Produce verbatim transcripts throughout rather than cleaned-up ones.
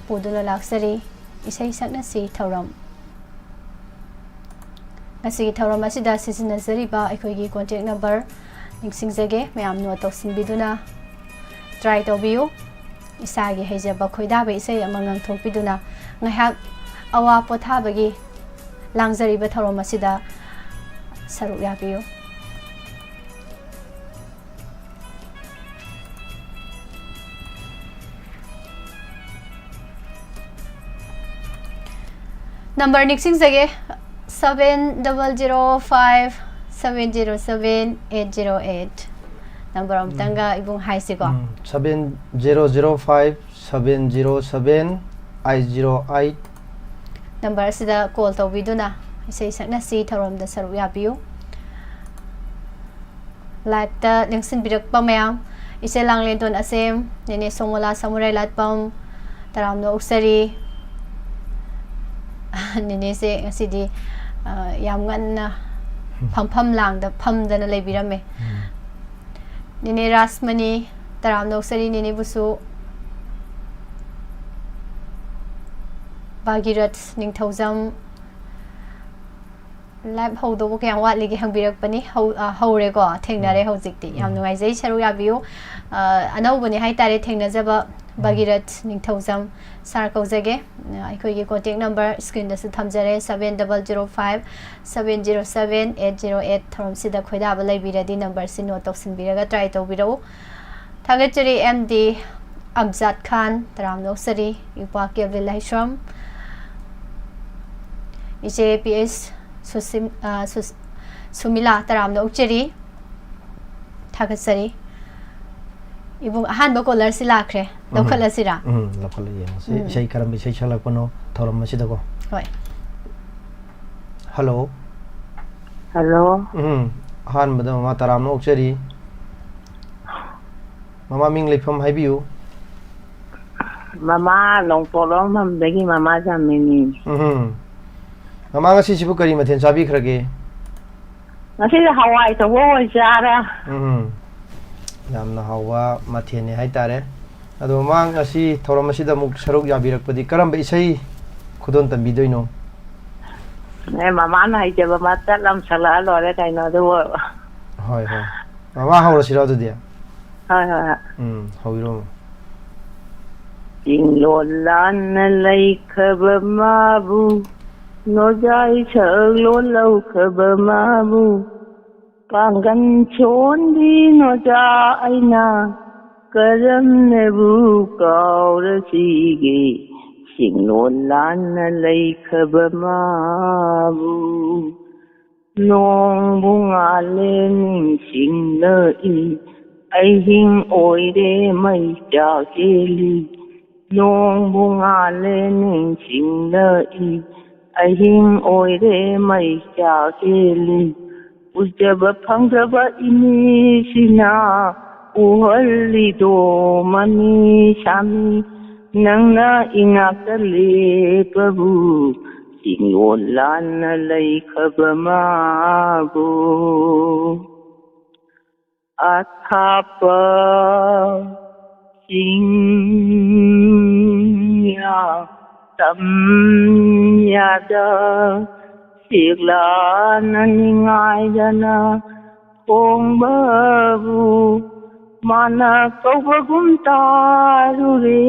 ꯄꯨꯗꯨꯅ ꯂꯥꯛꯆꯔꯤ꯫ ꯏꯁꯩ ꯁꯛꯅꯁꯤ ꯊꯧꯔꯝ꯫ ꯉꯁꯤꯒꯤ ꯊꯧꯔꯝ ꯑꯁꯤꯗ ꯁꯤꯖꯤꯟꯅꯖꯔꯤꯕ ꯑꯩꯈꯣꯏꯒꯤ contact number ꯅꯤꯡꯁꯤꯡꯖꯒꯦ, ꯃꯌꯥꯝ note ꯇꯧꯁꯤꯟꯕꯤꯗꯨꯅ try ꯇꯧꯕꯤꯌꯨ꯫ ꯏꯁꯥꯒꯤ ꯍꯩꯖꯕ ꯈꯣꯏꯗꯥꯕ ꯏꯁꯩ ꯑꯃ ꯉꯪꯊꯣꯛꯄꯤꯗꯨꯅ ꯉꯥꯏꯍꯥꯛ ꯑꯋꯥ ꯄꯣꯊꯥꯕꯒꯤ ꯂꯥꯡꯖꯔꯤꯕ ꯊꯧꯔꯝ ꯑꯁꯤꯗ ꯁꯔꯨꯛ ꯌꯥꯕꯤꯌꯨ꯫ Number ꯅꯤꯡꯁꯤꯡꯖꯒꯦ, seven double zero five seven zero seven eight zero eight꯫ Number ꯑꯃꯨꯛꯇꯪꯒ ꯏꯕꯨꯡ ꯍꯥꯏꯁꯤꯀꯣ꯫ ꯎꯝ, seven zero zero five seven zero seven eight zero eight꯫ Number ꯑꯁꯤꯗ call ꯇꯧꯕꯤꯗꯨꯅ ꯏꯁꯩ ꯁꯛꯅꯁꯤ ꯊꯧꯔꯝꯗ ꯁꯔꯨꯛ ꯌꯥꯕꯤꯌꯨ꯫ Live ꯇ ꯂꯦꯡꯁꯤꯟꯕꯤꯔꯛꯄ ꯃꯌꯥꯝ, ꯏꯆꯦ ꯂꯥꯡꯂꯦꯟꯊꯣꯟ ꯑꯁꯦꯝ, ꯅꯦꯅꯦ ꯁꯣꯃꯣꯂꯥ ꯁꯃꯨꯔꯥꯏ ꯂꯥꯠꯄꯝ, ꯇꯔꯥꯝꯅ ꯑꯣꯛꯆꯔꯤ꯫ ꯅꯦꯅꯦꯁꯦ ꯉꯁꯤꯗꯤ, ꯑ, ꯌꯥꯝ ꯉꯟꯅ ꯐꯝꯐꯝ ꯂꯥꯡꯗ ꯐꯝꯗꯅ ꯂꯩꯕꯤꯔꯝꯃꯦ꯫ ꯎꯝ꯫ ꯅꯦꯅꯦ ꯔꯥꯁꯃꯅꯤ, ꯇꯔꯥꯝꯅ ꯑꯣꯛꯆꯔꯤ ꯅꯦꯅꯦꯕꯨꯁꯨ꯫ ꯚꯥꯒꯤꯔꯠ ꯅꯤꯡꯊꯧꯖꯝ, live ꯍꯧꯗꯧꯕ ꯀꯌꯥꯝ ꯋꯥꯠꯂꯤꯒꯦ ꯍꯪꯕꯤꯔꯛꯄꯅꯤ꯫ ꯍꯧ-, ꯑ, ꯍꯧꯔꯦꯀꯣ, ꯊꯦꯡꯅꯔꯦ ꯎꯝ꯫ ꯍꯧꯖꯤꯛꯇꯤ꯫ ꯌꯥꯝ ꯎꯝ꯫ ꯅꯨꯡꯉꯥꯏꯖꯩ, ꯁꯔꯨꯛ ꯌꯥꯕꯤꯌꯨ꯫ ꯑ, ꯑꯅꯧꯕꯅꯤ ꯍꯥꯏꯇꯥꯔꯦ ꯊꯦꯡꯅꯖꯕ, ꯎꯝ꯫ ꯚꯥꯒꯤꯔꯠ ꯅꯤꯡꯊꯧꯖꯝ꯫ Sir ꯀꯧꯖꯒꯦ꯫ ꯑꯩꯈꯣꯏꯒꯤ contact number screen ꯗꯁꯨ ꯊꯝꯖꯔꯦ, seven double zero five seven zero seven eight zero eight꯫ ꯊꯧꯔꯝꯁꯤꯗ ꯈꯣꯏꯗꯥꯕ ꯂꯩꯕꯤꯔꯗꯤ number ꯁꯤ note ꯇꯧꯁꯤꯟꯕꯤꯔꯒ try ꯇꯧꯕꯤꯔꯛꯎ꯫ ꯊꯥꯒꯠꯆꯔꯤ ꯑꯦꯝ ꯗꯤ ꯑꯝꯖꯥꯗ ꯈꯥꯟ, ꯇꯔꯥꯝꯅ ꯑꯣꯛꯆꯔꯤ꯫ ꯏꯄ꯭ꯋꯥ ꯀꯦꯕ꯭ꯂꯤꯟ ꯂꯥꯏꯁ꯭ꯔꯝ, ꯏꯆꯦ ꯄꯤ ꯑꯦꯁ ꯁꯨꯁꯤꯝ-, ꯑ, ꯁꯨꯁ-, ꯁꯨꯃꯤꯂꯥ, ꯇꯔꯥꯝꯅ ꯑꯣꯛꯆꯔꯤ꯫ ꯊꯥꯒꯠꯆꯔꯤ꯫ ꯏꯕꯨꯡ, ꯑꯍꯥꯟꯕ caller ꯁꯤ ꯂꯥꯛꯈ꯭ꯔꯦ꯫ ꯎꯝ꯫ ꯂꯧꯈꯠꯂꯁꯤꯔꯥ? ꯎꯝ, ꯂꯧꯈꯠꯂ ꯌꯦꯡꯉꯁꯤ꯫ ꯎꯝ꯫ ꯏꯁꯩ ꯀꯔꯝꯕ ꯏꯁꯩ ꯁꯛꯂꯛꯄꯅꯣ ꯊꯧꯔꯝ ꯑꯁꯤꯗꯀꯣ? ꯍꯣꯏ꯫ Hello꯫ Hello꯫ ꯎꯝ, ꯑꯍꯥꯟꯕꯗ ꯃꯃꯥ ꯇꯔꯥꯝꯅ ꯑꯣꯛꯆꯔꯤ꯫ ꯃꯃꯥ ꯃꯤꯡ ꯂꯩꯐꯝ ꯍꯥꯏꯕꯤꯌꯨ꯫ ꯃꯃꯥ ꯂꯣꯡꯄꯣꯛꯂꯣꯡꯕꯝꯗꯒꯤ ꯃꯃꯥ ꯖꯥꯃꯤꯅꯤ꯫ ꯎꯝ꯫ ꯃꯃꯥ ꯉꯁꯤꯁꯤꯕꯨ ꯀꯔꯤ ꯃꯊꯦꯜ ꯆꯥꯕꯤꯈ꯭ꯔꯒꯦ? ꯉꯁꯤꯗꯤ ꯍꯋꯥꯏ ꯊꯣꯡꯕ ꯑꯣꯏ ꯆꯥꯔꯦ꯫ ꯎꯝ꯫ ꯌꯥꯝꯅ ꯍꯥꯎꯕ ꯃꯊꯦꯜꯅꯤ ꯍꯥꯏꯇꯥꯔꯦ꯫ ꯑꯗꯣ ꯃꯃꯥ, ꯉꯁꯤ ꯊꯧꯔꯝ ꯑꯁꯤꯗ ꯑꯃꯨꯛ ꯁꯔꯨꯛ ꯌꯥꯕꯤꯔꯛꯄꯗꯤ ꯀꯔꯝꯕ ꯏꯁꯩ ꯈꯨꯗꯣꯜ ꯇꯝꯕꯤꯗꯣꯏꯅꯣ? ꯑꯦ, ꯃꯃꯥꯅ ꯍꯩꯖꯕ ꯃꯇꯠ ꯑꯃ ꯁꯛꯂꯛꯑ ꯂꯣꯏꯔꯦ ꯀꯩꯅꯣ, ꯑꯗꯨꯕꯨ꯫ ꯍꯣꯏ, ꯍꯣꯏ꯫ ꯃꯃꯥ ꯍꯧꯔꯁꯤꯔꯣ ꯑꯗꯨꯗꯤ? ꯍꯣꯏ, ꯍꯣꯏ, ꯍꯣꯏ꯫ ꯎꯝ, ꯍꯧꯕꯤꯔꯣ꯫ ꯆꯤꯡꯂꯣꯟ ꯂꯥꯟꯅ ꯂꯩꯈ꯭ꯔꯕ ꯃꯥꯕꯨ, ꯅꯣꯖꯥꯏ ꯁꯛꯂꯣꯟ ꯂꯧꯈ꯭ꯔꯕ ꯃꯥꯕꯨ, ꯄꯥꯡꯒꯟ ꯁꯣꯟꯕꯤ ꯅꯣꯖꯥ ꯑꯩꯅ ꯀꯔꯝꯅꯕꯨ ꯀꯥꯎꯔꯁꯤꯒꯦ? ꯆꯤꯡꯂꯣꯟ ꯂꯥꯟꯅ ꯂꯩꯈ꯭ꯔꯕ ꯃꯥꯕꯨ꯫ ꯅꯣꯡꯕꯨ ꯉꯥꯜꯂꯦ ꯅꯤꯡꯁꯤꯡꯂꯛꯏ, ꯑꯍꯤꯡ ꯑꯣꯏꯔꯦ ꯃꯩ ꯆꯥꯛ ꯆꯦꯜꯂꯤ꯫ ꯅꯣꯡꯕꯨ ꯉꯥꯜꯂꯦ ꯅꯤꯡꯁꯤꯡꯂꯛꯏ, ꯑꯍꯤꯡ ꯑꯣꯏꯔꯦ ꯃꯩ ꯆꯥꯛ ꯆꯦꯜꯂꯤ꯫ ꯎꯖꯕ ꯐꯪꯗ꯭ꯔꯕ ꯏꯃꯤꯠꯁꯤꯅ ꯎꯍꯜꯂꯤꯗꯣ ꯃꯃꯤ ꯁꯥꯃꯤ, ꯅꯪꯅ ꯏꯅꯥꯛꯇ ꯂꯦꯞꯄꯕꯨ, ꯆꯤꯡꯂꯣꯟ ꯂꯥꯟꯅ ꯂꯩꯈ꯭ꯔꯕ ꯃꯥꯕꯨ꯫ ꯑꯊꯥꯞꯄ ꯆꯤꯡꯌꯥ ꯇꯝꯌꯥꯗ ꯁꯦꯛꯂꯥꯅ ꯅꯤꯡꯉꯥꯏꯗꯅ ꯈꯣꯡꯕꯕꯨ ꯃꯥꯅ ꯀꯧꯕꯒꯨꯝ ꯇꯥꯔꯨꯔꯦ,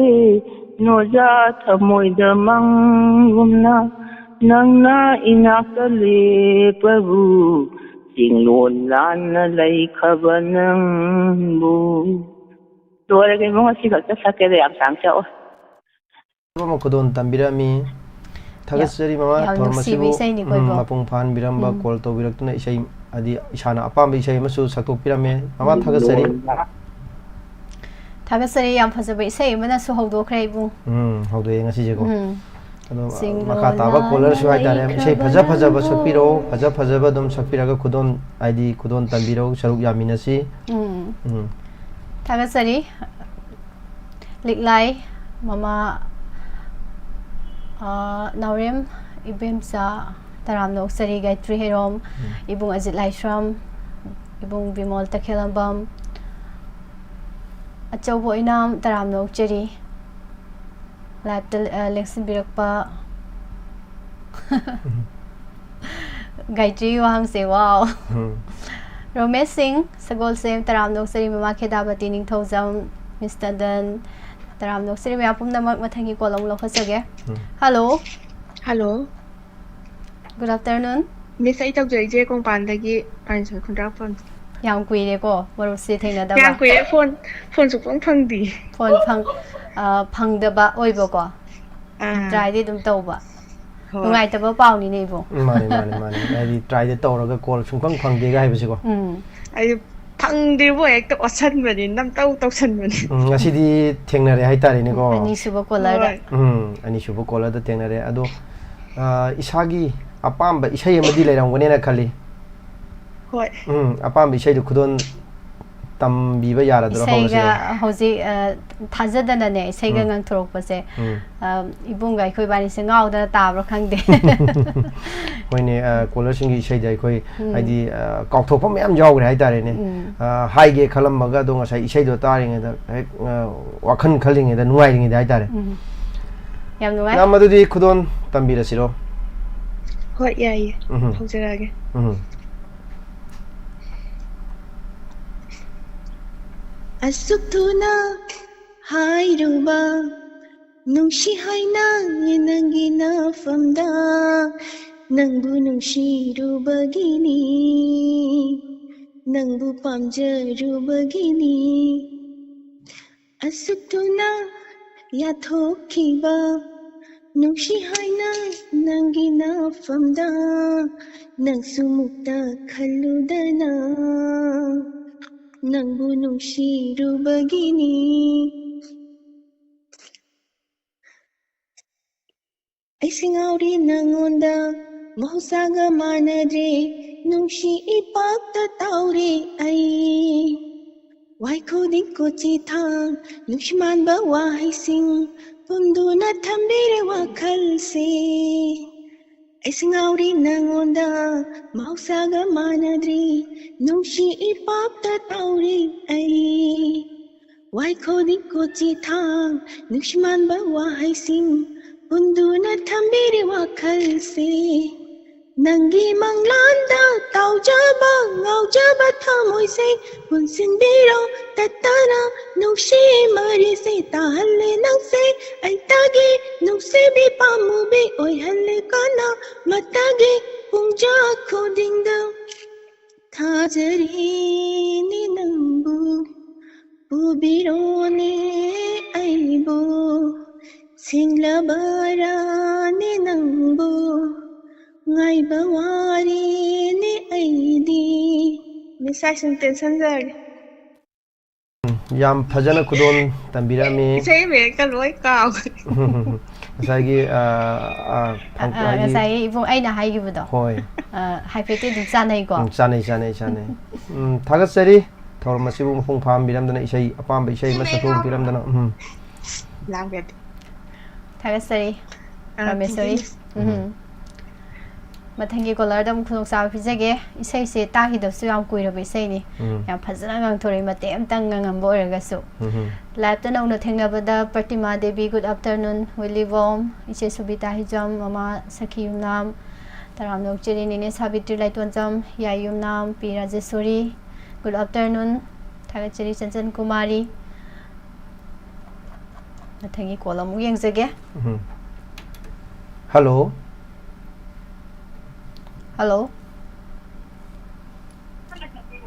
ꯅꯣꯖꯥ ꯊꯃꯣꯏꯗ ꯃꯪꯒꯨꯝꯅ ꯅꯪꯅ ꯏꯅꯥꯛꯇ ꯂꯦꯞꯄꯕꯨ, ꯆꯤꯡꯂꯣꯟ ꯂꯥꯟꯅ ꯂꯩꯈ꯭ꯔꯕ ꯅꯪꯕꯨ꯫ ꯂꯣꯏꯔꯒ ꯏꯕꯨꯡ, ꯑꯁꯤ ꯈꯛꯇ ꯁꯛꯀꯦꯗ, ꯌꯥꯝ ꯁꯥꯡ ꯁꯛꯑꯣ꯫ ꯑꯃ ꯈꯨꯗꯣꯜ ꯇꯝꯕꯤꯔꯝꯃꯤ꯫ ꯊꯥꯒꯠꯆꯔꯤ ꯃꯃꯥ, ꯌꯥꯝ ꯊꯧꯔꯝ ꯅꯨꯡꯁꯤꯕ ꯑꯁꯤꯕꯨ, ꯏꯁꯩꯅꯤꯀꯣ, ꯎꯝ, ꯏꯕꯣ꯫ ꯃꯄꯨꯡ ꯐꯥꯍꯟꯕꯤꯔꯝꯕ, ꯎꯝ꯫ ꯀꯣꯜ ꯇꯧꯕꯤꯔꯛꯇꯨꯅ ꯏꯁꯩ, ꯍꯥꯏꯗꯤ ꯏꯁꯥꯅ ꯑꯄꯥꯝꯕ ꯏꯁꯩ ꯑꯃꯁꯨ ꯁꯛꯇꯣꯛꯄꯤꯔꯝꯃꯦ꯫ ꯃꯃꯥ, ꯊꯥꯒꯠꯆꯔꯤ꯫ ꯊꯥꯒꯠꯆꯔꯤ, ꯌꯥꯝ ꯐꯖꯕ ꯏꯁꯩ ꯑꯃꯅꯁꯨ ꯍꯧꯗꯣꯛꯈ꯭ꯔꯦ, ꯏꯕꯨꯡ꯫ ꯎꯝ, ꯍꯧꯗꯣꯛꯑꯦ ꯉꯁꯤꯁꯦꯀꯣ꯫ ꯎꯝ꯫ ꯑꯗꯣ ꯆꯤꯡꯂꯣꯟ ꯃꯈꯥ ꯇꯥꯕ ꯂꯥꯟꯅ ꯀꯣꯂꯔꯁꯨ ꯍꯥꯏꯇꯥꯔꯦ, ꯏꯁꯩ ꯐꯖ ꯐꯖꯕ ꯂꯩꯈ꯭ꯔꯕ ꯁꯛꯄꯤꯔꯛꯑꯣ, ꯅꯪꯕꯨ꯫ ꯐꯖ ꯐꯖꯕ ꯑꯗꯨꯝ ꯁꯛꯄꯤꯔꯒ ꯈꯨꯗꯣꯜ, ꯍꯥꯏꯗꯤ ꯈꯨꯗꯣꯜ ꯇꯝꯕꯤꯔꯛꯑꯣ, ꯁꯔꯨꯛ ꯌꯥꯃꯤꯟꯅꯁꯤ꯫ ꯎꯝ꯫ ꯎꯝ꯫ ꯊꯥꯒꯠꯆꯔꯤ꯫ ꯂꯤꯛꯂꯥꯏ ꯃꯃꯥ, ꯑ, ꯅꯥꯎꯔꯦꯝ ꯏꯕꯦꯝꯆꯥ ꯇꯔꯥꯝꯅ ꯑꯣꯛꯆꯔꯤ ꯒꯥꯌꯇ꯭ꯔꯤ ꯍꯩꯔꯣꯝ, ꯎꯝ꯫ ꯏꯕꯨꯡ ꯑꯖꯤꯠ ꯂꯥꯏꯁ꯭ꯔꯝ, ꯏꯕꯨꯡ ꯕꯤꯃꯣꯜ ꯇꯈꯦꯜꯂꯝꯕꯝ, ꯑꯆꯧꯕ ꯑꯣꯏꯅꯥꯝ ꯇꯔꯥꯝꯅ ꯑꯣꯛꯆꯔꯤ꯫ ꯂꯥꯏꯞꯇ ꯑ, ꯂꯦꯡꯁꯤꯟꯕꯤꯔꯛꯄ ꯒꯥꯏꯇ꯭ꯔꯤ ꯋꯥꯍꯪꯁꯦ, ꯋꯥꯎ꯫ ꯎꯝ꯫ ꯔꯣꯃꯦꯁ ꯁꯤꯡ, ꯁꯒꯣꯜꯁꯦꯝ, ꯇꯔꯥꯝꯅ ꯑꯣꯛꯆꯔꯤ꯫ ꯃꯃꯥ ꯈꯦꯗꯥꯕꯇꯤ ꯅꯤꯡꯊꯧꯖꯝ, ꯃꯤꯁ ꯇꯟꯗꯟ, ꯇꯔꯥꯝꯅ ꯑꯣꯛꯆꯔꯤ꯫ ꯃꯌꯥꯝ ꯄꯨꯝꯅꯃꯛ ꯃꯊꯪꯒꯤ ꯀꯣꯜ ꯑꯃꯨꯛ ꯂꯧꯈꯠꯆꯒꯦ꯫ ꯎꯝ꯫ ꯍꯜꯂꯣ꯫ ꯍꯜꯂꯣ꯫ Good afternoon꯫ ꯃꯤꯁ, ꯑꯩ ꯇꯧꯖꯔꯛꯏꯁꯦ ꯀꯣꯡꯄꯥꯟꯗꯒꯤ ꯄꯥꯏꯟꯁꯣꯏ ꯈꯨꯟꯗ꯭ꯔꯥꯛꯄꯝ꯫ ꯌꯥꯝ ꯀꯨꯏꯔꯦꯀꯣ ꯃꯔꯨꯞꯁꯦ ꯊꯦꯡꯅꯗꯕ꯫ ꯌꯥꯝ ꯀꯨꯏꯔꯦ, ꯐꯣꯟ, ꯐꯣꯟ ꯁꯨꯡꯐꯪ ꯐꯪꯗꯦ꯫ ꯐꯣꯟ ꯐꯪ-, ꯑ, ꯐꯪꯗꯕ ꯑꯣꯏꯕꯀꯣ꯫ ꯑꯥ꯫ ꯇ꯭ꯔꯥꯏꯗꯤ ꯑꯗꯨꯝ ꯇꯧꯕ꯫ ꯍꯣꯏ꯫ ꯅꯨꯡꯉꯥꯏꯇꯕ ꯄꯥꯎꯅꯤꯅꯦ, ꯏꯕꯨꯡ꯫ ꯃꯥꯅꯦ, ꯃꯥꯅꯦ, ꯃꯥꯅꯦ꯫ ꯍꯥꯏꯗꯤ ꯇ꯭ꯔꯥꯏꯗꯤ ꯇꯧꯔꯒ ꯀꯣꯜ ꯁꯨꯡꯐꯪ ꯐꯪꯗꯦꯒ ꯍꯥꯏꯕꯁꯤꯀꯣ꯫ ꯎꯝ꯫ ꯑꯩ ꯐꯪꯗꯦꯕꯨ ꯍꯦꯛꯇ ꯑꯣꯠꯁꯟꯕꯅꯤ, ꯅꯝꯇꯧ ꯇꯧꯁꯟꯕꯅꯤ꯫ ꯎꯝ, ꯉꯁꯤꯗꯤ ꯊꯦꯡꯅꯔꯦ ꯍꯥꯏꯇꯥꯔꯦꯅꯦꯀꯣ꯫ ꯑꯅꯤꯁꯨꯕ ꯀꯣꯂꯔꯗ꯫ ꯍꯣꯏ꯫ ꯎꯝ, ꯑꯅꯤꯁꯨꯕ ꯀꯣꯂꯔꯗ ꯊꯦꯡꯅꯔꯦ꯫ ꯑꯗꯣ, ꯑ, ꯏꯁꯥꯒꯤ ꯑꯄꯥꯝꯕ ꯏꯁꯩ ꯑꯃꯗꯤ ꯂꯩꯔꯝꯒꯅꯦꯅ ꯈꯜꯂꯤ꯫ ꯍꯣꯏ꯫ ꯎꯝ, ꯑꯄꯥꯝꯕ ꯏꯁꯩꯗꯨ ꯈꯨꯗꯣꯜ ꯇꯝꯕꯤꯕ ꯌꯥꯔꯗ꯭ꯔꯣ? ꯏꯁꯩꯒ ꯍꯧꯔꯁꯤꯔꯣ? ꯍꯧꯖꯤꯛ, ꯑ, ꯊꯥꯖꯗꯅꯅꯦ, ꯏꯁꯩꯒ ꯎꯝ꯫ ꯉꯪꯊꯣꯔꯛꯄꯁꯦ, ꯎꯝ꯫ ꯑ, ꯏꯕꯨꯡꯒ ꯑꯩꯈꯣꯏ ꯏꯕꯥꯅꯤꯁꯦ ꯉꯥꯎꯗꯅ ꯇꯥꯕ꯭ꯔꯥ ꯈꯪꯗꯦ꯫ ꯍꯣꯏꯅꯦ, ꯑ, ꯀꯣꯂꯔꯁꯤꯡꯒꯤ ꯏꯁꯩꯗ ꯑꯩꯈꯣꯏ, ꯎꯝ꯫ ꯍꯥꯏꯗꯤ, ꯑ, ꯀꯥꯎꯊꯣꯛꯄ ꯃꯌꯥꯝ ꯌꯥꯎꯈ꯭ꯔꯦ ꯍꯥꯏꯇꯥꯔꯦꯅꯦ꯫ ꯎꯝ꯫ ꯑ, ꯍꯥꯏꯒꯦ ꯈꯜꯂꯝꯕꯒ ꯑꯗꯣ ꯉꯁꯥꯏ ꯏꯁꯩꯗꯣ ꯇꯥꯔꯤꯉꯩꯗ ꯍꯦꯛ, ꯑ, ꯋꯥꯈꯜ ꯈꯜꯂꯤꯉꯩꯗ, ꯅꯨꯡꯉꯥꯏꯔꯤꯉꯩꯗ ꯍꯥꯏꯇꯥꯔꯦ꯫ ꯎꯝ꯫ ꯌꯥꯝ ꯅꯨꯡꯉꯥꯏ꯫ ꯌꯥꯝ, ꯑꯗꯨꯗꯤ ꯈꯨꯗꯣꯜ ꯇꯝꯕꯤꯔꯁꯤꯔꯣ? ꯍꯣꯏ, ꯌꯥꯏꯌꯦ꯫ ꯎꯝ꯫ ꯍꯧꯖꯔꯛꯑꯒꯦ꯫ ꯎꯝ꯫ ꯑꯁꯨꯛ ꯊꯨꯅ ꯍꯥꯏꯔꯨꯕ, ꯅꯨꯡꯁꯤ ꯍꯥꯏꯅ ꯅꯪꯒꯤ ꯅꯐꯝꯗ, ꯅꯪꯕꯨ ꯅꯨꯡꯁꯤꯔꯨꯕꯒꯤꯅꯤ, ꯅꯪꯕꯨ ꯄꯥꯝꯖꯔꯨꯕꯒꯤꯅꯤ꯫ ꯑꯁꯨꯛ ꯊꯨꯅ ꯌꯥꯊꯣꯛꯈꯤꯕ, ꯅꯨꯡꯁꯤ ꯍꯥꯏꯅ ꯅꯪꯒꯤ ꯅꯐꯝꯗ, ꯅꯪꯁꯨ ꯃꯨꯛꯇ ꯈꯜꯂꯨꯗꯅ, ꯅꯪꯕꯨ ꯅꯨꯡꯁꯤꯔꯨꯕꯒꯤꯅꯤ꯫ ꯑꯩꯁꯦ ꯉꯥꯎꯔꯤ ꯅꯪꯉꯣꯟꯗ, ꯃꯍꯧꯁꯥꯒ ꯃꯥꯟꯅꯗ꯭ꯔꯦ, ꯅꯨꯡꯁꯤ ꯏꯄꯥꯛꯇ ꯇꯥꯎꯔꯦ ꯑꯩ꯫ ꯋꯥꯏꯈꯨꯗꯤꯡ ꯀꯣꯆꯤ ꯊꯥꯡ, ꯅꯨꯡꯁꯤ ꯃꯥꯟꯕ ꯋꯥꯍꯩꯁꯤꯡ, ꯄꯨꯝꯗꯨꯅ ꯊꯝꯕꯤꯔꯦ ꯋꯥꯈꯜꯁꯦ꯫ ꯑꯩꯁꯦ ꯉꯥꯎꯔꯤ ꯅꯪꯉꯣꯟꯗ, ꯃꯍꯧꯁꯥꯒ ꯃꯥꯟꯅꯗ꯭ꯔꯤ, ꯅꯨꯡꯁꯤ ꯏꯄꯥꯛꯇ ꯇꯥꯎꯔꯤ ꯑꯩ꯫ ꯋꯥꯏꯈꯣꯗꯤ ꯀꯣꯆꯤ ꯊꯥꯡ ꯅꯨꯡꯁꯤꯃꯥꯟꯕ ꯋꯥꯍꯩꯁꯤꯡ ꯍꯨꯟꯗꯨꯅ ꯊꯝꯕꯤꯔꯤ ꯋꯥꯈꯜꯁꯦ꯫ ꯅꯪꯒꯤ ꯃꯪꯂꯥꯟꯗ ꯇꯥꯎꯖꯕ ꯉꯥꯎꯖꯕ ꯊꯃꯣꯏꯁꯦ ꯄꯨꯟꯁꯤꯟꯕꯤꯔꯣ ꯇꯠꯇꯅ ꯅꯨꯡꯁꯤ ꯃꯔꯤꯁꯦ ꯇꯥꯍꯜꯂꯦ ꯅꯪꯁꯦ ꯑꯩꯇꯒꯤ ꯅꯨꯡꯁꯤꯕꯤ ꯄꯥꯝꯃꯨꯕꯤ ꯑꯣꯏꯍꯜꯂꯦ ꯀꯅꯥ ꯃꯇꯥꯒꯤ ꯄꯨꯡꯖꯥ ꯈꯨꯗꯤꯡꯗ ꯊꯥꯖꯔꯤꯅꯤ ꯅꯪꯕꯨ ꯄꯨꯕꯤꯔꯣꯅꯦ ꯑꯩꯕꯨ ꯁꯤꯡꯂꯕ ꯔꯥꯅꯤ ꯅꯪꯕꯨ ꯉꯥꯏꯕ ꯋꯥꯔꯤꯅꯤ ꯑꯩꯗꯤ꯫ ꯃꯤꯁ ꯍꯥꯏꯁꯤꯅ ꯇꯦꯟꯁꯟꯖꯔꯒꯦ꯫ ꯌꯥꯝ ꯐꯖꯅ ꯈꯨꯗꯣꯜ ꯇꯝꯕꯤꯔꯛꯑꯝꯃꯤ꯫ ꯏꯁꯩ ꯃꯌꯦꯛꯀ ꯂꯣꯏ ꯀꯥꯎꯈ꯭ꯔꯦ꯫ ꯉꯁꯥꯏꯒꯤ ꯑ, ꯑ, ꯐꯪ- ꯑ, ꯍꯥꯏꯗꯤ- ꯉꯁꯥꯏꯒꯤ ꯏꯕꯨꯡ ꯑꯩꯅ ꯍꯥꯏꯈꯤꯕꯗꯣ ꯍꯣꯏ꯫ ꯑ, ꯍꯥꯏꯐꯦꯠꯇꯤ ꯑꯗꯨꯝ ꯆꯥꯅꯩꯀꯣ꯫ ꯎꯝ, ꯆꯥꯅꯩ ꯆꯥꯅꯩ ꯆꯥꯅꯩ꯫ ꯎꯝ, ꯊꯥꯒꯠꯆꯔꯤ꯫ ꯊꯧꯔꯝ ꯑꯁꯤꯕꯨ ꯃꯄꯨꯡ ꯐꯥꯍꯟꯕꯤꯔꯝꯗꯅ ꯏꯁꯩ ꯑꯄꯥꯝꯕ ꯏꯁꯩ ꯑꯃ ꯁꯛꯇꯣꯛꯄꯤꯔꯝꯗꯅ꯫ ꯎꯝ꯫ ꯂꯥꯡꯕ ꯌꯥꯗꯦ꯫ ꯊꯥꯒꯠꯆꯔꯤ꯫ ꯑ, ꯄ꯭ꯔꯃꯦꯁꯣꯔꯤ꯫ thank you, miss. ꯎꯝ꯫ ꯃꯊꯪꯒꯤ ꯀꯣꯂꯔꯗ ꯑꯃꯨꯛ ꯈꯨꯗꯣꯡꯆꯥꯕ ꯄꯤꯖꯒꯦ꯫ ꯏꯁꯩꯁꯦ ꯇꯥꯈꯤꯗꯕꯁꯨ ꯌꯥꯝ ꯀꯨꯏꯔꯕ ꯏꯁꯩꯅꯤ꯫ ꯎꯝ꯫ ꯌꯥꯝ ꯐꯖꯅ ꯉꯥꯡꯊꯣꯔꯛꯏ, ꯃꯇꯦꯛ ꯑꯃꯇꯪ ꯉꯪꯉꯝꯕ ꯑꯣꯏꯔꯒꯁꯨ꯫ ꯎꯝ꯫ ꯂꯥꯏꯞꯇ ꯅꯧꯅ ꯊꯦꯡꯅꯕꯗ ꯄ꯭ꯔꯇꯤꯃꯥ ꯗꯦꯕꯤ, good afternoon꯫ ꯋꯤꯂꯤ ꯋꯣꯝ, ꯏꯆꯦ ꯁꯨꯕꯤꯇꯥ ꯍꯤꯖꯝ, ꯃꯃꯥ ꯁꯈꯤ ꯌꯨꯝꯅꯥꯝ, ꯇꯔꯥꯝꯅ ꯑꯣꯛꯆꯔꯤ ꯅꯦꯅꯦ ꯁꯥꯕꯤꯇ꯭ꯔꯤ ꯂꯥꯏꯇꯣꯟꯖꯝ, ꯌꯥꯏ ꯌꯨꯝꯅꯥꯝ, ꯄꯤ ꯔꯥꯖꯦꯁꯣꯔꯤ, good afternoon꯫ ꯊꯥꯒꯠꯆꯔꯤ ꯆꯟꯆꯟ ꯀꯨꯃꯥꯔꯤ꯫ ꯃꯊꯪꯒꯤ ꯀꯣꯜ ꯑꯃꯨꯛ ꯌꯦꯡꯖꯒꯦ꯫ ꯎꯝ꯫ ꯍꯜꯂꯣ꯫ ꯍꯜꯂꯣ꯫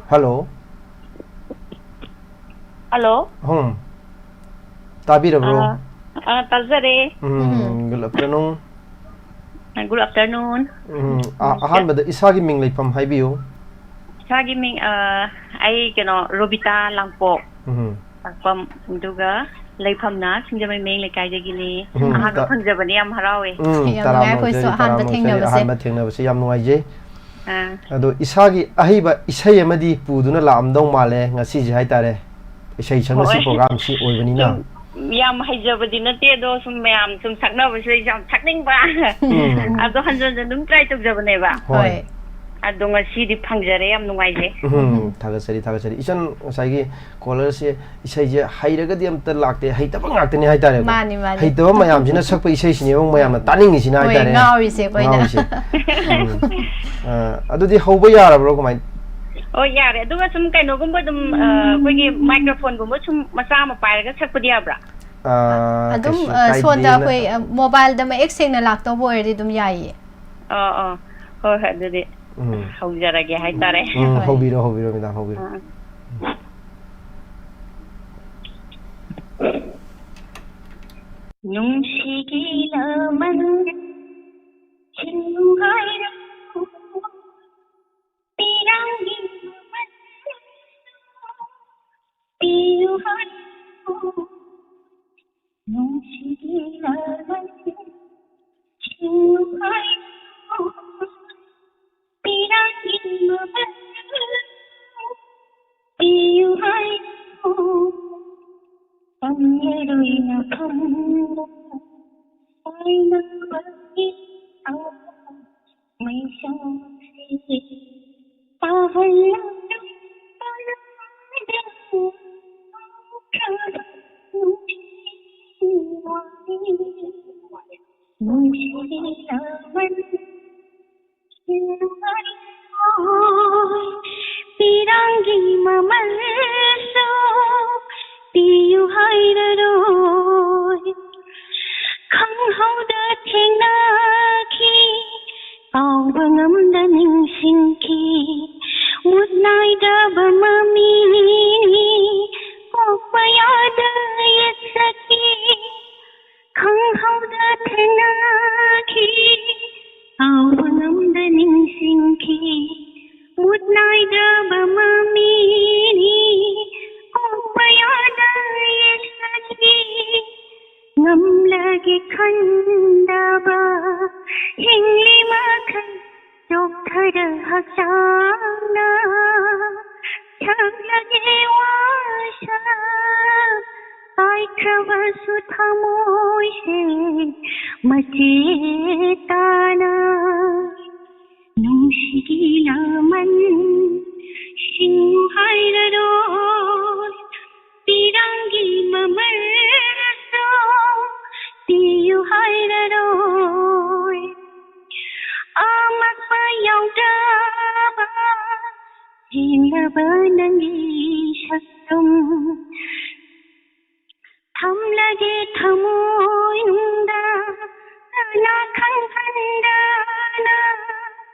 ꯍꯜꯂꯣ꯫ ꯍꯜꯂꯣ꯫ ꯎꯝ꯫ ꯇꯥꯕꯤꯔꯕ꯭ꯔꯣ? ꯑ, ꯑ, ꯇꯥꯖꯔꯦ꯫ ꯎꯝ, good afternoon. Good afternoon. ꯎꯝ, ꯑ-, ꯑꯍꯥꯟꯕꯗ ꯏꯁꯥꯒꯤ ꯃꯤꯡ ꯂꯩꯐꯝ ꯍꯥꯏꯕꯤꯌꯨ꯫ ꯏꯁꯥꯒꯤ ꯃꯤꯡ, ꯑ, ꯑꯩ ꯀꯩꯅꯣ, ꯔꯣꯕꯤꯇꯥ ꯂꯥꯡꯄꯣꯛ꯫ ꯎꯝ꯫ ꯂꯥꯡꯄꯝ, ꯑꯗꯨꯒ ꯂꯩꯐꯝꯅ ꯁꯤꯡꯖꯃꯩ ꯃꯌꯦꯡ ꯂꯩꯀꯥꯏꯗꯒꯤꯅꯤ꯫ ꯎꯝ, ꯑꯍꯥꯟꯕ ꯇ- ꯐꯪꯖꯕꯅꯤ, ꯌꯥꯝ ꯍꯔꯥꯎꯋꯦ꯫ ꯎꯝ, ꯌꯥꯝ ꯇꯔꯥꯝꯅ ꯅꯨꯡꯉꯥꯏ, ꯑꯩꯈꯣꯏꯁꯨ ꯑꯣꯛꯆꯔꯤ, ꯑꯍꯥꯟꯕ ꯇꯔꯥꯝꯅ ꯑꯣꯛꯆꯔꯤ, ꯊꯦꯡꯅꯕꯁꯦ꯫ ꯑꯍꯥꯟꯕ ꯊꯦꯡꯅꯕꯁꯦ ꯌꯥꯝ ꯅꯨꯡꯉꯥꯏꯖꯩ꯫ ꯑ, ꯑꯗꯣ ꯏꯁꯥꯒꯤ ꯑꯍꯩꯕ ꯏꯁꯩ ꯑꯃꯗꯤ ꯄꯨꯗꯨꯅ ꯂꯥꯛꯑꯝꯗꯧ ꯃꯥꯜꯂꯦ ꯉꯁꯤꯁꯦ ꯍꯥꯏꯇꯥꯔꯦ꯫ ꯏꯁꯩ ꯁꯛꯅꯁꯤ ꯍꯣꯏ꯫ ꯄ꯭ꯔꯣꯒ꯭ꯔꯥꯝꯁꯤ ꯑꯣꯏꯕꯅꯤꯅ꯫ ꯁꯨꯝ ꯌꯥꯝ ꯍꯩꯖꯕꯗꯤ ꯅꯠꯇꯦ, ꯑꯗꯣ ꯁꯨꯝ ꯃꯌꯥꯝ ꯁꯨꯝ ꯁꯛꯅꯕꯁꯨ ꯑꯩꯁꯨ ꯌꯥꯝ ꯁꯛꯅꯤꯡꯕ꯫ ꯎꯝ꯫ ꯑꯗꯣ ꯍꯟꯖꯟ ꯍꯟꯖꯟ ꯑꯗꯨꯝ try ꯇꯧꯖꯕꯅꯦꯕ꯫ ꯍꯣꯏ꯫ ꯑꯗꯣ ꯉꯁꯤꯗꯤ ꯐꯪꯖꯔꯦ, ꯌꯥꯝ ꯅꯨꯡꯉꯥꯏꯖꯩ꯫ ꯎꯝ, ꯊꯥꯒꯠꯆꯔꯤ, ꯊꯥꯒꯠꯆꯔꯤ꯫ ꯏꯆꯟ, ꯉꯁꯥꯏꯒꯤ ꯀꯣꯂꯔꯁꯦ ꯏꯁꯩꯁꯦ ꯍꯩꯔꯒꯗꯤ ꯑꯝꯇ ꯂꯥꯛꯇꯦ, ꯍꯩꯇꯕ ꯉꯥꯛꯇꯅꯤ ꯍꯥꯏꯇꯥꯔꯦꯀꯣ꯫ ꯃꯥꯅꯤ, ꯃꯥꯅꯤ꯫ ꯍꯩꯇꯕ ꯃꯌꯥꯝꯁꯤꯅ ꯁꯛꯄ ꯏꯁꯩꯁꯤꯅꯦꯕ ꯃꯌꯥꯝꯅ ꯇꯥꯅꯤꯡꯉꯤꯁꯤꯅ ꯍꯣꯏ, ꯍꯥꯏꯇꯥꯔꯦ꯫ ꯉꯥꯎꯔꯤꯁꯦ ꯑꯩꯈꯣꯏꯅ꯫ ꯉꯥꯎꯔꯤꯁꯦ꯫ ꯎꯝ꯫ ꯑ, ꯑꯗꯨꯗꯤ ꯍꯧꯕ ꯌꯥꯔꯕ꯭ꯔꯣ, ꯀꯃꯥꯏ? ꯑꯣ, ꯌꯥꯔꯦ꯫ ꯑꯗꯨꯒ ꯁꯨꯝ ꯀꯩꯅꯣꯒꯨꯝꯕ ꯑꯗꯨꯝ, ꯑ, ꯑꯩꯈꯣꯏꯒꯤ ꯃꯥꯏꯀ꯭ꯔꯣꯐꯣꯟꯒꯨꯝꯕ ꯁꯨꯝ ꯃꯆꯥ ꯑꯃ ꯄꯥꯏꯔꯒ ꯁꯛꯄꯗꯤ ꯌꯥꯕ꯭ꯔꯥ? ꯑ, ꯑꯗꯨꯝ ꯀꯩꯁꯨ ꯑ, ꯁꯣꯝꯗ ꯀꯥꯏꯗꯦꯅ꯫ ꯑꯩꯈꯣꯏ ꯑ, ꯃꯣꯕꯥꯏꯜꯗ ꯃꯌꯦꯛ ꯁꯦꯡꯅ ꯂꯥꯛꯇꯧꯕ ꯑꯣꯏꯔꯗꯤ ꯑꯗꯨꯝ ꯌꯥꯏꯌꯦ꯫ ꯑꯥ ꯑꯥ, ꯍꯣꯏ ꯍꯣꯏ, ꯑꯗꯨꯗꯤ ꯎꯝ꯫ ꯍꯧꯖꯔꯒꯦ ꯍꯥꯏꯇꯥꯔꯦ꯫ ꯎꯝ, ꯍꯣꯏ꯫ ꯍꯧꯕꯤꯔꯣ, ꯍꯧꯕꯤꯔꯣ, ꯃꯦꯗꯥꯝ, ꯍꯧꯕꯤꯔꯣ꯫ ꯑꯥ꯫ ꯅꯨꯡꯁꯤꯒꯤ ꯂꯃꯟ ꯁꯤꯡꯉꯨ ꯍꯥꯏꯔꯣ, ꯄꯤꯔꯥꯡꯒꯤ ꯃꯃꯜ ꯄꯤꯌꯨ ꯍꯥꯏꯔꯣ, ꯅꯨꯡꯁꯤꯒꯤ ꯂꯃꯟ ꯁꯤꯡꯉꯨ ꯍꯥꯏꯔꯣ, ꯄꯤꯔꯥꯡꯒꯤ ꯃꯃꯜ ꯄꯤꯌꯨ ꯍꯥꯏꯔꯣ, ꯄꯪꯂꯔꯣꯏꯅ ꯐꯝꯂꯣ, ꯄꯥꯏꯅꯕꯒꯤ ꯃꯩꯁꯥꯁꯦ ꯄꯥꯍꯜꯂꯔꯣꯏ ꯀꯅꯥꯗ, ꯀꯥꯎꯈ꯭ꯔꯕ ꯅꯨꯡꯁꯤꯕꯤ ꯋꯥꯔꯤ, ꯅꯨꯡꯁꯤꯕꯤ ꯂꯃꯟ ꯄꯤꯔꯥꯡꯒꯤ ꯃꯃꯜꯁꯨ ꯄꯤꯌꯨ ꯍꯥꯏꯔꯔꯣꯏ꯫ ꯈꯪꯍꯧꯗ ꯊꯦꯡꯅꯈꯤ, ꯀꯥꯎꯕ ꯉꯝꯗ ꯅꯤꯡꯁꯤꯡꯈꯤ, ꯃꯨꯠ ꯅꯥꯏꯗꯕ ꯃꯃꯤꯅꯤ, ꯀꯣꯛꯄ ꯌꯥꯗ ꯌꯦꯠꯁꯈꯤ꯫ ꯈꯪꯍꯧꯗ ꯊꯦꯡꯅꯈꯤ, ꯀꯥꯎꯕ ꯉꯝꯗ ꯅꯤꯡꯁꯤꯡꯈꯤ, ꯃꯨꯠ ꯅꯥꯏꯗ꯭ꯔꯕ ꯃꯃꯤꯅꯤ, ꯀꯣꯛꯄ ꯌꯥꯗ ꯌꯦꯠꯁꯈꯤ꯫ ꯉꯝꯂꯒꯦ ꯈꯟꯗꯕ ꯍꯤꯡꯂꯤ ꯃꯈꯩ ꯆꯣꯛꯊꯔ ꯍꯛꯆꯥꯡꯅ ꯊꯛꯂꯒꯦ ꯋꯥꯁꯛ ꯀꯥꯏꯈ꯭ꯔꯕꯁꯨ ꯊꯃꯣꯏꯁꯦ ꯃꯆꯦ ꯇꯥꯅ ꯅꯨꯡꯁꯤꯒꯤ ꯌꯦꯡꯂꯕ ꯅꯪꯒꯤ ꯁꯛꯇꯝ ꯊꯝꯂꯒꯦ ꯊꯃꯣꯏꯅꯨꯡꯗ ꯀꯅꯥ ꯈꯪꯍꯟꯗꯅ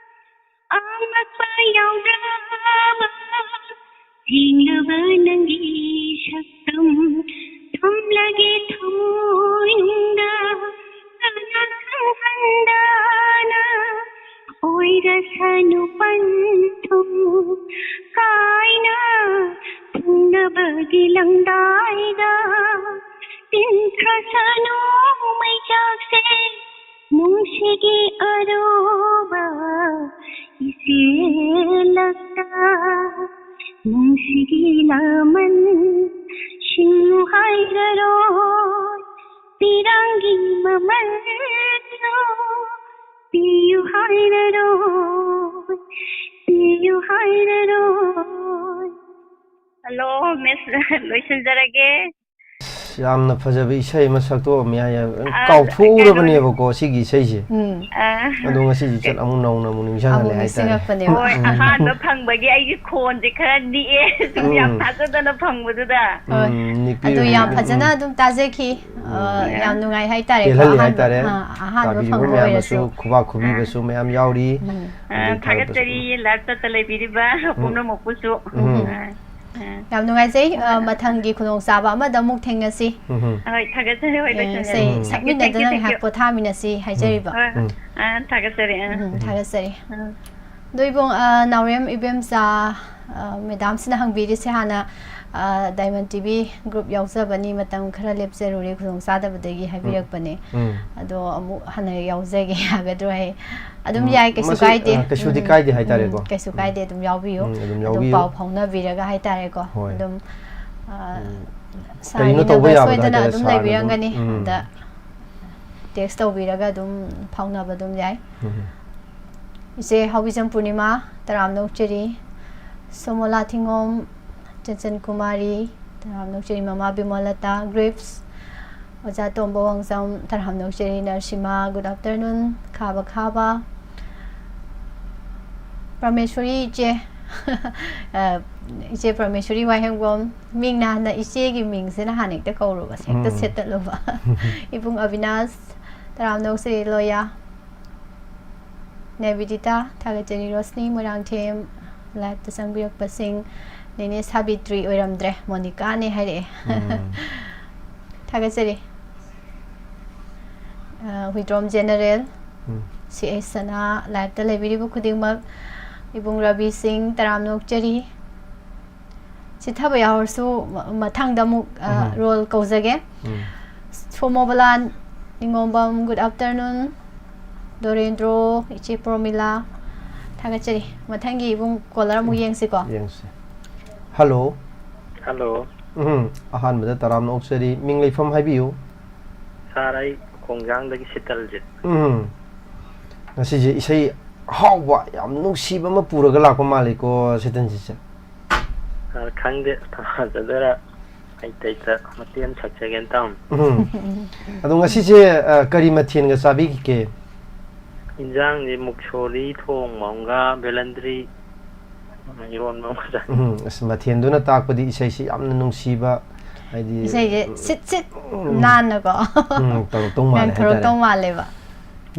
ꯑꯃꯛꯄ ꯌꯥꯎꯗ꯭ꯔꯕ ꯌꯦꯡꯂꯕ ꯅꯪꯒꯤ ꯁꯛꯇꯝ ꯊꯝꯂꯒꯦ ꯊꯃꯣꯏꯅꯨꯡꯗ ꯀꯅꯥ ꯈꯪꯍꯟꯗꯅ ꯑꯣꯏꯔꯁꯅꯨ ꯄꯟꯊꯨꯡ ꯀꯥꯏꯅ ꯊꯨꯡꯅꯕꯒꯤ ꯂꯪꯗꯥꯏꯗ ꯇꯤꯟꯈ꯭ꯔꯁꯅꯨ ꯃꯩꯆꯥꯛꯁꯦ ꯅꯨꯡꯁꯤꯒꯤ ꯑꯔꯨꯕ ꯏꯆꯦꯜꯂꯛꯇ ꯅꯨꯡꯁꯤꯒꯤ ꯂꯃꯟ ꯁꯤꯡꯉꯨ ꯍꯥꯏꯔꯔꯣꯏ ꯄꯤꯔꯥꯡꯒꯤ ꯃꯃꯜꯁꯨ ꯄꯤꯌꯨ ꯍꯥꯏꯔꯔꯣꯏ ꯄꯤꯌꯨ ꯍꯥꯏꯔꯔꯣꯏ꯫ ꯍꯜꯂꯣ ꯃꯤꯁ, ꯂꯣꯏꯁꯤꯟꯖꯔꯒꯦ꯫ ꯌꯥꯝꯅ ꯐꯖꯕ ꯏꯁꯩ ꯑꯃ ꯁꯛꯇꯣꯛꯑꯝꯃꯤ ꯍꯥꯏ꯫ ꯑꯥ, ꯀꯥꯎꯊꯣꯛꯎꯔꯕꯅꯦꯕꯀꯣ ꯁꯤꯒꯤ ꯏꯁꯩꯁꯦ꯫ ꯎꯝ ꯑꯥ, ꯑꯗꯣ ꯉꯁꯤꯗꯤ ꯆꯠ ꯑꯃꯨꯛ ꯅꯧꯅ ꯑꯃꯨꯛ ꯅꯤꯡꯁꯤꯡꯍꯜꯂꯦ ꯑꯃꯨꯛ ꯍꯥꯏꯇꯥꯔꯦ꯫ ꯅꯤꯡꯁꯤꯡꯉꯛꯄꯅꯦꯕ꯫ ꯎꯝ꯫ ꯑꯍꯥꯟꯕ ꯐꯪꯕꯒꯤ ꯑꯩꯒꯤ ꯈꯣꯟꯁꯦ ꯈꯔ ꯅꯤꯛꯑꯦ꯫ ꯁꯨꯝ ꯌꯥꯝ ꯎꯝ꯫ ꯊꯥꯖꯗꯅ ꯐꯪꯕꯗꯨꯗ꯫ ꯍꯣꯏ꯫ ꯎꯝ, ꯑꯗꯨ ꯅꯤꯛꯄꯤꯔꯨꯅꯨ꯫ ꯌꯥꯝ ꯎꯝ꯫ ꯐꯖꯅ ꯑꯗꯨꯝ ꯇꯥꯖꯈꯤ꯫ ꯑ, ꯎꯝ꯫ ꯌꯥꯝ ꯅꯨꯡꯉꯥꯏ ꯍꯥꯏꯇꯥꯔꯦꯀꯣ꯫ ꯄꯦꯜꯍꯜꯂꯤ ꯑꯍꯥꯟꯕ, ꯍꯥꯏꯇꯥꯔꯦ꯫ ꯑ, ꯑꯍꯥꯟꯕ ꯇꯥꯕꯤꯔꯤꯕ ꯐꯪꯕ ꯃꯌꯥꯝꯅꯁꯨ ꯑꯣꯏꯔꯁꯨ꯫ ꯈꯨꯕꯥꯛ ꯈꯨꯕꯤꯕꯁꯨ ꯃꯌꯥꯝ ꯌꯥꯎꯔꯤ꯫ ꯎꯝ꯫ ꯑ, ꯑꯗꯩ ꯊꯥꯒꯠꯄꯁꯨ ꯊꯥꯒꯠꯆꯔꯤ ꯂꯥꯏꯚ ꯆꯠꯇ ꯂꯩꯕꯤꯔꯤꯕ ꯎꯝ꯫ ꯄꯨꯝꯅꯃꯛꯄꯨꯁꯨ꯫ ꯎꯝ꯫ ꯑ, ꯑ꯫ ꯌꯥꯝ ꯅꯨꯡꯉꯥꯏꯖꯩ꯫ ꯑ, ꯃꯊꯪꯒꯤ ꯈꯨꯗꯣꯡꯆꯥꯕ ꯑꯃꯗ ꯑꯃꯨꯛ ꯊꯦꯡꯅꯁꯤ꯫ ꯎꯝ꯫ ꯍꯣꯏ, ꯊꯥꯒꯠꯆꯔꯤ꯫ ꯍꯣꯏ, ꯑ, ꯂꯣꯏꯁꯤꯟꯖꯔꯦ꯫ ꯁꯦ, ꯎꯝ꯫ ꯁꯛꯃꯤꯟꯅꯗꯅ Thank you, thank you, ꯉꯥꯏꯍꯥꯛ thank you꯫ ꯄꯣꯊꯥꯃꯤꯟꯅꯁꯤ ꯍꯥꯏꯖꯔꯤꯕ꯫ ꯍꯣꯏ꯫ ꯎꯝ꯫ ꯑ, ꯊꯥꯒꯠꯆꯔꯤ꯫ ꯑ꯫ ꯎꯝ, ꯊꯥꯒꯠꯆꯔꯤ꯫ ꯑ꯫ ꯑꯗꯣ ꯏꯕꯨꯡ, ꯑ, ꯅꯥꯎꯔꯦꯝ ꯏꯕꯦꯝꯆꯥ, ꯑ, ꯃꯦꯗꯥꯝꯁꯤꯅ ꯍꯪꯕꯤꯔꯤꯁꯦ ꯍꯥꯟꯅ, ꯑ, Diamond T V group ꯌꯥꯎꯖꯕꯅꯤ, ꯃꯇꯝ ꯈꯔ ꯂꯦꯞꯆꯔꯨꯔꯦ, ꯈꯨꯗꯣꯡꯆꯥꯗꯕꯗꯒꯤ ꯍꯥꯏꯕꯤꯔꯛꯄꯅꯦ꯫ ꯎꯝ꯫ ꯑꯗꯣ ꯑꯃꯨꯛ ꯍꯟꯅ ꯌꯥꯎꯖꯒꯦ ꯍꯥꯏꯒꯗ꯭ꯔꯣ? ꯑꯩ ꯑꯗꯨꯝ ꯃ-, ꯌꯥꯏ, ꯀꯩꯁꯨ ꯃꯁꯤ, ꯀꯥꯏꯗꯦ꯫ ꯑ, ꯀꯩꯁꯨꯗꯤ ꯎꯝ, ꯀꯥꯏꯗꯦ ꯎꯝ, ꯍꯥꯏꯇꯥꯔꯦꯀꯣ꯫ ꯎꯝ, ꯀꯩꯁꯨ ꯀꯥꯏꯗꯦ, ꯑꯗꯨꯝ ꯌꯥꯎꯕꯤꯌꯨ꯫ ꯎꯝ, ꯑꯗꯨꯝ ꯑꯗꯨꯝ ꯌꯥꯎꯕꯤꯌꯨ꯫ ꯄꯥꯎ ꯐꯥꯎꯅꯕꯤꯔꯒ ꯍꯥꯏꯇꯥꯔꯦꯀꯣ꯫ ꯍꯣꯏ꯫ ꯑꯗꯨꯝ, ꯑ, ꯎꯝ꯫ ꯁꯥꯔꯒꯤ ꯀꯔꯤꯅꯣ ꯇꯧꯕ number ꯌꯥꯕꯗ ꯁꯣꯏꯗꯅ ꯍꯥꯏꯇꯥꯔꯦ, ꯑꯗꯨꯝ ꯁꯥꯔꯅ ꯂꯩꯕꯤꯔꯝꯒꯅꯤ꯫ ꯑꯗꯨꯝ, ꯎꯝ꯫ ꯑꯗ text ꯇꯧꯕꯤꯔꯒ ꯑꯗꯨꯝ ꯐꯥꯎꯅꯕ ꯑꯗꯨꯝ ꯌꯥꯏ꯫ ꯎꯝ꯫ ꯏꯆꯦ ꯍꯥꯎꯕꯤꯖꯝ ꯄꯨꯔꯅꯤꯃꯥ, ꯇꯔꯥꯝꯅ ꯑꯣꯛꯆꯔꯤ꯫ ꯁꯣꯃꯣꯂꯥ ꯊꯤꯉꯣꯝ, ꯆꯟꯆꯟ ꯀꯨꯃꯥꯔꯤ, ꯇꯔꯥꯝꯅ ꯑꯣꯛꯆꯔꯤ꯫ ꯃꯃꯥ ꯕꯤꯃꯣꯂꯇꯥ, Grips, ꯑꯣꯖꯥ ꯇꯣꯝꯕ ꯋꯥꯡꯖꯝ, ꯇꯔꯥꯝꯅ ꯑꯣꯛꯆꯔꯤ꯫ ꯅꯔꯁꯤꯃꯥ, good afternoon꯫ ꯈꯥꯕ ꯈꯥꯕ, ꯄ꯭ꯔꯃꯦꯁꯣꯔꯤ ꯏꯆꯦ, ꯑ, ꯏꯆꯦ ꯄ꯭ꯔꯃꯦꯁꯣꯔꯤ ꯋꯥꯍꯦꯡꯕꯝ, ꯃꯤꯡꯅ ꯍꯥꯟꯅ ꯏꯆꯦꯒꯤ ꯃꯤꯡꯁꯤꯅ ꯍꯥꯟꯅ ꯍꯦꯛꯇ ꯀꯧꯔꯨꯕ, ꯍꯦꯛꯇ ꯎꯝ꯫ ꯁꯦꯠꯇꯠꯂꯨꯕ꯫ ꯏꯕꯨꯡ ꯑꯕꯤꯅꯥꯁ, ꯇꯔꯥꯝꯅ ꯑꯣꯛꯆꯔꯤ ꯂꯣꯌꯥ꯫ ꯅꯦꯕꯤꯗꯤꯇꯥ, ꯊꯥꯒꯠꯆꯔꯤ꯫ ꯔꯣꯁꯅꯤ, ꯃꯣꯏꯔꯥꯡꯊꯦꯝ, live-ꯇ ꯆꯪꯕꯤꯔꯛꯄꯁꯤꯡ꯫ ꯅꯦꯅꯦ ꯁꯥꯕꯤꯇ꯭ꯔꯤ ꯑꯣꯏꯔꯝꯗ꯭ꯔꯦ, ꯃꯣꯅꯤꯀꯥꯅꯦ ꯍꯥꯏꯔꯛꯑꯦ꯫ ꯎꯝ꯫ ꯊꯥꯒꯠꯆꯔꯤ꯫ ꯑ, ꯍꯨꯏꯗ꯭ꯔꯣꯝ ꯖꯦꯅꯔꯦꯜ, ꯎꯝ꯫ ꯁꯤ ꯑꯩꯆ ꯁꯅꯥ, live-ꯇ ꯂꯩꯕꯤꯔꯤꯕ ꯈꯨꯗꯤꯡꯃꯛ, ꯏꯕꯨꯡ ꯔꯕꯤ ꯁꯤꯡ, ꯇꯔꯥꯝꯅ ꯑꯣꯛꯆꯔꯤ꯫ ꯆꯤꯠꯊꯕ ꯌꯥꯎꯔꯁꯨ ꯃ-, ꯃꯊꯪꯗ ꯑꯃꯨꯛ, ꯑ, ꯎꯝ꯫ role ꯀꯧꯖꯒꯦ꯫ ꯎꯝ꯫ ꯁꯣꯃꯣꯕꯂꯥꯟ ꯅꯤꯉꯣꯝꯕꯝ, good afternoon꯫ ꯗꯣꯔꯦꯟꯗ꯭ꯔꯣ, ꯏꯆꯦ ꯄ꯭ꯔꯣꯃꯤꯂꯥ, ꯊꯥꯒꯠꯆꯔꯤ꯫ ꯃꯊꯪꯒꯤ ꯏꯕꯨꯡ caller ꯑꯃꯨꯛ ꯌꯦꯡꯁꯤꯀꯣ꯫ ꯌꯦꯡꯁꯤ꯫ Hello꯫ Hello꯫ ꯎꯝ, ꯑꯍꯥꯟꯕꯗ ꯇꯔꯥꯝꯅ ꯑꯣꯛꯆꯔꯤ꯫ ꯃꯤꯡ ꯂꯩꯐꯝ ꯍꯥꯏꯕꯤꯌꯨ꯫ Sir, ꯑꯩ ꯈꯣꯡꯖꯥꯡꯗꯒꯤ ꯁꯤꯇꯜꯖꯤꯠ꯫ ꯎꯝ꯫ ꯉꯁꯤꯁꯦ ꯏꯁꯩ ꯑꯍꯥꯎꯕ, ꯌꯥꯝ ꯅꯨꯡꯁꯤꯕ ꯑꯃ ꯄꯨꯔꯒ ꯂꯥꯛꯄ ꯃꯥꯜꯂꯤꯀꯣ, ꯁꯤꯇꯜꯖꯤꯠꯁꯦ? Sir, ꯈꯪꯗꯦ, ꯊꯥꯖꯗꯣꯏꯔꯥ? ꯑꯩ ꯇꯩꯇ ꯃꯇꯦꯛ ꯑꯃ ꯁꯛꯆꯒꯦꯅ ꯇꯧꯅꯤ꯫ ꯎꯝ꯫ ꯑꯗꯣ ꯉꯁꯤꯁꯦ, ꯑ, ꯀꯔꯤ ꯃꯊꯦꯜꯒ ꯆꯥꯕꯤꯈꯤꯒꯦ? ꯏꯟꯖꯥꯡꯁꯦ ꯃꯨꯛꯁꯣꯔꯤ ꯊꯣꯡꯕ ꯑꯃꯒ ꯕꯦꯂꯟꯗ꯭ꯔꯤ ꯏꯔꯣꯟꯕ ꯑꯃꯒ ꯆꯥꯏ꯫ ꯎꯝ, ꯑꯁ, ꯃꯊꯦꯜꯗꯨꯅ ꯇꯥꯛꯄꯗꯤ ꯏꯁꯩꯁꯤ ꯌꯥꯝꯅ ꯅꯨꯡꯁꯤꯕ, ꯍꯥꯏꯗꯤ, ꯏꯁꯩꯁꯦ ꯎꯝ, ꯁꯤꯠ ꯁꯤꯠ ꯎꯝ, ꯅꯥꯟꯅꯀꯣ ꯎꯝ, ꯇꯧꯔꯛꯇꯧ ꯃꯥꯜꯂꯦ ꯉꯥꯡꯊꯣꯔꯛꯇꯧ ꯍꯥꯏꯇꯥꯔꯦ꯫ ꯃꯥꯜꯂꯦꯕ꯫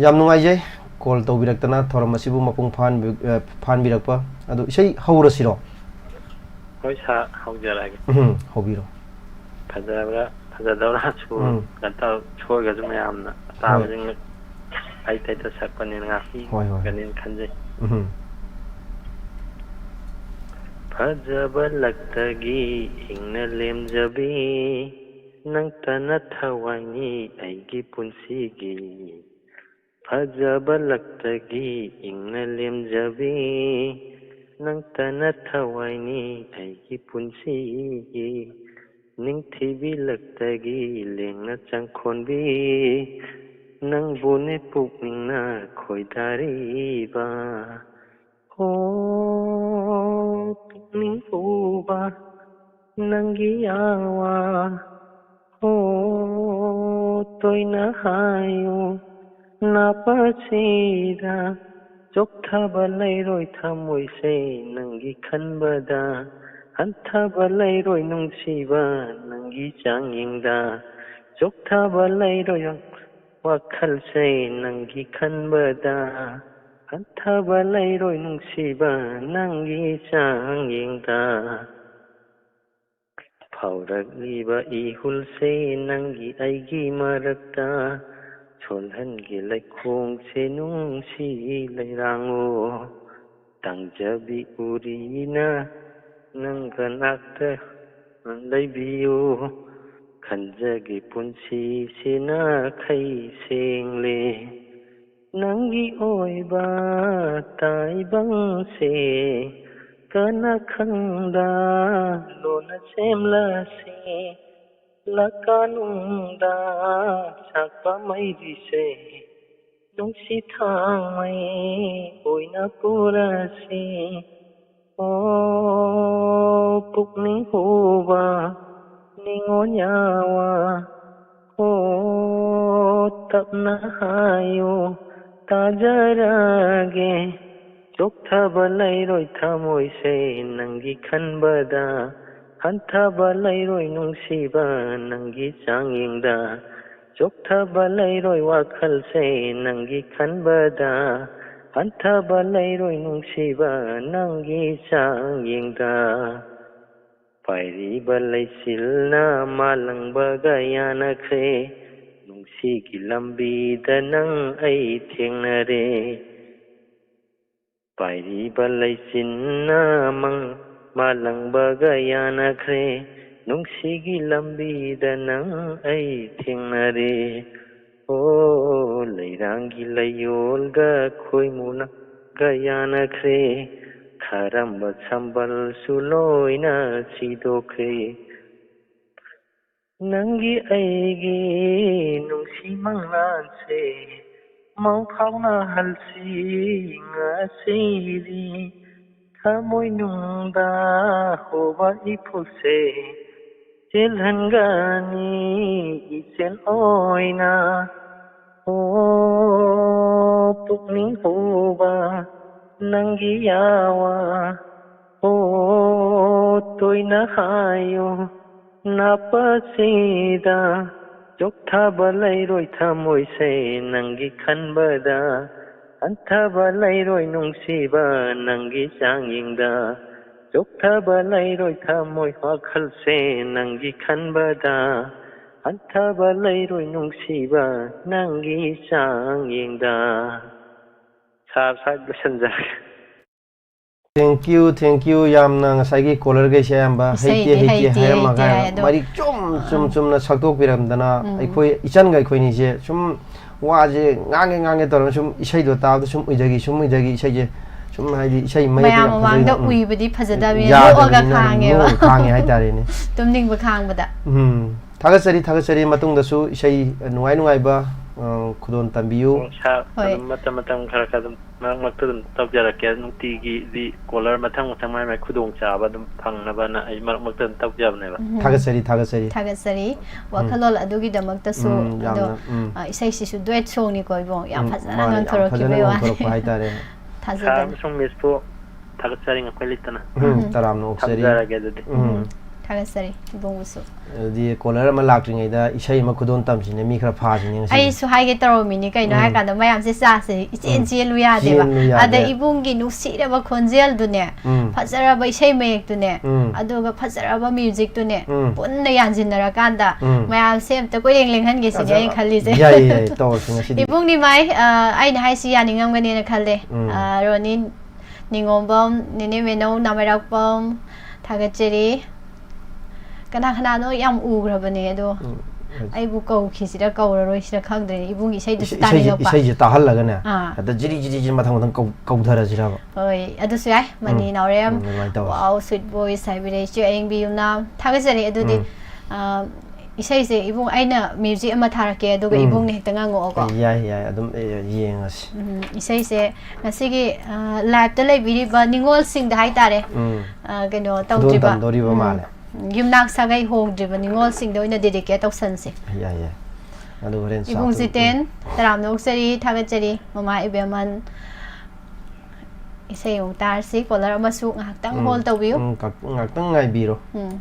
ꯌꯥꯝ ꯅꯨꯡꯉꯥꯏꯖꯩ call ꯇꯧꯕꯤꯔꯛꯇꯅ, ꯊꯧꯔꯝ ꯑꯁꯤꯕꯨ ꯃꯄꯨꯡ ꯐꯥꯍꯟꯕꯤ-, ꯑ, ꯐꯥꯍꯟꯕꯤꯔꯛꯄ꯫ ꯑꯗꯨ ꯏꯁꯩ ꯍꯧꯔꯁꯤꯔꯣ? ꯍꯣꯏ sir, ꯍꯧꯖꯔꯛꯑꯒꯦ꯫ ꯎꯝ, ꯍꯧꯕꯤꯔꯣ꯫ ꯐꯖꯕ꯭ꯔꯥ ꯐꯖꯗꯕ꯭ꯔꯥ ꯁꯨꯔ ꯎꯝ꯫ ꯀꯩꯅꯣ ꯇꯧ-, ꯁꯣꯏꯒ꯭ꯔꯁꯨ ꯃꯌꯥꯝꯅ ꯍꯣꯏ꯫ ꯑꯇꯥꯕꯁꯤꯡꯅ ꯑꯩ ꯇꯩꯇ ꯁꯛꯄꯅꯤꯅ ꯍꯣꯏ, ꯍꯣꯏ꯫ ꯉꯥꯛꯄꯤꯒꯅꯤꯅ ꯈꯟꯖꯩ꯫ ꯎꯝ꯫ ꯐꯖꯕ ꯂꯛꯇꯒꯤ ꯏꯪꯅ ꯂꯦꯝꯖꯕꯤ, ꯅꯪꯇꯅ ꯊꯋꯥꯏꯅꯤ ꯑꯩꯒꯤ ꯄꯨꯟꯁꯤꯒꯤ꯫ ꯐꯖꯕ ꯂꯛꯇꯒꯤ ꯏꯪꯅ ꯂꯦꯝꯖꯕꯤ, ꯅꯪꯇꯅ ꯊꯋꯥꯏꯅꯤ ꯑꯩꯒꯤ ꯄꯨꯟꯁꯤꯒꯤ꯫ ꯅꯤꯡꯊꯤꯕꯤ ꯂꯛꯇꯒꯤ ꯂꯦꯡꯅ ꯆꯪꯈꯣꯟꯕꯤ, ꯅꯪꯕꯨꯅꯦ ꯄꯨꯛꯅꯤꯡꯅ ꯈꯣꯏꯗꯥꯔꯤꯕ꯫ ꯍꯣ, ꯄꯨꯛꯅꯤꯡ ꯍꯨꯕ ꯅꯪꯒꯤ ꯑꯋꯥ, ꯍꯣ, ꯇꯣꯏꯅ ꯍꯥꯏꯌꯨ ꯅꯥꯄꯁꯤꯗ, ꯆꯣꯛꯊꯕ ꯂꯩꯔꯣꯏ ꯊꯃꯣꯏꯁꯦ ꯅꯪꯒꯤ ꯈꯟꯕꯗ, ꯍꯟꯊꯕ ꯂꯩꯔꯣꯏ ꯅꯨꯡꯁꯤꯕ ꯅꯪꯒꯤ ꯆꯥꯡꯌꯦꯡꯗ꯫ ꯆꯣꯛꯊꯕ ꯂꯩꯔꯣꯏ ꯋꯥꯈꯜꯁꯦ ꯅꯪꯒꯤ ꯈꯟꯕꯗ, ꯍꯟꯊꯕ ꯂꯩꯔꯣꯏ ꯅꯨꯡꯁꯤꯕ ꯅꯪꯒꯤ ꯆꯥꯡꯌꯦꯡꯗ꯫ ꯐꯥꯎꯔꯛꯂꯤꯕ ꯏꯍꯨꯜꯁꯦ ꯅꯪꯒꯤ ꯑꯩꯒꯤ ꯃꯔꯛꯇ, ꯁꯣꯜꯍꯟꯒꯦ ꯂꯩꯈꯣꯡꯁꯦ ꯅꯨꯡꯁꯤ ꯂꯩꯔꯥꯡꯉꯣ꯫ ꯇꯥꯡꯖꯕꯤ ꯎꯔꯤꯅ ꯅꯪꯒ ꯅꯥꯛꯇ ꯂꯩꯕꯤꯌꯨ꯫ ꯈꯟꯖꯒꯦ ꯄꯨꯟꯁꯤꯁꯤꯅ ꯈꯩ ꯁꯦꯡꯂꯦ꯫ ꯅꯪꯒꯤ ꯑꯣꯏꯕ ꯇꯥꯏꯕꯪꯁꯦ ꯀꯅꯥ ꯈꯪꯗ ꯂꯣꯟꯅ ꯁꯦꯝꯂꯁꯤ꯫ ꯂꯀꯥꯅꯨꯡꯗ ꯁꯥꯛꯄ ꯃꯩꯔꯤꯁꯦ ꯅꯨꯡꯁꯤ ꯊꯥꯡꯃꯩ ꯑꯣꯏꯅ ꯄꯨꯔꯁꯤ꯫ ꯑꯣ ꯄꯨꯛꯅꯤꯡ ꯍꯨꯕ ꯅꯤꯉꯣꯜ ꯌꯥꯋꯥ, ꯑꯣ ꯇꯞꯅ ꯍꯥꯏꯌꯨ ꯇꯥꯖꯔꯒꯦ꯫ ꯆꯣꯛꯊꯕ ꯂꯩꯔꯣꯏ ꯊꯃꯣꯏꯁꯦ ꯅꯪꯒꯤ ꯈꯟꯕꯗ, ꯍꯟꯊꯕ ꯂꯩꯔꯣꯏ ꯅꯨꯡꯁꯤꯕ ꯅꯪꯒꯤ ꯆꯥꯡꯌꯦꯡꯗ꯫ ꯆꯣꯛꯊꯕ ꯂꯩꯔꯣꯏ ꯋꯥꯈꯜꯁꯦ ꯅꯪꯒꯤ ꯈꯟꯕꯗ, ꯍꯟꯊꯕ ꯂꯩꯔꯣꯏ ꯅꯨꯡꯁꯤꯕ ꯅꯪꯒꯤ ꯆꯥꯡꯌꯦꯡꯗ꯫ ꯄꯥꯏꯔꯤꯕ ꯂꯩꯆꯤꯜꯅ ꯃꯥꯂꯪꯕꯒ ꯌꯥꯅꯈ꯭ꯔꯦ, ꯅꯨꯡꯁꯤꯒꯤ ꯂꯝꯕꯤꯗ ꯅꯪ ꯑꯩ ꯊꯦꯡꯅꯔꯦ꯫ ꯄꯥꯏꯔꯤꯕ ꯂꯩꯆꯤꯟꯅ ꯃꯪ ꯃꯥꯂꯪꯕꯒ ꯌꯥꯅꯈ꯭ꯔꯦ, ꯅꯨꯡꯁꯤꯒꯤ ꯂꯝꯕꯤꯗ ꯅꯪ ꯑꯩ ꯊꯦꯡꯅꯔꯦ꯫ ꯑꯣ ꯂꯩꯔꯥꯡꯒꯤ ꯂꯩꯌꯣꯜꯒ ꯈꯣꯏꯃꯨꯅꯒ ꯌꯥꯅꯈ꯭ꯔꯦ, ꯈꯥꯔꯝꯕ ꯁꯝꯕꯜꯁꯨ ꯂꯣꯏꯅ ꯁꯤꯗꯣꯛꯈ꯭ꯔꯦ꯫ ꯅꯪꯒꯤ ꯑꯩꯒꯤ ꯅꯨꯡꯁꯤ ꯃꯪꯂꯥꯟꯁꯦ ꯃꯪ ꯐꯥꯎꯅꯍꯜꯁꯤ ꯉꯁꯤꯗꯤ꯫ ꯊꯃꯣꯏꯅꯨꯡꯗ ꯍꯣꯕ ꯏꯐꯨꯜꯁꯦ ꯆꯦꯜꯍꯟꯒꯅꯤ ꯏꯆꯦꯜ ꯑꯣꯏꯅ꯫ ꯑꯣ ꯄꯨꯛꯅꯤꯡ ꯍꯨꯕ ꯅꯪꯒꯤ ꯌꯥꯋꯥ, ꯑꯣ, ꯇꯣꯏꯅ ꯍꯥꯏꯌꯨ ꯅꯥꯄꯁꯤꯗ, ꯆꯣꯛꯊꯕ ꯂꯩꯔꯣꯏ ꯊꯃꯣꯏꯁꯦ ꯅꯪꯒꯤ ꯈꯟꯕꯗ, ꯍꯟꯊꯕ ꯂꯩꯔꯣꯏ ꯅꯨꯡꯁꯤꯕ ꯅꯪꯒꯤ ꯆꯥꯡꯌꯦꯡꯗ, ꯆꯣꯛꯊꯕ ꯂꯩꯔꯣꯏ ꯊꯃꯣꯏ ꯋꯥꯈꯜꯁꯦ ꯅꯪꯒꯤ ꯈꯟꯕꯗ, ꯍꯟꯊꯕ ꯂꯩꯔꯣꯏ ꯅꯨꯡꯁꯤꯕ ꯅꯪꯒꯤ ꯆꯥꯡꯌꯦꯡꯗ꯫ ꯁꯥꯔ, ꯁꯥꯔ, ꯂꯣꯏꯁꯤꯟꯖꯔꯒꯦ꯫ Thank you, thank you꯫ ꯌꯥꯝꯅ ꯉꯁꯥꯏꯒꯤ ꯀꯣꯂꯔꯈꯩꯁꯦ ꯑꯌꯥꯝꯕ ꯍꯩꯇꯦ ꯏꯁꯩꯗꯤ ꯍꯩꯇꯦ ꯍꯩꯇꯦ, ꯍꯥꯏꯔꯝꯃꯒ ꯍꯩꯇꯦ ꯍꯥꯏ, ꯑꯗꯣ ꯃꯔꯤꯛ ꯆꯨꯝ ꯆꯨꯝ ꯆꯨꯝꯅ ꯁꯛꯇꯣꯛꯄꯤꯔꯝꯗꯅ ꯑꯩꯈꯣꯏ ꯏꯆꯟꯒ ꯑꯩꯈꯣꯏꯅꯤꯁꯦ ꯁꯨꯝ ꯋꯥꯁꯦ ꯉꯥꯡꯒꯦ ꯉꯥꯡꯒꯦ ꯇꯧꯔꯒ ꯁꯨꯝ ꯏꯁꯩꯗꯣ ꯇꯥꯕꯗ ꯁꯨꯝ ꯎꯏꯊꯈꯤ, ꯁꯨꯝ ꯎꯏꯊꯈꯤ꯫ ꯏꯁꯩꯁꯦ ꯁꯨꯝ ꯍꯥꯏꯗꯤ ꯏꯁꯩ ꯃꯌꯦꯛꯇꯣ ꯃꯌꯥꯝ ꯌꯥꯝ ꯃꯃꯥꯡꯗ ꯐꯖꯩꯅ, ꯎꯝ꯫ ꯎꯏꯕꯗꯤ ꯐꯖꯗꯕꯅꯤꯅ ꯌꯥꯗꯕꯅꯤꯅ ꯅꯣꯛꯑꯒ ꯑꯗꯨꯝ ꯈꯥꯡꯉꯦꯕ꯫ ꯅꯣꯛꯑꯒ ꯈꯥꯡꯉꯦ ꯍꯥꯏꯇꯥꯔꯦꯅꯦ꯫ ꯇꯨꯝꯅꯤꯡꯕ ꯈꯥꯡꯕꯗ꯫ ꯎꯝ꯫ ꯊꯥꯒꯠꯆꯔꯤ, ꯊꯥꯒꯠꯆꯔꯤ꯫ ꯃꯇꯨꯡꯗꯁꯨ ꯏꯁꯩ ꯅꯨꯡꯉꯥꯏ ꯅꯨꯡꯉꯥꯏꯕ, ꯑ, ꯈꯨꯗꯣꯜ ꯇꯝꯕꯤꯌꯨ꯫ ꯁꯥꯔ, ꯍꯣꯏ꯫ ꯑꯗꯨꯝ ꯃꯇꯝ ꯃꯇꯝ ꯈꯔ ꯈꯔ ꯑꯗꯨꯝ ꯃꯔꯛ ꯃꯔꯛꯇ ꯑꯗꯨꯝ ꯇꯧꯖꯔꯛꯀꯦ꯫ ꯅꯨꯡꯇꯤꯒꯤꯗꯤ ꯀꯣꯂꯔ ꯃꯊꯪ ꯃꯊꯪ ꯃꯥꯏ ꯃꯥꯏ ꯈꯨꯗꯣꯡꯆꯥꯕ ꯑꯗꯨꯝ ꯐꯪꯅꯕꯅ ꯑꯩ ꯃꯔꯛ ꯃꯔꯛꯇ ꯑꯗꯨꯝ ꯇꯧꯖꯕꯅꯦꯕ꯫ ꯎꯝ꯫ ꯊꯥꯒꯠꯆꯔꯤ, ꯊꯥꯒꯠꯆꯔꯤ꯫ ꯊꯥꯒꯠꯆꯔꯤ꯫ ꯋꯥꯈꯜꯂꯣꯟ ꯑꯗꯨꯒꯤꯗꯃꯛꯇꯁꯨ꯫ ꯎꯝ, ꯑꯗꯣ ꯌꯥꯝꯅ, ꯎꯝ꯫ ꯑ, ꯏꯁꯩꯁꯤꯁꯨ ꯗꯨꯋꯦꯠ ꯁꯣꯡꯅꯤꯀꯣ ꯏꯕꯨꯡ, ꯌꯥꯝ ꯎꯝ, ꯐꯖꯅ ꯃꯥꯅꯤ, ꯌꯥꯝ ꯉꯥꯡꯊꯣꯔꯛꯈꯤꯕꯩ ꯐꯖꯅ ꯋꯥꯅꯤ꯫ ꯉꯥꯡꯊꯣꯔꯛꯄ ꯍꯥꯏꯇꯥꯔꯦ꯫ ꯊꯥꯖꯗꯅ꯫ ꯁꯥꯔ ꯑꯃꯁꯨꯡ ꯃꯤꯁꯄꯨ ꯊꯥꯒꯠꯆꯔꯤ, ꯉꯛꯄꯩ ꯂꯩꯇꯅ꯫ ꯎꯝ, ꯎꯝ꯫ ꯇꯔꯥꯝꯅ ꯑꯣꯛꯆꯔꯤ꯫ ꯊꯝꯖꯔꯒꯦ ꯑꯗꯨꯗꯤ꯫ ꯎꯝ꯫ ꯊꯥꯒꯠꯆꯔꯤ ꯏꯕꯨꯡꯕꯨꯁꯨ꯫ ꯑꯗꯨꯗꯤ ꯀꯣꯂꯔ ꯑꯃ ꯂꯥꯛꯇ꯭ꯔꯤꯉꯩꯗ ꯏꯁꯩ ꯑꯃ ꯈꯨꯗꯣꯜ ꯇꯝꯁꯤꯅꯦ, ꯃꯤ ꯈꯔ ꯐꯥꯁꯤꯅꯦ ꯉꯁꯤꯗꯤ꯫ ꯑꯩꯁꯨ ꯍꯥꯏꯒꯦ ꯇꯧꯔꯝꯃꯤꯅꯤ, ꯀꯩꯅꯣ ꯎꯝ꯫ ꯍꯥꯏꯔꯀꯥꯟꯗ ꯃꯌꯥꯝꯁꯦ ꯆꯥꯁꯦ ꯏꯆꯦꯟ ꯎꯝ꯫ ꯆꯦꯜꯂꯨ ꯌꯥꯗꯦꯕ꯫ ꯆꯦꯟꯂꯨ ꯌꯥꯗꯦ꯫ ꯑꯗ ꯏꯕꯨꯡꯒꯤ ꯅꯨꯡꯁꯤꯔꯕ ꯈꯣꯟꯖꯦꯜꯗꯨꯅꯦ, ꯎꯝ꯫ ꯐꯖꯔꯕ ꯏꯁꯩ ꯃꯌꯦꯛꯇꯨꯅꯦ, ꯎꯝ꯫ ꯑꯗꯨꯒ ꯐꯖꯔꯕ ꯃ꯭ꯌꯨꯖꯤꯛꯇꯨꯅꯦ, ꯎꯝ꯫ ꯄꯨꯟꯅ ꯌꯥꯟꯁꯤꯟꯅꯔꯀꯥꯟꯗ ꯎꯝ꯫ ꯃꯌꯥꯝꯁꯦ ꯑꯝꯇ ꯀꯣꯏꯌꯦꯡ ꯂꯦꯡꯍꯟꯒꯦ ꯁꯤꯅꯦ ꯑꯩꯅ ꯈꯜꯂꯤꯁꯦ꯫ ꯌꯥꯏꯌꯦ, ꯌꯥꯏꯌꯦ, ꯇꯧꯔꯁꯤ ꯉꯁꯤꯗꯤ꯫ ꯏꯕꯨꯡ ꯅꯤꯃꯥꯏ, ꯑ, ꯑꯩꯅ ꯍꯥꯏꯁꯤ ꯌꯥꯅꯤꯡꯉꯝꯒꯅꯤꯅ ꯈꯜꯂꯦ꯫ ꯎꯝ꯫ ꯑ, ꯔꯣꯅꯤ ꯅꯤꯉꯣꯝꯕꯝ, ꯅꯦꯅꯦ ꯃꯦꯅꯧ, ꯅꯥꯃꯩꯔꯥꯛꯄꯝ, ꯊꯥꯒꯠꯆꯔꯤ꯫ ꯀꯅꯥ ꯀꯅꯥꯅꯣ ꯌꯥꯝ ꯎꯈ꯭ꯔꯕꯅꯦ ꯑꯗꯣ꯫ ꯎꯝ꯫ ꯑꯩꯕꯨ ꯀꯧꯈꯤꯁꯤꯔ ꯀꯧꯔꯔꯣꯏꯁꯤꯔ ꯈꯪꯗ꯭ꯔꯦ꯫ ꯏꯕꯨꯡꯒꯤ ꯏꯁꯩꯗꯨꯁꯨ ꯏꯁꯩ-, ꯏꯁꯩꯁꯦ, ꯇꯥꯅꯤꯡꯉꯛꯄ꯫ ꯏꯁꯩꯁꯦ ꯇꯥꯍꯜꯂꯒꯅꯦ, ꯑꯥ꯫ ꯍꯦꯛꯇ ꯖꯤꯔꯤ ꯖꯤꯔꯤ ꯖꯤꯔꯤ ꯃꯊꯪ ꯃꯊꯪ ꯀꯧ-, ꯀꯧꯊꯔꯁꯤꯔꯕ? ꯍꯣꯏ, ꯑꯗꯨꯁꯨ ꯌꯥꯏ꯫ ꯃꯅꯤ ꯎꯝ꯫ ꯅꯥꯎꯔꯦꯝ꯫ ꯎꯝ, ꯑꯗꯨꯃꯥꯏꯅ ꯇꯧꯔꯁꯤ꯫ Wow, sweet voice ꯍꯥꯏꯕꯤꯔꯦ ꯏꯆꯦ ꯑꯌꯤꯡꯕꯤ ꯌꯨꯝꯅꯥꯝ꯫ ꯊꯥꯒꯠꯆꯔꯤ꯫ ꯑꯗꯨꯗꯤ, ꯎꯝ꯫ ꯑ, ꯏꯁꯩꯁꯦ ꯏꯕꯨꯡ, ꯑꯩꯅ ꯃ꯭ꯌꯨꯖꯤꯛ ꯑꯃ ꯊꯥꯔꯛꯀꯦ, ꯑꯗꯨꯒ ꯎꯝ꯫ ꯏꯕꯨꯡꯅ ꯍꯦꯛꯇ ꯉꯥꯡꯉꯛꯑꯣꯀꯣ꯫ ꯌꯥꯏ, ꯌꯥꯏ, ꯑꯗꯨꯝ, ꯑꯦ, ꯌꯦꯡꯉꯁꯤ꯫ ꯎꯝ, ꯏꯁꯩꯁꯦ ꯉꯁꯤꯒꯤ, ꯑ, ꯂꯥꯏꯞꯇ ꯂꯩꯕꯤꯔꯤꯕ ꯅꯤꯉꯣꯜꯁꯤꯡꯗ ꯍꯥꯏꯇꯥꯔꯦ꯫ ꯎꯝ꯫ ꯑ, ꯀꯩꯅꯣ ꯈꯨꯗꯣꯜ ꯇꯧꯗ꯭ꯔꯤꯕ, ꯇꯝꯗꯣꯔꯤꯕ ꯎꯝ, ꯃꯥꯜꯂꯦ꯫ ꯌꯨꯝꯅꯥꯛ ꯁꯥꯒꯩ ꯍꯣꯡꯗ꯭ꯔꯤꯕ ꯅꯤꯉꯣꯜꯁꯤꯡꯗ ꯑꯣꯏꯅ ꯗꯦꯗꯤꯀꯦꯠ ꯇꯧꯁꯟꯁꯦ꯫ ꯌꯥꯏ, ꯌꯥꯏ꯫ ꯑꯗꯨ ꯍꯣꯔꯦꯟ ꯏꯕꯨꯡ ꯆꯥꯛꯇꯨ-, ꯖꯤꯇꯦꯟ, ꯎꯝ꯫ ꯇꯔꯥꯝꯅ ꯑꯣꯛꯆꯔꯤ, ꯊꯥꯒꯠꯆꯔꯤ꯫ ꯃꯃꯥ ꯏꯕꯦꯝꯍꯟ, ꯏꯁꯩ ꯑꯃꯨꯛ ꯇꯥꯔꯁꯤ꯫ ꯀꯣꯂꯔ ꯑꯃꯁꯨ ꯉꯥꯏꯍꯥꯛꯇꯪ ꯎꯝ, ꯍꯣꯜ ꯇꯧꯕꯤꯌꯨ꯫ ꯎꯝ, ꯉꯥꯛ-, ꯉꯥꯛꯇꯪ ꯉꯥꯏꯕꯤꯔꯣ꯫ ꯎꯝ꯫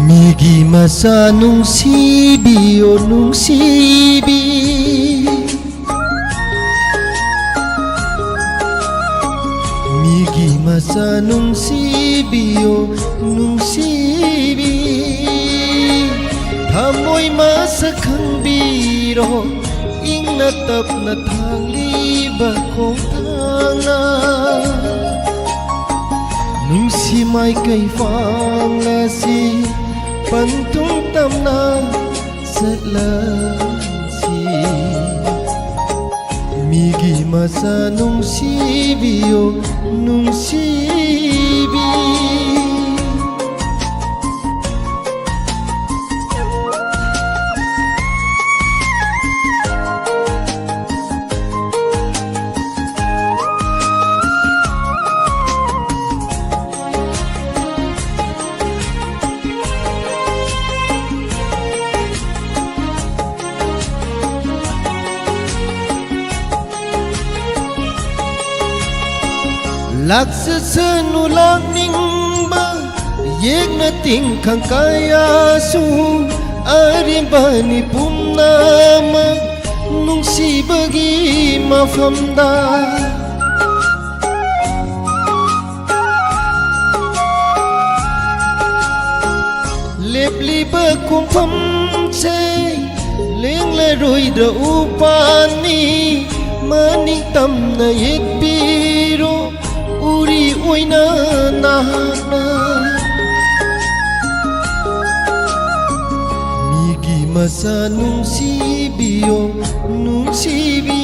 ꯃꯤꯒꯤ ꯃꯆꯥ ꯅꯨꯡꯁꯤꯕꯤꯌꯣ ꯅꯨꯡꯁꯤꯕꯤ꯫ ꯃꯤꯒꯤ ꯃꯆꯥ ꯅꯨꯡꯁꯤꯕꯤꯌꯣ ꯅꯨꯡꯁꯤꯕꯤ꯫ ꯊꯃꯣꯏ ꯃꯁꯛ ꯈꯪꯕꯤꯔꯣ ꯏꯪꯅ ꯇꯞꯅ ꯊꯥꯡꯂꯤꯕ ꯈꯣꯡꯊꯥꯡꯅ꯫ ꯅꯨꯡꯁꯤ ꯃꯥꯏꯀꯩ ꯄꯥꯡꯂꯁꯤ ꯄꯟꯊꯨꯡ ꯇꯝꯅ ꯆꯠꯂꯁꯤ꯫ ꯃꯤꯒꯤ ꯃꯆꯥ ꯅꯨꯡꯁꯤꯕꯤꯌꯨ ꯅꯨꯡꯁꯤꯕꯤ꯫ ꯂꯥꯛꯆꯁꯅꯨ ꯂꯥꯛꯅꯤꯡꯕ ꯌꯦꯛꯅ ꯇꯤꯡꯈꯪ ꯀꯌꯥꯁꯨ ꯑꯔꯤꯕꯅꯤ ꯄꯨꯝꯅꯃꯛ ꯅꯨꯡꯁꯤꯕꯒꯤ ꯃꯐꯝꯗ꯫ ꯂꯦꯞꯂꯤꯕ ꯈꯣꯡꯐꯝꯁꯦ ꯂꯦꯡꯂꯔꯣꯏꯗ꯭ꯔ ꯎꯄꯥꯟꯅꯤ? ꯃꯅꯤꯡ ꯇꯝꯅ ꯌꯦꯠꯄꯤꯔꯣ ꯎꯔꯤ ꯑꯣꯏꯅ ꯅꯍꯥꯛꯅ꯫ ꯃꯆꯥ ꯅꯨꯡꯁꯤꯕꯤꯌꯣ, ꯅꯨꯡꯁꯤꯕꯤ꯫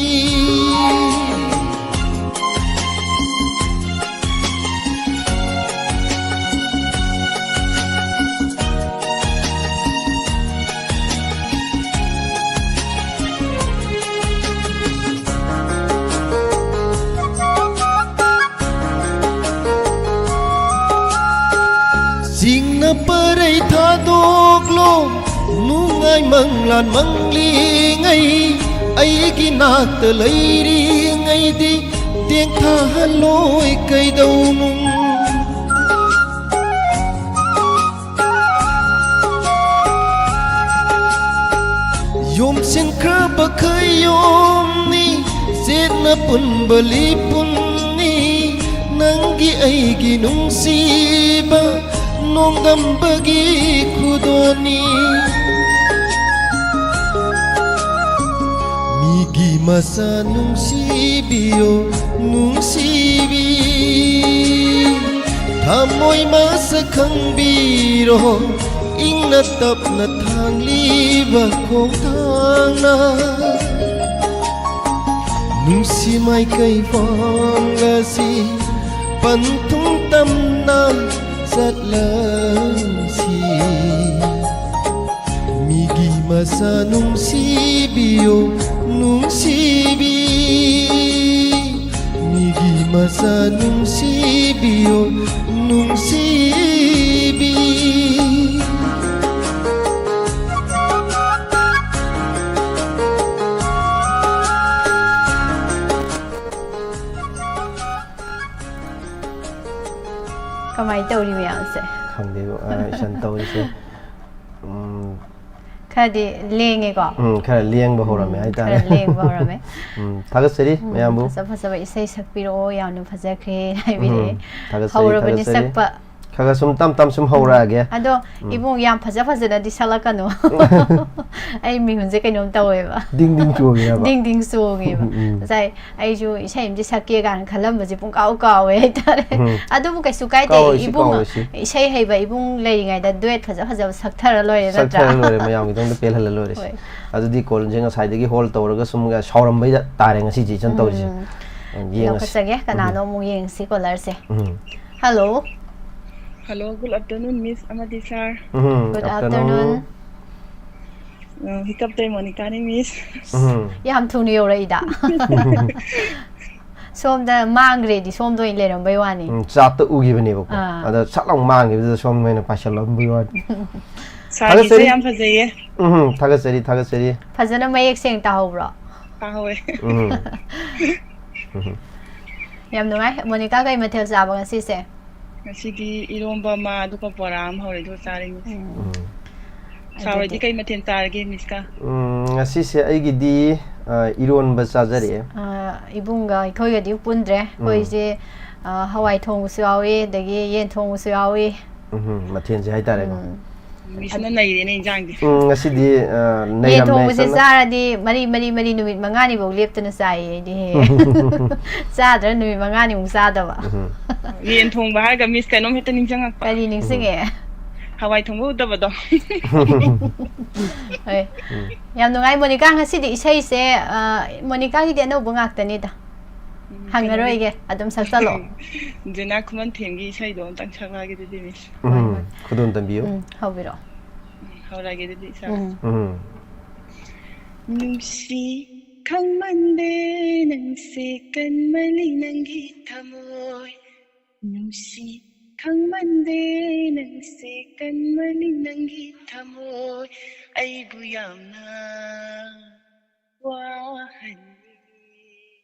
ꯆꯤꯡꯅ ꯄꯔꯩ ꯊꯥꯗꯣꯛꯂꯣ, ꯅꯨꯡꯉꯥꯏ ꯃꯪꯂꯥꯟ ꯃꯪꯂꯤꯉꯩ, ꯑꯩꯒꯤ ꯅꯥꯛꯇ ꯂꯩꯔꯤꯉꯩꯗꯤ ꯇꯦꯡꯊꯥꯍꯜꯂꯣꯏ ꯀꯩꯗꯧꯅꯨꯡ꯫ ꯌꯣꯝꯁꯤꯟꯈ꯭ꯔꯕ ꯈꯌꯣꯝꯅꯤ, ꯆꯦꯠꯅ ꯄꯨꯟꯕ ꯂꯤꯄꯨꯟꯅꯤ, ꯅꯪꯒꯤ ꯑꯩꯒꯤ ꯅꯨꯡꯁꯤꯕ ꯅꯣꯡꯗꯝꯕꯒꯤ ꯈꯨꯗꯣꯜꯅꯤ꯫ ꯃꯤꯒꯤ ꯃꯆꯥ ꯅꯨꯡꯁꯤꯕꯤꯌꯣ, ꯅꯨꯡꯁꯤꯕꯤ꯫ ꯊꯃꯣꯏ ꯃꯁꯛ ꯈꯪꯕꯤꯔꯣ, ꯏꯪꯅ ꯇꯞꯅ ꯊꯥꯡꯂꯤꯕ ꯈꯣꯡꯊꯥꯡꯅ꯫ ꯅꯨꯡꯁꯤ ꯃꯥꯏꯀꯩ ꯄꯥꯡꯂꯁꯤ, ꯄꯟꯊꯨꯡ ꯇꯝꯅ ꯆꯠꯂꯁꯤ꯫ ꯃꯤꯒꯤ ꯃꯆꯥ ꯅꯨꯡꯁꯤꯕꯤꯌꯣ, ꯅꯨꯡꯁꯤꯕꯤ꯫ ꯃꯤꯒꯤ ꯃꯆꯥ ꯅꯨꯡꯁꯤꯕꯤꯌꯣ, ꯅꯨꯡꯁꯤꯕꯤ꯫ ꯀꯃꯥꯏꯅ ꯇꯧꯔꯤ ꯃꯌꯥꯝꯁꯦ? ꯈꯪꯗꯦ, ꯑ, ꯏꯁꯟ ꯇꯧꯔꯤꯁꯦ꯫ ꯎꯝ, ꯈꯔꯗꯤ ꯂꯦꯡꯉꯦꯀꯣ? ꯎꯝ, ꯈꯔ ꯂꯦꯡꯕ ꯍꯧꯔꯝꯃꯦ ꯎꯝ, ꯍꯥꯏꯇꯥꯔꯦ꯫ ꯈꯔ ꯂꯦꯡꯕ ꯍꯧꯔꯝꯃꯦ꯫ ꯎꯝ, ꯊꯥꯒꯠꯆꯔꯤ ꯎꯝ, ꯃꯌꯥꯝꯕꯨ꯫ ꯐꯖ ꯐꯖꯕ ꯏꯁꯩ ꯁꯛꯄꯤꯔꯛꯑꯣ, ꯌꯥꯝꯅ ꯐꯖꯈ꯭ꯔꯦ ꯍꯥꯏꯕꯤꯔꯛꯑꯦ꯫ ꯎꯝ, ꯊꯥꯒꯠꯆꯔꯤ, ꯍꯧꯔꯕꯅꯤ ꯊꯥꯒꯠꯆꯔꯤ꯫ ꯁꯛꯄ꯫ ꯈꯔ ꯁꯨꯝ ꯇꯞ ꯇꯞ ꯁꯨꯝ ꯍꯧꯔꯛꯑꯒꯦ꯫ ꯑꯗꯣ ꯏꯕꯨꯡ, ꯌꯥꯝ ꯐꯖ ꯐꯖꯅꯗꯤ ꯁꯛꯂꯛꯀꯅꯨ꯫ ꯑꯩ ꯃꯤꯍꯨꯟꯁꯦ ꯀꯩꯅꯣꯝ ꯇꯧꯋꯦꯕ꯫ ꯗꯤꯡ ꯗꯤꯡ ꯆꯣꯡꯉꯤꯔꯕ? ꯗꯤꯡ ꯗꯤꯡ ꯆꯣꯡꯉꯦꯕ꯫ ꯎꯝ, ꯎꯝ꯫ ꯉꯁꯥꯏ ꯑꯩꯁꯨ ꯏꯁꯩ ꯑꯃꯗꯤ ꯁꯛꯀꯦ ꯀꯥꯏꯅ ꯈꯜꯂꯝꯕꯁꯦ ꯄꯨꯡꯀꯥꯎ ꯀꯥꯎꯋꯦ ꯍꯥꯏꯇꯥꯔꯦ꯫ ꯎꯝ꯫ ꯑꯗꯨꯕꯨ ꯀꯩꯁꯨ ꯀꯥꯏꯗꯦ꯫ ꯀꯥꯎꯔꯣꯏꯁꯤ, ꯏꯕꯨꯡ, ꯀꯥꯎꯔꯣꯏꯁꯤ꯫ ꯏꯁꯩ ꯍꯩꯕ ꯏꯕꯨꯡ ꯂꯩꯔꯤꯉꯩꯗ ꯗꯨꯋꯦꯠ ꯐꯖ ꯐꯖꯕ ꯁꯛꯊꯔ ꯂꯣꯏꯔꯦ, ꯅꯠꯇ꯭ꯔꯥ? ꯁꯛꯊꯔ ꯂꯣꯏꯔꯦ, ꯃꯌꯥꯝꯒꯤꯗꯃꯛꯇ ꯄꯦꯜꯍꯜꯂ ꯂꯣꯏꯔꯦꯁꯦ꯫ ꯍꯣꯏ꯫ ꯑꯗꯨꯗꯤ ꯀꯣꯜꯁꯦ ꯉꯁꯥꯏꯗꯒꯤ ꯍꯣꯜ ꯇꯧꯔꯒ ꯁꯨꯝ ꯁꯥꯎꯔꯝꯕꯩꯗ ꯇꯥꯔꯦ ꯉꯁꯤꯁꯦ ꯏꯆꯟ ꯇꯧꯔꯤꯁꯦ꯫ ꯎꯝ꯫ ꯌꯦꯡꯉꯁꯤ꯫ ꯂꯧꯈꯠꯆꯒꯦ, ꯀꯅꯥꯅꯣ ꯑꯃꯨꯛ ꯌꯦꯡꯁꯤ ꯀꯣꯂꯔꯁꯦ꯫ Um. Hello. Hello, good afternoon, Miss ꯑꯃꯗꯤ Sir꯫ Um, Good afternoon꯫ Afternoon꯫ ꯑ, ꯍꯤꯀꯞꯇꯩ ꯃꯣꯅꯤꯀꯥꯅꯤ, Miss꯫ ꯎꯝ꯫ ꯌꯥꯝ ꯊꯨꯅ ꯌꯧꯔꯛꯏꯗ꯫ ꯁꯣꯝꯗ ꯃꯥꯡꯈ꯭ꯔꯦꯗꯤ ꯁꯣꯝꯗ ꯑꯣꯏꯅ ꯂꯩꯔꯝꯕꯩ ꯋꯥꯅꯤ꯫ ꯎꯝ, ꯆꯥꯠꯇ ꯎꯈꯤꯕꯅꯦꯕꯀꯣ꯫ ꯑꯥ꯫ ꯑꯗ ꯁꯠ ꯂꯥꯎ ꯃꯥꯡꯈꯤꯕꯗꯨꯗ ꯁꯣꯝꯗ ꯑꯣꯏꯅ ꯄꯥꯏꯁꯜꯂꯝꯕꯒꯤ ꯋꯥꯅꯤ꯫ Sirꯒꯤ ꯊꯥꯒꯠꯆꯔꯤ꯫ ꯏꯁꯩ ꯌꯥꯝ ꯐꯖꯩꯌꯦ꯫ ꯎꯝ, ꯊꯥꯒꯠꯆꯔꯤ, ꯊꯥꯒꯠꯆꯔꯤ꯫ ꯐꯖꯅ ꯃꯌꯦꯛ ꯁꯦꯡ ꯇꯥꯍꯧꯕ꯭ꯔꯣ? ꯇꯥꯍꯧꯋꯦ꯫ ꯎꯝ꯫ ꯌꯥꯝ ꯅꯨꯡꯉꯥꯏ꯫ ꯃꯣꯅꯤꯀꯥ, ꯀꯩ ꯃꯊꯦꯜ ꯆꯥꯕ ꯉꯁꯤꯁꯦ? ꯉꯁꯤꯗꯤ ꯏꯔꯣꯝꯕ ꯑꯃ, ꯑꯗꯨꯒ ꯕꯣꯔꯥ ꯑꯃ ꯍꯧꯔꯦ, ꯑꯗꯨꯒ ꯆꯥꯔꯦ, Miss꯫ ꯎꯝ꯫ Sirꯍꯣꯏꯗꯤ ꯑꯗꯨꯗꯤ ꯀꯩ ꯃꯊꯦꯜ ꯆꯥꯔꯒꯦ, Missꯀ? ꯎꯝ, ꯉꯁꯤꯁꯦ ꯑꯩꯒꯤꯗꯤ, ꯑ, ꯏꯔꯣꯟꯕ ꯆꯥꯖꯔꯛꯑꯦ꯫ ꯑ, ꯏꯕꯨꯡꯒ ꯑꯩꯈꯣꯏꯒꯗꯤ ꯄꯨꯟꯗ꯭ꯔꯦ꯫ ꯑꯩꯈꯣꯏꯁꯦ, ꯑ, ꯍꯋꯥꯏ ꯊꯣꯡꯕꯁꯨ ꯌꯥꯎꯏ, ꯑꯗꯒꯤ ꯌꯦꯟ ꯊꯣꯡꯕꯁꯨ ꯌꯥꯎꯏ꯫ ꯎꯝ, ꯃꯊꯦꯜꯁꯦ ꯍꯥꯏꯇꯥꯔꯦꯀꯣ꯫ ꯎꯝ꯫ Missꯅ ꯅꯩꯔꯦꯅꯦ ꯏꯟꯖꯥꯡꯗꯤ꯫ ꯎꯝ, ꯉꯁꯤꯗꯤ, ꯑ, ꯌꯦꯟ ꯅꯩꯔꯝꯃꯦ ꯊꯣꯡꯕꯁꯦ ꯏꯆꯟꯅ꯫ ꯆꯥꯔꯗꯤ ꯃꯔꯤ, ꯃꯔꯤ, ꯃꯔꯤ ꯅꯨꯃꯤꯠ ꯃꯉꯥꯅꯤꯐꯧ ꯂꯦꯞꯇꯅ ꯆꯥꯏꯌꯦ ꯑꯩꯗꯤ ꯍꯦꯛ ꯍꯦꯛ꯫ ꯆꯥꯗ꯭ꯔ ꯅꯨꯃꯤꯠ ꯃꯉꯥꯅꯤꯃꯨꯛ ꯆꯥꯗꯕ꯫ ꯎꯝ꯫ ꯌꯦꯟ ꯊꯣꯡꯕ ꯍꯥꯏꯔꯒ, Miss, ꯀꯩꯅꯣꯝ ꯍꯦꯛꯇ ꯅꯤꯡꯁꯤꯡꯉꯛꯄ꯫ ꯀꯔꯤ ꯅꯤꯡꯁꯤꯡꯉꯦ? ꯍꯋꯥꯏ ꯊꯣꯡꯕ ꯎꯗꯕꯗꯣ꯫ ꯍꯣꯏ꯫ ꯌꯥꯝ ꯅꯨꯡꯉꯥꯏ ꯃꯣꯅꯤꯀꯥ, ꯉꯁꯤꯗꯤ ꯏꯁꯩꯁꯦ, ꯑ, ꯃꯣꯅꯤꯀꯥꯒꯤꯗꯤ ꯑꯅꯧꯕ ꯉꯥꯛꯇꯅꯤꯗ꯫ ꯎꯝ, ꯍꯪꯉꯔꯣꯏꯒꯦ, ꯑꯗꯨꯝ ꯁꯛꯆꯜꯂꯣ꯫ ꯖꯤꯅꯥ ꯈꯨꯃꯟꯊꯦꯝꯒꯤ ꯏꯁꯩꯗꯣ ꯑꯝꯇꯪ ꯁꯛꯂꯛꯑꯒꯦ ꯑꯗꯨꯗꯤ, Miss꯫ ꯎꯝ, ꯈꯨꯗꯣꯜ ꯇꯝꯕꯤꯌꯨ꯫ ꯎꯝ, ꯍꯧꯕꯤꯔꯛꯑꯣ꯫ ꯎꯝ, ꯍꯧꯔꯛꯑꯒꯦ ꯑꯗꯨꯗꯤ, Sir꯫ ꯎꯝ꯫ ꯎꯝ꯫ ꯅꯨꯡꯁꯤ ꯈꯪꯃꯟꯗꯦ ꯅꯪꯁꯦ ꯀꯟꯃꯜꯂꯤ ꯅꯪꯒꯤ ꯊꯃꯣꯏ꯫ ꯅꯨꯡꯁꯤ ꯈꯪꯃꯟꯗꯦ ꯅꯪꯁꯦ ꯀꯟꯃꯜꯂꯤ ꯅꯪꯒꯤ ꯊꯃꯣꯏ꯫ ꯑꯩꯕꯨ ꯌꯥꯝꯅ ꯋꯥꯍꯜꯂꯤ꯫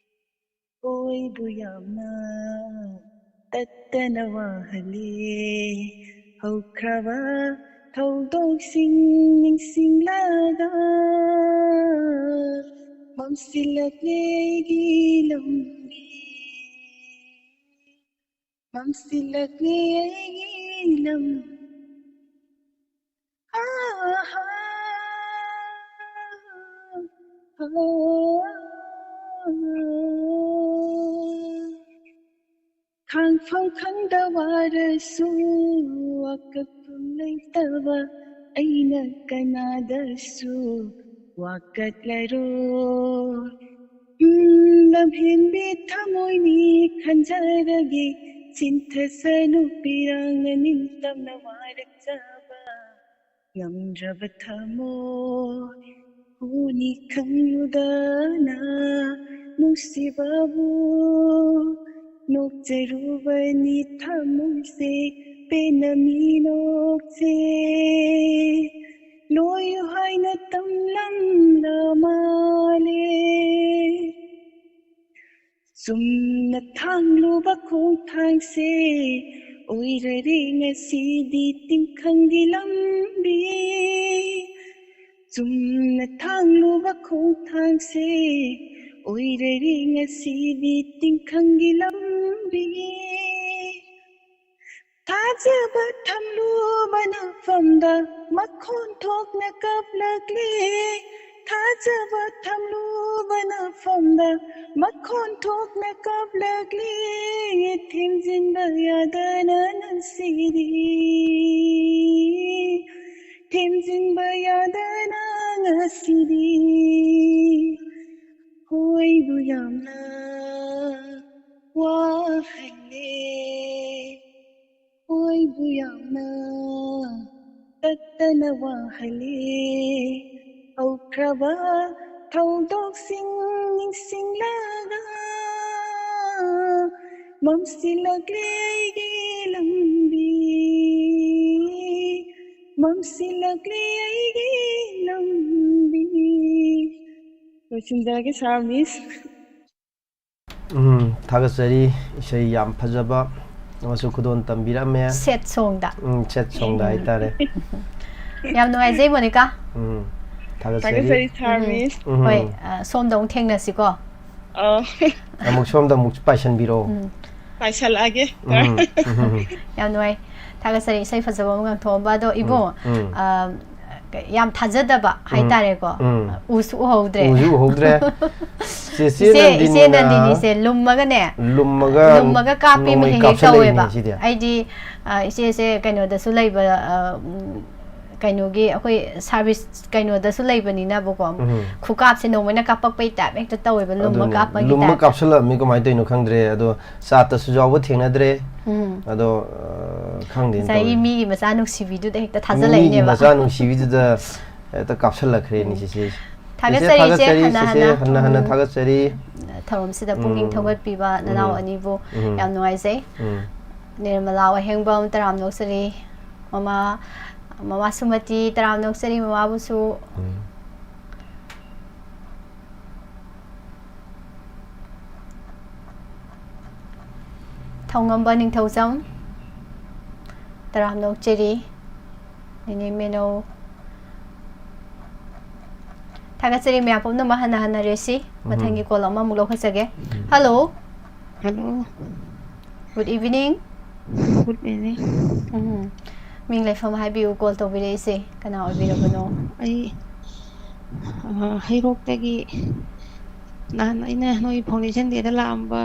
ꯑꯣꯏꯕꯨ ꯌꯥꯝꯅ ꯇꯠꯇꯅ ꯋꯥꯍꯜꯂꯤ꯫ ꯍꯧꯈ꯭ꯔꯕ ꯊꯧꯗꯣꯛꯁꯤꯡ ꯅꯤꯡꯁꯤꯡꯂꯒ ꯃꯝꯁꯤꯜꯂꯛꯂꯦ ꯑꯩꯒꯤ ꯂꯝꯕꯤ꯫ ꯃꯝꯁꯤꯜꯂꯛꯂꯦ ꯑꯩꯒꯤ ꯏꯂꯝ. ꯍꯥ, ꯍꯥ, ꯍꯥ, ꯍꯥ꯫ ꯈꯥꯡꯐꯝ ꯈꯪꯗ ꯋꯥꯔꯁꯨ, ꯋꯥꯀꯠꯐꯝ ꯂꯩꯇꯕ ꯑꯩꯅ ꯀꯅꯥꯗꯁꯨ ꯋꯥꯀꯠꯂꯔꯣꯏ꯫ ꯎꯝ, ꯂꯝꯍꯦꯟꯕꯤ ꯊꯃꯣꯏꯅꯤ ꯈꯟꯖꯔꯒꯦ, ꯆꯤꯟꯊꯁꯅꯨ ꯄꯤꯔꯥꯡꯅ ꯅꯤꯡꯇꯝꯅ ꯋꯥꯔꯛꯆꯕ꯫ ꯉꯝꯗ꯭ꯔꯕ ꯊꯃꯣꯏ ꯍꯨꯅꯤ ꯈꯪꯂꯨꯗꯅ ꯅꯨꯡꯁꯤꯕꯕꯨ ꯅꯣꯛꯆꯔꯨꯕꯅꯤ ꯊꯃꯣꯏꯁꯦ ꯄꯦꯟꯅ ꯃꯤ ꯅꯣꯛꯆꯦ꯫ ꯂꯣꯏꯌꯨ ꯍꯥꯏꯅ ꯇꯝꯂꯝꯂ ꯃꯥꯜꯂꯦ꯫ ꯆꯨꯝꯅ ꯊꯥꯡꯂꯨꯕ ꯈꯣꯡꯊꯥꯡꯁꯦ ꯑꯣꯏꯔꯔꯦ ꯉꯁꯤꯗꯤ ꯇꯤꯡꯈꯪꯒꯤ ꯂꯝꯕꯤ꯫ ꯆꯨꯝꯅ ꯊꯥꯡꯂꯨꯕ ꯈꯣꯡꯊꯥꯡꯁꯦ ꯑꯣꯏꯔꯔꯦ ꯉꯁꯤꯗꯤ ꯇꯤꯡꯈꯪꯒꯤ ꯂꯝꯕꯤ꯫ ꯊꯥꯖꯕ ꯊꯝꯂꯨꯕ ꯅꯐꯝꯗ ꯃꯈꯣꯟ ꯊꯣꯛꯅ ꯀꯞꯂꯛꯂꯦ꯫ ꯊꯥꯖꯕ ꯊꯝꯂꯨꯕ ꯅꯐꯝꯗ ꯃꯈꯣꯟ ꯊꯣꯛꯅ ꯀꯞꯂꯛꯂꯦ꯫ ꯊꯦꯝꯖꯤꯟꯕ ꯌꯥꯗꯅ ꯉꯁꯤꯗꯤ, ꯊꯦꯝꯖꯤꯟꯕ ꯌꯥꯗꯅ ꯉꯁꯤꯗꯤ ꯍꯣꯏꯕꯨ ꯌꯥꯝꯅ ꯋꯥꯍꯜꯂꯦ꯫ ꯍꯣꯏꯕꯨ ꯌꯥꯝꯅ ꯇꯠꯇꯅ ꯋꯥꯍꯜꯂꯦ꯫ ꯍꯧꯈ꯭ꯔꯕ ꯊꯧꯗꯣꯛꯁꯤꯡ ꯅꯤꯡꯁꯤꯡꯂꯒ ꯃꯝꯁꯤꯜꯂꯛꯂꯦ ꯑꯩꯒꯤ ꯂꯝꯕꯤ꯫ ꯃꯝꯁꯤꯜꯂꯛꯂꯦ ꯑꯩꯒꯤ ꯂꯝꯕꯤ꯫ ꯂꯣꯏꯁꯤꯟꯖꯔꯒꯦ, ꯁꯥꯔ ꯃꯤꯁ꯫ ꯎꯝ, ꯊꯥꯒꯠꯆꯔꯤ꯫ ꯏꯁꯩ ꯌꯥꯝ ꯐꯖꯕ ꯑꯃꯁꯨ ꯈꯨꯗꯣꯜ ꯇꯝꯕꯤꯔꯝꯃꯦ꯫ ꯁꯦꯠ ꯁꯣꯡꯗ꯫ ꯎꯝ, ꯁꯦꯠ ꯁꯣꯡꯗ ꯍꯥꯏꯇꯥꯔꯦ꯫ ꯌꯥꯝ ꯅꯨꯡꯉꯥꯏꯖꯩ, ꯃꯣꯅꯤꯀꯥ꯫ ꯎꯝ, ꯊꯥꯒꯠꯆꯔꯤ꯫ ꯊꯥꯒꯠꯆꯔꯤ, ꯁꯥꯔ ꯎꯝ꯫ ꯃꯤꯁ꯫ ꯎꯝ꯫ ꯍꯣꯏ, ꯑ, ꯁꯣꯝꯗ ꯑꯃꯨꯛ ꯊꯦꯡꯅꯁꯤꯀꯣ꯫ ꯑ, ꯑꯃꯨꯛ ꯁꯣꯝꯗ ꯑꯃꯨꯛ ꯄꯥꯏꯁꯟꯕꯤꯔꯛꯑꯣ꯫ ꯎꯝ, ꯄꯥꯏꯁꯜꯂꯛꯑꯒꯦ꯫ ꯎꯝ, ꯎꯝ꯫ ꯌꯥꯝ ꯅꯨꯡꯉꯥꯏ꯫ ꯊꯥꯒꯠꯆꯔꯤ, ꯏꯁꯩ ꯐꯖꯕ ꯑꯃ ꯉꯪꯊꯣꯛꯑꯝꯕ꯫ ꯑꯗꯣ ꯏꯕꯨꯡ, ꯎꯝ. ꯑ, ꯌꯥꯝ ꯊꯥꯖꯗꯕ ꯍꯥꯏꯇꯥꯔꯦꯀꯣ꯫ ꯎꯝ. ꯎꯁꯨ ꯎꯍꯧꯗ꯭ꯔꯦ꯫ ꯎꯁꯨ ꯎꯍꯧꯗ꯭ꯔꯦ꯫ ꯆꯦꯆꯦ ꯏꯆꯦ, ꯏꯆꯦ ꯅꯟꯗꯤꯅꯤꯅ ꯅꯟꯗꯤꯅꯤꯁꯦ ꯂꯨꯝꯃꯒꯅꯦ, ꯂꯨꯝꯃꯒ ꯂꯨꯝꯃꯒ ꯀꯥꯞꯄꯤ ꯑꯃ ꯅꯣꯡꯃꯩ ꯍꯦꯛ ꯍꯦꯛ ꯀꯥꯞꯁꯜꯂꯛꯏꯅꯦ ꯇꯧꯋꯦꯕ꯫ ꯁꯤꯗꯤ꯫ ꯑꯩꯗꯤ, ꯑ, ꯏꯆꯦꯁꯦ ꯀꯩꯅꯣꯗꯁꯨ ꯂꯩꯕ, ꯑ, ꯎꯝ, ꯀꯩꯅꯣꯒꯤ ꯑꯩꯈꯣꯏ ꯁꯥꯔꯚꯤꯁ ꯀꯩꯅꯣꯗꯁꯨ ꯂꯩꯕꯅꯤꯅꯕꯀꯣ꯫ ꯎꯝ. ꯈꯨꯀꯥꯞꯁꯦ ꯅꯣꯡꯃꯩꯅ ꯀꯥꯞꯄꯛꯄꯩ ꯇꯥꯏꯞ ꯍꯦꯛꯇ ꯇꯧꯋꯦꯕ, ꯂꯨꯝꯃ ꯑꯗꯨꯅꯦ, ꯀꯥꯞꯄꯒꯤ ꯂꯨꯝꯃ ꯇꯥꯏꯞ꯫ ꯀꯥꯞꯁꯜꯂꯛꯑꯕꯅꯤ, ꯀꯃꯥꯏꯅ ꯇꯧꯔꯤꯅꯣ ꯈꯪꯗ꯭ꯔꯦ꯫ ꯑꯗꯣ ꯆꯥꯠꯇꯁꯨ ꯌꯥꯎꯕ ꯊꯦꯡꯅꯗ꯭ꯔꯦ꯫ ꯎꯝ. ꯑꯗꯣ, ꯑ, ꯈꯪꯗꯦꯅꯦ ꯉꯁꯥꯏꯒꯤ ꯇꯧꯔꯤꯁꯦ꯫ ꯃꯤꯒꯤ ꯃꯆꯥ ꯅꯨꯡꯁꯤꯕꯤꯗꯨꯗ ꯍꯦꯛꯇ ꯃꯤꯒꯤ ꯊꯥꯖꯜꯂꯛꯏꯅꯦꯕ꯫ ꯃꯆꯥ ꯅꯨꯡꯁꯤꯕꯤꯗꯨꯗ ꯍꯦꯛꯇ ꯀꯥꯞꯁꯜꯂꯛꯈ꯭ꯔꯦꯅꯦ ꯆꯦꯆꯦ꯫ ꯊꯥꯒꯠꯆꯔꯤ, ꯏꯆꯦ, ꯊꯥꯒꯠꯆꯔꯤ, ꯍꯟꯅ ꯆꯦꯆꯦ, ꯍꯟꯅ꯫ ꯍꯟꯅ ꯍꯟꯅ ꯎꯝ. ꯊꯥꯒꯠꯆꯔꯤ꯫ ꯊꯧꯔꯝꯁꯤꯗ ꯄꯨꯛꯅꯤꯡ ꯎꯝ. ꯊꯧꯒꯠꯄꯤꯕ ꯅꯅꯥꯎ ꯎꯝ. ꯑꯅꯤꯕꯨ ꯎꯝ. ꯌꯥꯝ ꯅꯨꯡꯉꯥꯏꯖꯩ꯫ ꯎꯝ. ꯅꯤꯔꯃꯂꯥ ꯋꯥꯍꯦꯡꯕꯝ, ꯇꯔꯥꯝꯅ ꯑꯣꯛꯆꯔꯤ꯫ ꯃꯃꯥ, ꯃꯃꯥ ꯁꯨꯃꯇꯤ, ꯇꯔꯥꯝꯅ ꯑꯣꯛꯆꯔꯤ꯫ ꯃꯃꯥꯕꯨꯁꯨ ꯎꯝ. ꯊꯧꯉꯝꯕ ꯅꯤꯡꯊꯧꯖꯝ, ꯇꯔꯥꯝꯅ ꯑꯣꯛꯆꯔꯤ꯫ ꯅꯦꯅꯦ ꯃꯦꯅꯧ꯫ ꯊꯥꯒꯠꯆꯔꯤ ꯃꯌꯥꯝ ꯄꯨꯝꯅꯃꯛ ꯍꯟꯅ ꯍꯟꯅ ꯔꯦꯁꯤ꯫ ꯃꯊꯪꯒꯤ ꯀꯣꯜ ꯑꯃꯃꯨꯛ ꯂꯧꯈꯠꯆꯒꯦ꯫ Hello. Hello. Good evening꯫ Good evening꯫ Um. ꯃꯤꯡ ꯂꯩꯐꯝ ꯍꯥꯏꯕꯤꯌꯨ, ꯀꯣꯜ ꯇꯧꯕꯤꯔꯛꯏꯁꯦ ꯀꯅꯥ ꯑꯣꯏꯕꯤꯔꯕꯅꯣ? ꯑꯩ, ꯑ, ꯍꯩꯔꯣꯛꯇꯒꯤ ꯅꯍꯥꯟ ꯑꯩꯅ ꯅꯣꯏ foundation dayꯗ ꯂꯥꯛꯑꯝꯕ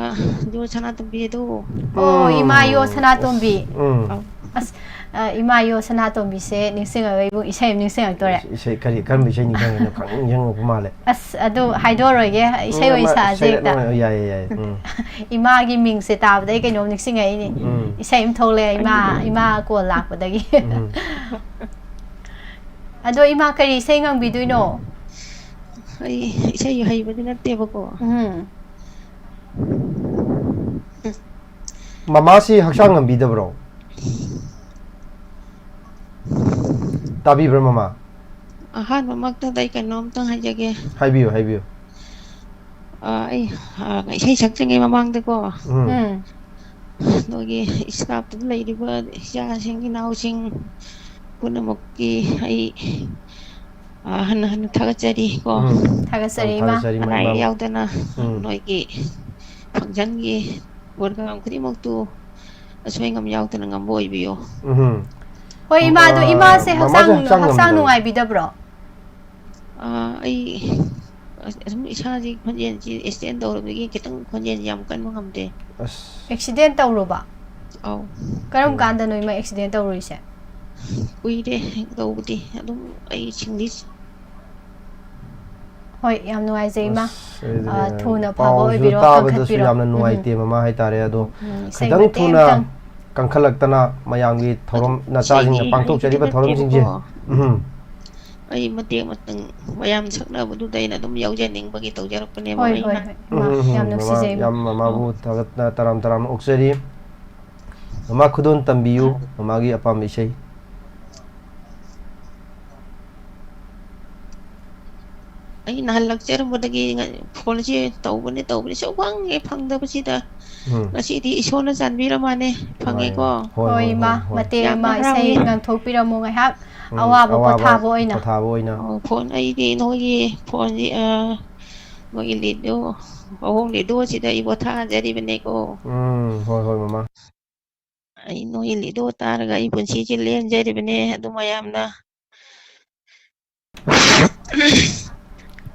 ꯌꯣ ꯁꯅꯥꯇꯣꯝꯕꯤ ꯑꯗꯣ꯫ ꯑꯣ, ꯎꯝ. ꯏꯃꯥ ꯌꯣ ꯁꯅꯥꯇꯣꯝꯕꯤ꯫ ꯎꯝ. ꯑꯧ꯫ ꯑꯁ, ꯑ, ꯏꯃꯥ ꯌꯣ ꯁꯅꯥꯇꯣꯝꯕꯤꯁꯦ ꯅꯤꯡꯁꯤꯡꯉꯒ ꯏꯕꯨꯡ ꯏꯁꯩ ꯑꯃ ꯅꯤꯡꯁꯤꯡꯉꯛꯇꯣꯔꯦ꯫ ꯏꯁꯩ ꯀꯔꯤ, ꯀꯔꯝꯕ ꯏꯁꯩ ꯅꯤꯡꯁꯤꯡꯉꯤꯅꯣ? ꯈꯪꯅꯤꯡ ꯅꯤꯡꯁꯤꯡꯉꯛꯄ ꯃꯥꯜꯂꯦ꯫ ꯑꯁ, ꯑꯗꯨ ꯍꯥꯏꯗꯣꯛꯑꯔꯣꯏꯒꯦ, ꯏꯁꯩ ꯑꯣꯏꯅ ꯎꯝ, ꯁꯥꯁꯦ ꯏꯁꯩ ꯍꯦꯛꯇ꯫ ꯑꯣꯏꯅ, ꯌꯥꯏꯌꯦ, ꯌꯥꯏꯌꯦ꯫ ꯎꯝ. ꯏꯃꯥꯒꯤ ꯃꯤꯡꯁꯦ ꯇꯥꯕꯗ ꯑꯩ ꯀꯩꯅꯣꯝ ꯅꯤꯡꯁꯤꯡꯉꯛꯏꯅꯦ꯫ ꯎꯝ. ꯏꯁꯩ ꯑꯃ ꯊꯣꯛꯂꯛꯑꯦ, ꯏꯃꯥ, ꯏꯃꯥ ꯀꯣꯜ ꯂꯥꯛꯄꯗꯒꯤ꯫ ꯎꯝ. ꯑꯗꯣ ꯏꯃꯥ, ꯀꯔꯤ ꯏꯁꯩ ꯉꯪꯕꯤꯗꯣꯏꯅꯣ? ꯑꯩ ꯏꯁꯩ ꯍꯩꯕꯗꯤ ꯅꯠꯇꯦꯕꯀꯣ꯫ ꯎꯝ꯫ ꯃꯃꯥꯁꯤ ꯍꯛꯆꯥꯡ ꯉꯝꯕꯤꯗꯕ꯭ꯔꯣ? ꯇꯥꯕꯤꯕ꯭ꯔꯥ ꯃꯃꯥ? ꯑꯍꯥꯟꯕꯃꯛꯇꯗ ꯑꯩ ꯀꯩꯅꯣꯝꯇꯪ ꯍꯥꯏꯖꯒꯦ꯫ ꯍꯥꯏꯕꯤꯌꯨ, ꯍꯥꯏꯕꯤꯌꯨ꯫ ꯑ, ꯑꯩ, ꯑ, ꯏꯁꯩ ꯁꯛꯇ꯭ꯔꯤꯉꯩ ꯃꯃꯥꯡꯗꯀꯣ, ꯎꯝ. ꯎꯝ꯫ ꯅꯣꯏꯒꯤ staffꯇꯨꯗ ꯂꯩꯔꯤꯕ ꯏꯆꯥꯁꯤꯡ, ꯏꯅꯥꯎꯁꯤꯡ ꯄꯨꯝꯅꯃꯛꯀꯤ ꯑꯩ, ꯑ, ꯍꯟꯅ ꯍꯟꯅ ꯊꯥꯒꯠꯆꯔꯤ ꯀꯣ꯫ ꯎꯝ. ꯊꯥꯒꯠꯆꯔꯤ, ꯌꯥꯝ ꯏꯃꯥ꯫ ꯊꯥꯒꯠꯆꯔꯤ, ꯑꯅꯥ ꯏꯃꯥ꯫ ꯑꯌꯦꯛ ꯌꯥꯎꯗꯅ ꯎꯝ. ꯅꯣꯏꯒꯤ functionꯒꯤ program ꯈꯨꯗꯤꯡꯃꯛꯇꯨ ꯑꯁꯣꯏ ꯑꯉꯥꯝ ꯌꯥꯎꯗꯅ ꯉꯝꯕ ꯑꯣꯏꯕꯤꯌꯨ꯫ ꯎꯝ ꯍꯣꯏ, ꯏꯃꯥꯗꯣ, ꯑ, ꯏꯃꯥꯁꯦ ꯃꯃꯥꯁꯦ ꯍꯛꯆꯥꯡ ꯍꯛꯆꯥꯡ ꯍꯛꯆꯥꯡ ꯉꯝꯗꯕ꯫ ꯅꯨꯡꯉꯥꯏꯕꯤꯗꯕ꯭ꯔꯣ? ꯑꯥ, ꯑꯩ ꯑꯁ-, ꯑꯁꯨꯝ ꯏꯁꯥꯁꯤ ꯈꯣꯟꯖꯦꯜꯁꯤ ꯑꯦꯛꯁꯤꯗꯦꯟ ꯇꯧꯔꯕꯗꯒꯤ ꯈꯤꯇꯪ ꯈꯣꯟꯖꯦꯜ ꯌꯥꯝ ꯀꯟꯕ ꯉꯝꯗꯦ꯫ ꯑꯁ ꯑꯦꯛꯁꯤꯗꯦꯟ ꯇꯧꯔꯨꯕ? ꯑꯧ, ꯀꯔꯝ ꯀꯥꯟꯗꯅꯣ ꯏꯃꯥ ꯑꯦꯛꯁꯤꯗꯦꯟ ꯇꯧꯔꯨꯔꯤꯁꯦ? ꯀꯨꯏꯔꯦ ꯇꯧꯕꯗꯤ꯫ ꯑꯗꯨꯝ ꯑꯩ ꯁꯤꯡꯂꯤ꯫ ꯍꯣꯏ, ꯌꯥꯝ ꯅꯨꯡꯉꯥꯏꯖꯩ ꯏꯃꯥ꯫ ꯑꯁ, ꯑꯩꯗꯤ ꯑ, ꯊꯨꯅ ꯐꯕ ꯄꯥꯎꯁꯨ ꯑꯣꯏꯕꯤꯔꯣ, ꯇꯥꯕꯗꯁꯨ ꯀꯟꯈꯠꯄꯤꯔꯣ꯫ ꯌꯥꯝꯅ ꯎꯝ꯫ ꯅꯨꯡꯉꯥꯏꯇꯦ ꯃꯃꯥ ꯍꯥꯏꯇꯥꯔꯦ꯫ ꯑꯗꯣ ꯎꯝ, ꯏꯁꯩ ꯈꯤꯇꯪ ꯃꯇꯦꯛ ꯊꯨꯅ ꯑꯃꯇꯪ꯫ ꯀꯟꯈꯠꯂꯛꯇꯅ ꯃꯌꯥꯝꯒꯤ ꯊꯧꯔꯝ ꯑꯗꯨ ꯅꯆꯥꯁꯤꯡꯅ ꯏꯁꯩꯗꯤ ꯄꯥꯡꯊꯣꯛꯆꯔꯤꯕ ꯍꯩꯕꯗꯤ ꯊꯧꯔꯝꯁꯤꯡꯁꯦ꯫ ꯅꯠꯇꯦꯕꯀꯣ꯫ ꯎꯝ ꯑꯩ ꯃꯇꯦꯛ ꯑꯃꯇꯪ ꯃꯌꯥꯝ ꯁꯛꯅꯕꯗꯨꯗ ꯑꯩꯅ ꯑꯗꯨꯝ ꯌꯥꯎꯖꯅꯤꯡꯕꯒꯤ ꯇꯧꯖꯔꯛꯄꯅꯦꯕ꯫ ꯍꯣꯏ, ꯑꯩ ꯍꯣꯏ, ꯍꯣꯏ, ꯏꯃꯥ, ꯎꯝ, ꯌꯥꯝ ꯃꯃꯥ, ꯅꯨꯡꯁꯤꯖꯩ ꯏꯃꯥ꯫ ꯌꯥꯝ ꯃꯃꯥꯕꯨ ꯊꯥꯒꯠꯅ ꯇꯔꯥꯝ ꯇꯔꯥꯝꯅ ꯑꯣꯛꯆꯔꯤ꯫ ꯃꯃꯥ ꯈꯨꯗꯣꯜ ꯇꯝꯕꯤꯌꯨ, ꯃꯃꯥꯒꯤ ꯑꯄꯥꯝꯕ ꯏꯁꯩ꯫ ꯑꯩ ꯅꯍꯥꯟ ꯂꯥꯛꯆꯔꯝꯕꯗꯒꯤ ꯉ-, ꯐꯣꯟꯁꯦ ꯇꯧꯕꯅꯦ, ꯇꯧꯕꯅꯦ, ꯁꯨꯛꯐꯪ ꯍꯦꯛ ꯐꯪꯗꯕꯁꯤꯗ꯫ ꯎꯝ ꯉꯁꯤꯗꯤ ꯏꯁꯣꯔꯅ ꯆꯥꯟꯕꯤꯔ ꯃꯥꯜꯂꯦ, ꯐꯪꯉꯦꯀꯣ꯫ ꯍꯣꯏ, ꯍꯣꯏ, ꯍꯣꯏ, ꯏꯃꯥ, ꯍꯣꯏ, ꯍꯣꯏ꯫ ꯃꯇꯦꯛ ꯌꯥꯝꯅ ꯑꯃ ꯏꯁꯩ ꯍꯔꯥꯎꯏ꯫ ꯉꯪꯊꯣꯛꯄꯤꯔꯝꯃꯨ ꯉꯥꯏꯍꯥꯛ꯫ ꯎꯝ, ꯑꯋꯥꯕ ꯄꯣꯊꯥꯕ ꯑꯣꯏꯅ꯫ ꯄꯣꯊꯥꯕ ꯑꯣꯏꯅ꯫ ꯑꯣ, ꯐꯣꯟ ꯑꯩꯗꯤ ꯅꯣꯏꯒꯤ ꯐꯣꯟꯁꯤ, ꯑ, ꯅꯣꯏꯒꯤ ꯂꯤꯗꯣ, ꯑꯍꯣꯡ ꯂꯤꯗꯣꯁꯤꯗ ꯑꯩ ꯄꯣꯊꯥꯖꯔꯤꯕꯅꯦꯀꯣ꯫ ꯎꯝ, ꯍꯣꯏ, ꯍꯣꯏ, ꯃꯃꯥ꯫ ꯑꯩ ꯅꯣꯏꯒꯤ ꯂꯤꯗꯣ ꯇꯥꯔꯒ ꯑꯩ ꯄꯨꯟꯁꯤꯁꯦ ꯂꯦꯟꯖꯔꯤꯕꯅꯦ꯫ ꯑꯗꯨ ꯃꯌꯥꯝꯅ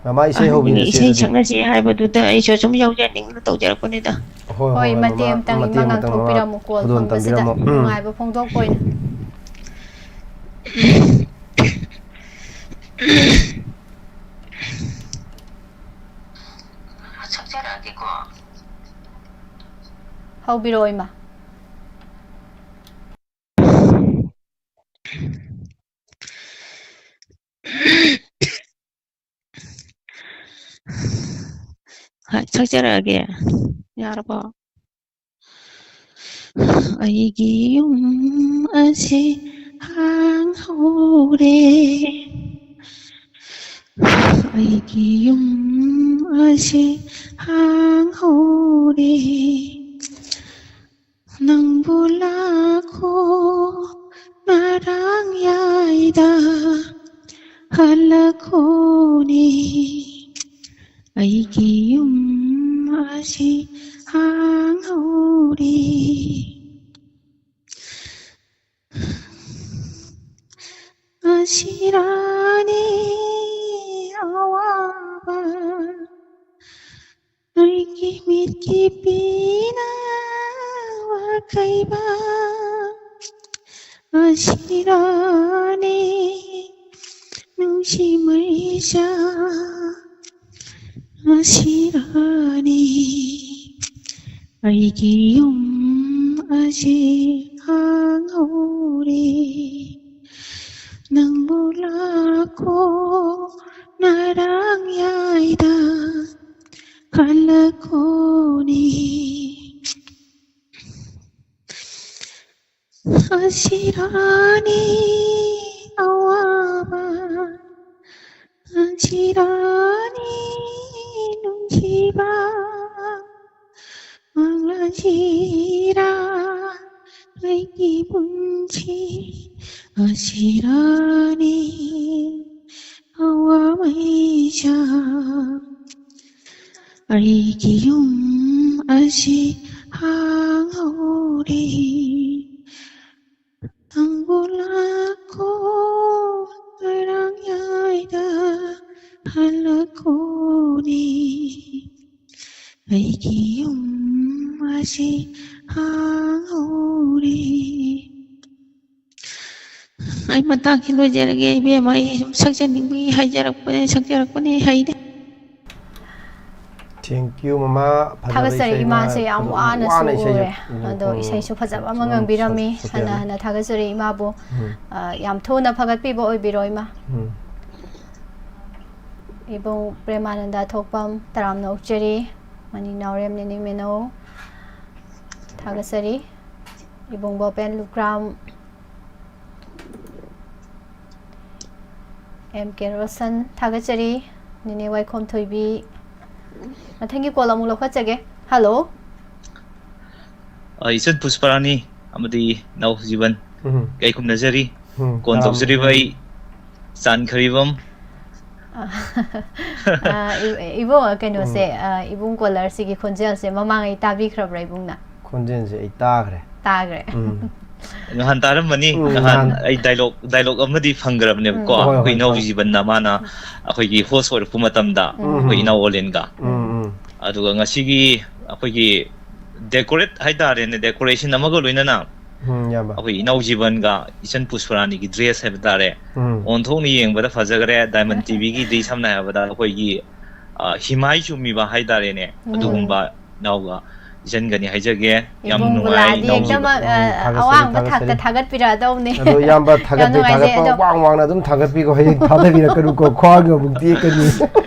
ꯃꯃꯥ ꯏꯁꯩ ꯑꯍꯟꯒꯤ ꯍꯧꯕꯤꯔꯁꯦ ꯏꯁꯩ ꯑꯗꯨꯗꯤ꯫ ꯁꯛꯅꯁꯤ ꯍꯥꯏꯕꯗꯨꯗ ꯑꯩꯁꯨ ꯁꯨꯝ ꯌꯥꯎꯖꯅꯤꯡꯗꯅ ꯇꯧꯖꯔꯛꯄꯅꯤꯗ꯫ ꯍꯣꯏ, ꯍꯣꯏ, ꯍꯣꯏ, ꯃꯇꯦꯛ ꯃꯃꯥ, ꯑꯃꯇꯪ ꯃꯇꯦꯛ ꯏꯃꯥ ꯑꯃꯇꯪ ꯃꯃꯥ ꯉꯥꯡꯊꯣꯛꯄꯤꯔꯝꯃꯨ, ꯀꯣꯜ ꯈꯨꯗꯣꯜ ꯐꯪꯕꯁꯤꯗ ꯇꯝꯕꯤꯔꯝꯃꯣ꯫ ꯎꯝ꯫ ꯅꯨꯡꯉꯥꯏꯕ ꯐꯣꯡꯗꯣꯛꯄ ꯑꯣꯏꯅ꯫ ꯁꯛꯆꯔꯛꯑꯒꯦꯀꯣ꯫ ꯍꯧꯕꯤꯔꯛꯑꯣ, ꯏꯃꯥ꯫ ꯍꯣꯏ, ꯁꯛꯆꯔꯛꯑꯒꯦ꯫ ꯌꯥꯔꯕꯣ? ꯑꯩꯒꯤ ꯌꯨꯝ ꯑꯁꯤ ꯍꯥꯡꯍꯧꯔꯦ꯫ ꯑꯩꯒꯤ ꯌꯨꯝ ꯑꯁꯤ ꯍꯥꯡꯍꯧꯔꯦ꯫ ꯅꯪꯕꯨ ꯂꯥꯛꯈꯣ ꯉꯔꯥꯡ ꯌꯥꯏꯗ ꯍꯜꯂꯛꯈꯣꯅꯦ꯫ ꯑꯩꯒꯤ ꯌꯨꯝ ꯑꯁꯤ ꯍꯥꯡꯍꯧꯔꯦ꯫ ꯑꯁꯤꯔꯥꯅꯤ ꯑꯋꯥꯕ ꯑꯩꯒꯤ ꯃꯤꯠꯀꯤ ꯄꯤꯅꯕ ꯀꯩꯕ ꯑꯁꯤꯔꯥꯅꯤ ꯅꯨꯡꯁꯤ ꯃꯩꯁꯥ ꯑꯁꯤꯔꯥꯅꯤ ꯑꯩꯒꯤ ꯌꯨꯝ ꯑꯁꯤ ꯍꯥꯡꯍꯧꯔꯦ ꯅꯪꯕꯨ ꯂꯥꯛꯈꯣ ꯅꯔꯥꯡ ꯌꯥꯏꯗ ꯈꯜꯂꯛꯈꯣꯅꯦ ꯑꯁꯤꯔꯥꯅꯤ ꯑꯋꯥꯕ ꯑꯁꯤꯔꯥꯅꯤ ꯅꯨꯡꯁꯤꯕ ꯃꯪꯂꯥꯟꯁꯤꯔꯥ ꯑꯩꯒꯤ ꯄꯨꯟꯁꯤ ꯑꯁꯤꯔꯥꯅꯤ ꯑꯋꯥ ꯃꯩꯁꯥ ꯑꯩꯒꯤ ꯌꯨꯝ ꯑꯁꯤ ꯍꯥꯡꯍꯧꯔꯦ ꯅꯪꯕꯨ ꯂꯥꯛꯈꯣ ꯉꯔꯥꯡ ꯌꯥꯏꯗ ꯍꯜꯂꯛꯈꯣꯅꯦ ꯑꯩꯒꯤ ꯌꯨꯝ ꯑꯁꯤ ꯍꯥꯡꯍꯧꯔꯦ ꯑꯩ ꯃꯇꯥꯡꯁꯤ ꯂꯣꯏꯖꯔꯒꯦ ꯏꯕꯦꯝꯃ ꯑꯩ ꯁꯨꯝ ꯁꯛꯆꯅꯤꯡꯕꯒꯤ ꯍꯥꯏꯖꯔꯛꯄꯅꯦ ꯁꯛꯆꯔꯛꯄꯅꯦ ꯍꯩꯗꯦ Thank you ꯃꯃꯥ ꯐꯖꯕ ꯊꯥꯒꯠꯆꯔꯤ ꯏꯁꯩ ꯃꯥ ꯏꯃꯥꯁꯦ ꯌꯥꯝ ꯐꯖꯕ ꯋꯥꯅꯁꯨ ꯋꯥꯅ ꯏꯁꯩꯁꯦ ꯎꯔꯦ ꯎꯝ, ꯑꯗꯣ ꯎꯝ, ꯏꯁꯩꯁꯨ ꯐꯖꯕ ꯑꯃ ꯐꯖꯅ ꯉꯪꯕꯤꯔꯝꯃꯤ ꯁꯛ- ꯁꯛꯆꯔꯤ꯫ ꯍꯟꯅ ꯍꯟꯅ ꯊꯥꯒꯠꯆꯔꯤ ꯏꯃꯥꯕꯨ ꯎꯝ, ꯑ, ꯌꯥꯝ ꯊꯨꯅ ꯐꯒꯠꯄꯤꯕ ꯑꯣꯏꯕꯤꯔꯣ ꯏꯃꯥ ꯎꯝ. ꯏꯕꯨꯡ ꯄ꯭ꯔꯦꯃꯥꯅꯟꯗ ꯊꯣꯛꯄꯝ ꯇꯔꯥꯝꯅ ꯑꯣꯛꯆꯔꯤ ꯃꯅꯤ ꯅꯥꯎꯔꯦꯝ ꯅꯤꯅꯤ ꯃꯤꯅꯧ ꯊꯥꯒꯠꯆꯔꯤ ꯏꯕꯨꯡ ꯕꯣꯄꯦꯟ ꯂꯨꯀ꯭ꯔꯥꯝ ꯑꯦꯝ ꯀꯦ ꯔꯣꯁꯟ ꯊꯥꯒꯠꯆꯔꯤ ꯅꯤꯅꯦ ꯋꯥꯏꯈꯣꯝ ꯊꯣꯏꯕꯤ ꯃꯊꯪꯒꯤ ꯀꯣꯜ ꯑꯃꯨꯛ ꯂꯧꯈꯠꯆꯒꯦ ꯍꯜꯂꯣ ꯑ, ꯏꯆꯟ ꯄꯨꯁꯄꯔꯥꯅꯤ ꯑꯃꯗꯤ ꯅꯥꯎ ꯖꯤꯕꯟ ꯎꯝ. ꯀꯩ ꯈꯨꯝꯅꯖꯔꯤ ꯎꯝ. ꯀꯣꯟ ꯇꯧꯖꯔꯤꯕ ꯑꯩ ꯆꯥꯟꯈ꯭ꯔꯤꯕꯝ ꯑ, ꯏ- ꯏꯕꯨꯡ ꯀꯩꯅꯣꯁꯦ ꯑ, ꯏꯕꯨꯡ ꯀꯣꯂꯔꯁꯤꯒꯤ ꯈꯣꯟꯖꯦꯜꯁꯦ ꯃꯃꯥꯡ ꯑꯩ ꯇꯥꯕꯤꯈ꯭ꯔꯕ꯭ꯔꯥ ꯏꯕꯨꯡꯅ ꯈꯣꯟꯖꯦꯜꯁꯦ ꯑꯩ ꯇꯥꯈ꯭ꯔꯦ ꯇꯥꯈ꯭ꯔꯦ ꯎꯝ. ꯅꯍꯥꯟ ꯇꯥꯔꯝꯕꯅꯤ꯫ ꯎꯝ, ꯅꯍꯥꯟ ꯅꯍꯥꯟ꯫ ꯑꯩ ꯗꯥꯏꯂꯣꯛ ꯗꯥꯏꯂꯣꯛ ꯑꯃꯗꯤ ꯐꯪꯈ꯭ꯔꯕꯅꯦꯕꯀꯣ꯫ ꯎꯝ꯫ ꯍꯣꯏ, ꯑꯩꯈꯣꯏ ꯍꯣꯏ, ꯏꯅꯥꯎ ꯍꯣꯏ꯫ ꯖꯤꯕꯟꯅ ꯃꯥꯅ ꯑꯩꯈꯣꯏꯒꯤ ꯍꯣꯁ ꯑꯣꯏꯔꯛꯄ ꯃꯇꯝꯗ ꯎꯝ꯫ ꯑꯩꯈꯣꯏ ꯎꯝ꯫ ꯏꯅꯥꯎ ꯑꯣꯂꯦꯟꯒ꯫ ꯎꯝ, ꯎꯝ꯫ ꯑꯗꯨꯒ ꯉꯁꯤꯒꯤ ꯑꯩꯈꯣꯏꯒꯤ ꯗꯦꯀꯣꯔꯦꯠ ꯍꯥꯏꯇꯥꯔꯦꯅꯦ, ꯗꯦꯀꯣꯔꯦꯁꯟ ꯑꯃꯒ ꯂꯣꯏꯅꯅ ꯎꯝ, ꯏꯌꯥꯝꯕ꯫ ꯑꯩꯈꯣꯏ ꯏꯅꯥꯎ ꯖꯤꯕꯟꯒ ꯏꯆꯟ ꯄꯨꯁꯄꯔꯥꯅꯤꯒꯤ ꯗ꯭ꯔꯦꯁ ꯍꯥꯏꯕ ꯇꯥꯔꯦ꯫ ꯎꯝ꯫ ꯑꯣꯟꯊꯣꯛꯅ ꯌꯦꯡꯕꯗ ꯐꯖꯈ꯭ꯔꯦ꯫ ꯗꯥꯏꯃꯟ ꯇꯤꯚꯤꯒꯤꯗꯤ ꯁꯝꯅ ꯍꯥꯏꯔꯕꯗ ꯑꯩꯈꯣꯏꯒꯤ, ꯑ, ꯍꯤꯃꯥꯏ ꯆꯨꯝꯃꯤꯕ ꯍꯥꯏꯇꯥꯔꯦꯅꯦ꯫ ꯎꯝ꯫ ꯑꯗꯨꯒꯨꯝꯕ ꯏꯅꯥꯎꯒ ꯏꯆꯟꯒꯅꯤ ꯍꯥꯏꯖꯒꯦ꯫ ꯌꯥꯝ ꯏꯕꯨꯡ ꯅꯨꯡꯉꯥꯏ ꯒꯨꯂꯥꯗꯤ ꯏꯅꯥꯎ ꯍꯦꯛꯇ ꯖꯤꯕꯟ꯫ ꯃ-, ꯑ, ꯎꯝ, ꯊꯥꯒꯠꯆꯔꯤ, ꯑꯋꯥꯡꯕ ꯊꯥꯒꯠꯆꯔꯤ꯫ ꯊꯥꯛꯇ ꯊꯥꯒꯠꯄꯤꯔꯛꯑꯗꯧꯅꯦ꯫ ꯑꯗꯣ ꯏꯌꯥꯝꯕ ꯌꯥꯝ ꯊꯥꯒꯠꯄꯩ ꯅꯨꯡꯉꯥꯏꯖꯩ꯫ ꯊꯥꯒꯠꯄ ꯑꯗꯣ ꯋꯥꯡ ꯋꯥꯡꯅ ꯑꯗꯨꯝ ꯊꯥꯒꯠꯄꯤꯀꯣ꯫ ꯍꯌꯦꯡ ꯊꯥꯗꯕꯤꯔꯛꯀꯅꯨꯀꯣ꯫ ꯈ꯭ꯋꯥꯡꯒ ꯑꯃꯨꯛ ꯇꯦꯛꯀꯅꯤ꯫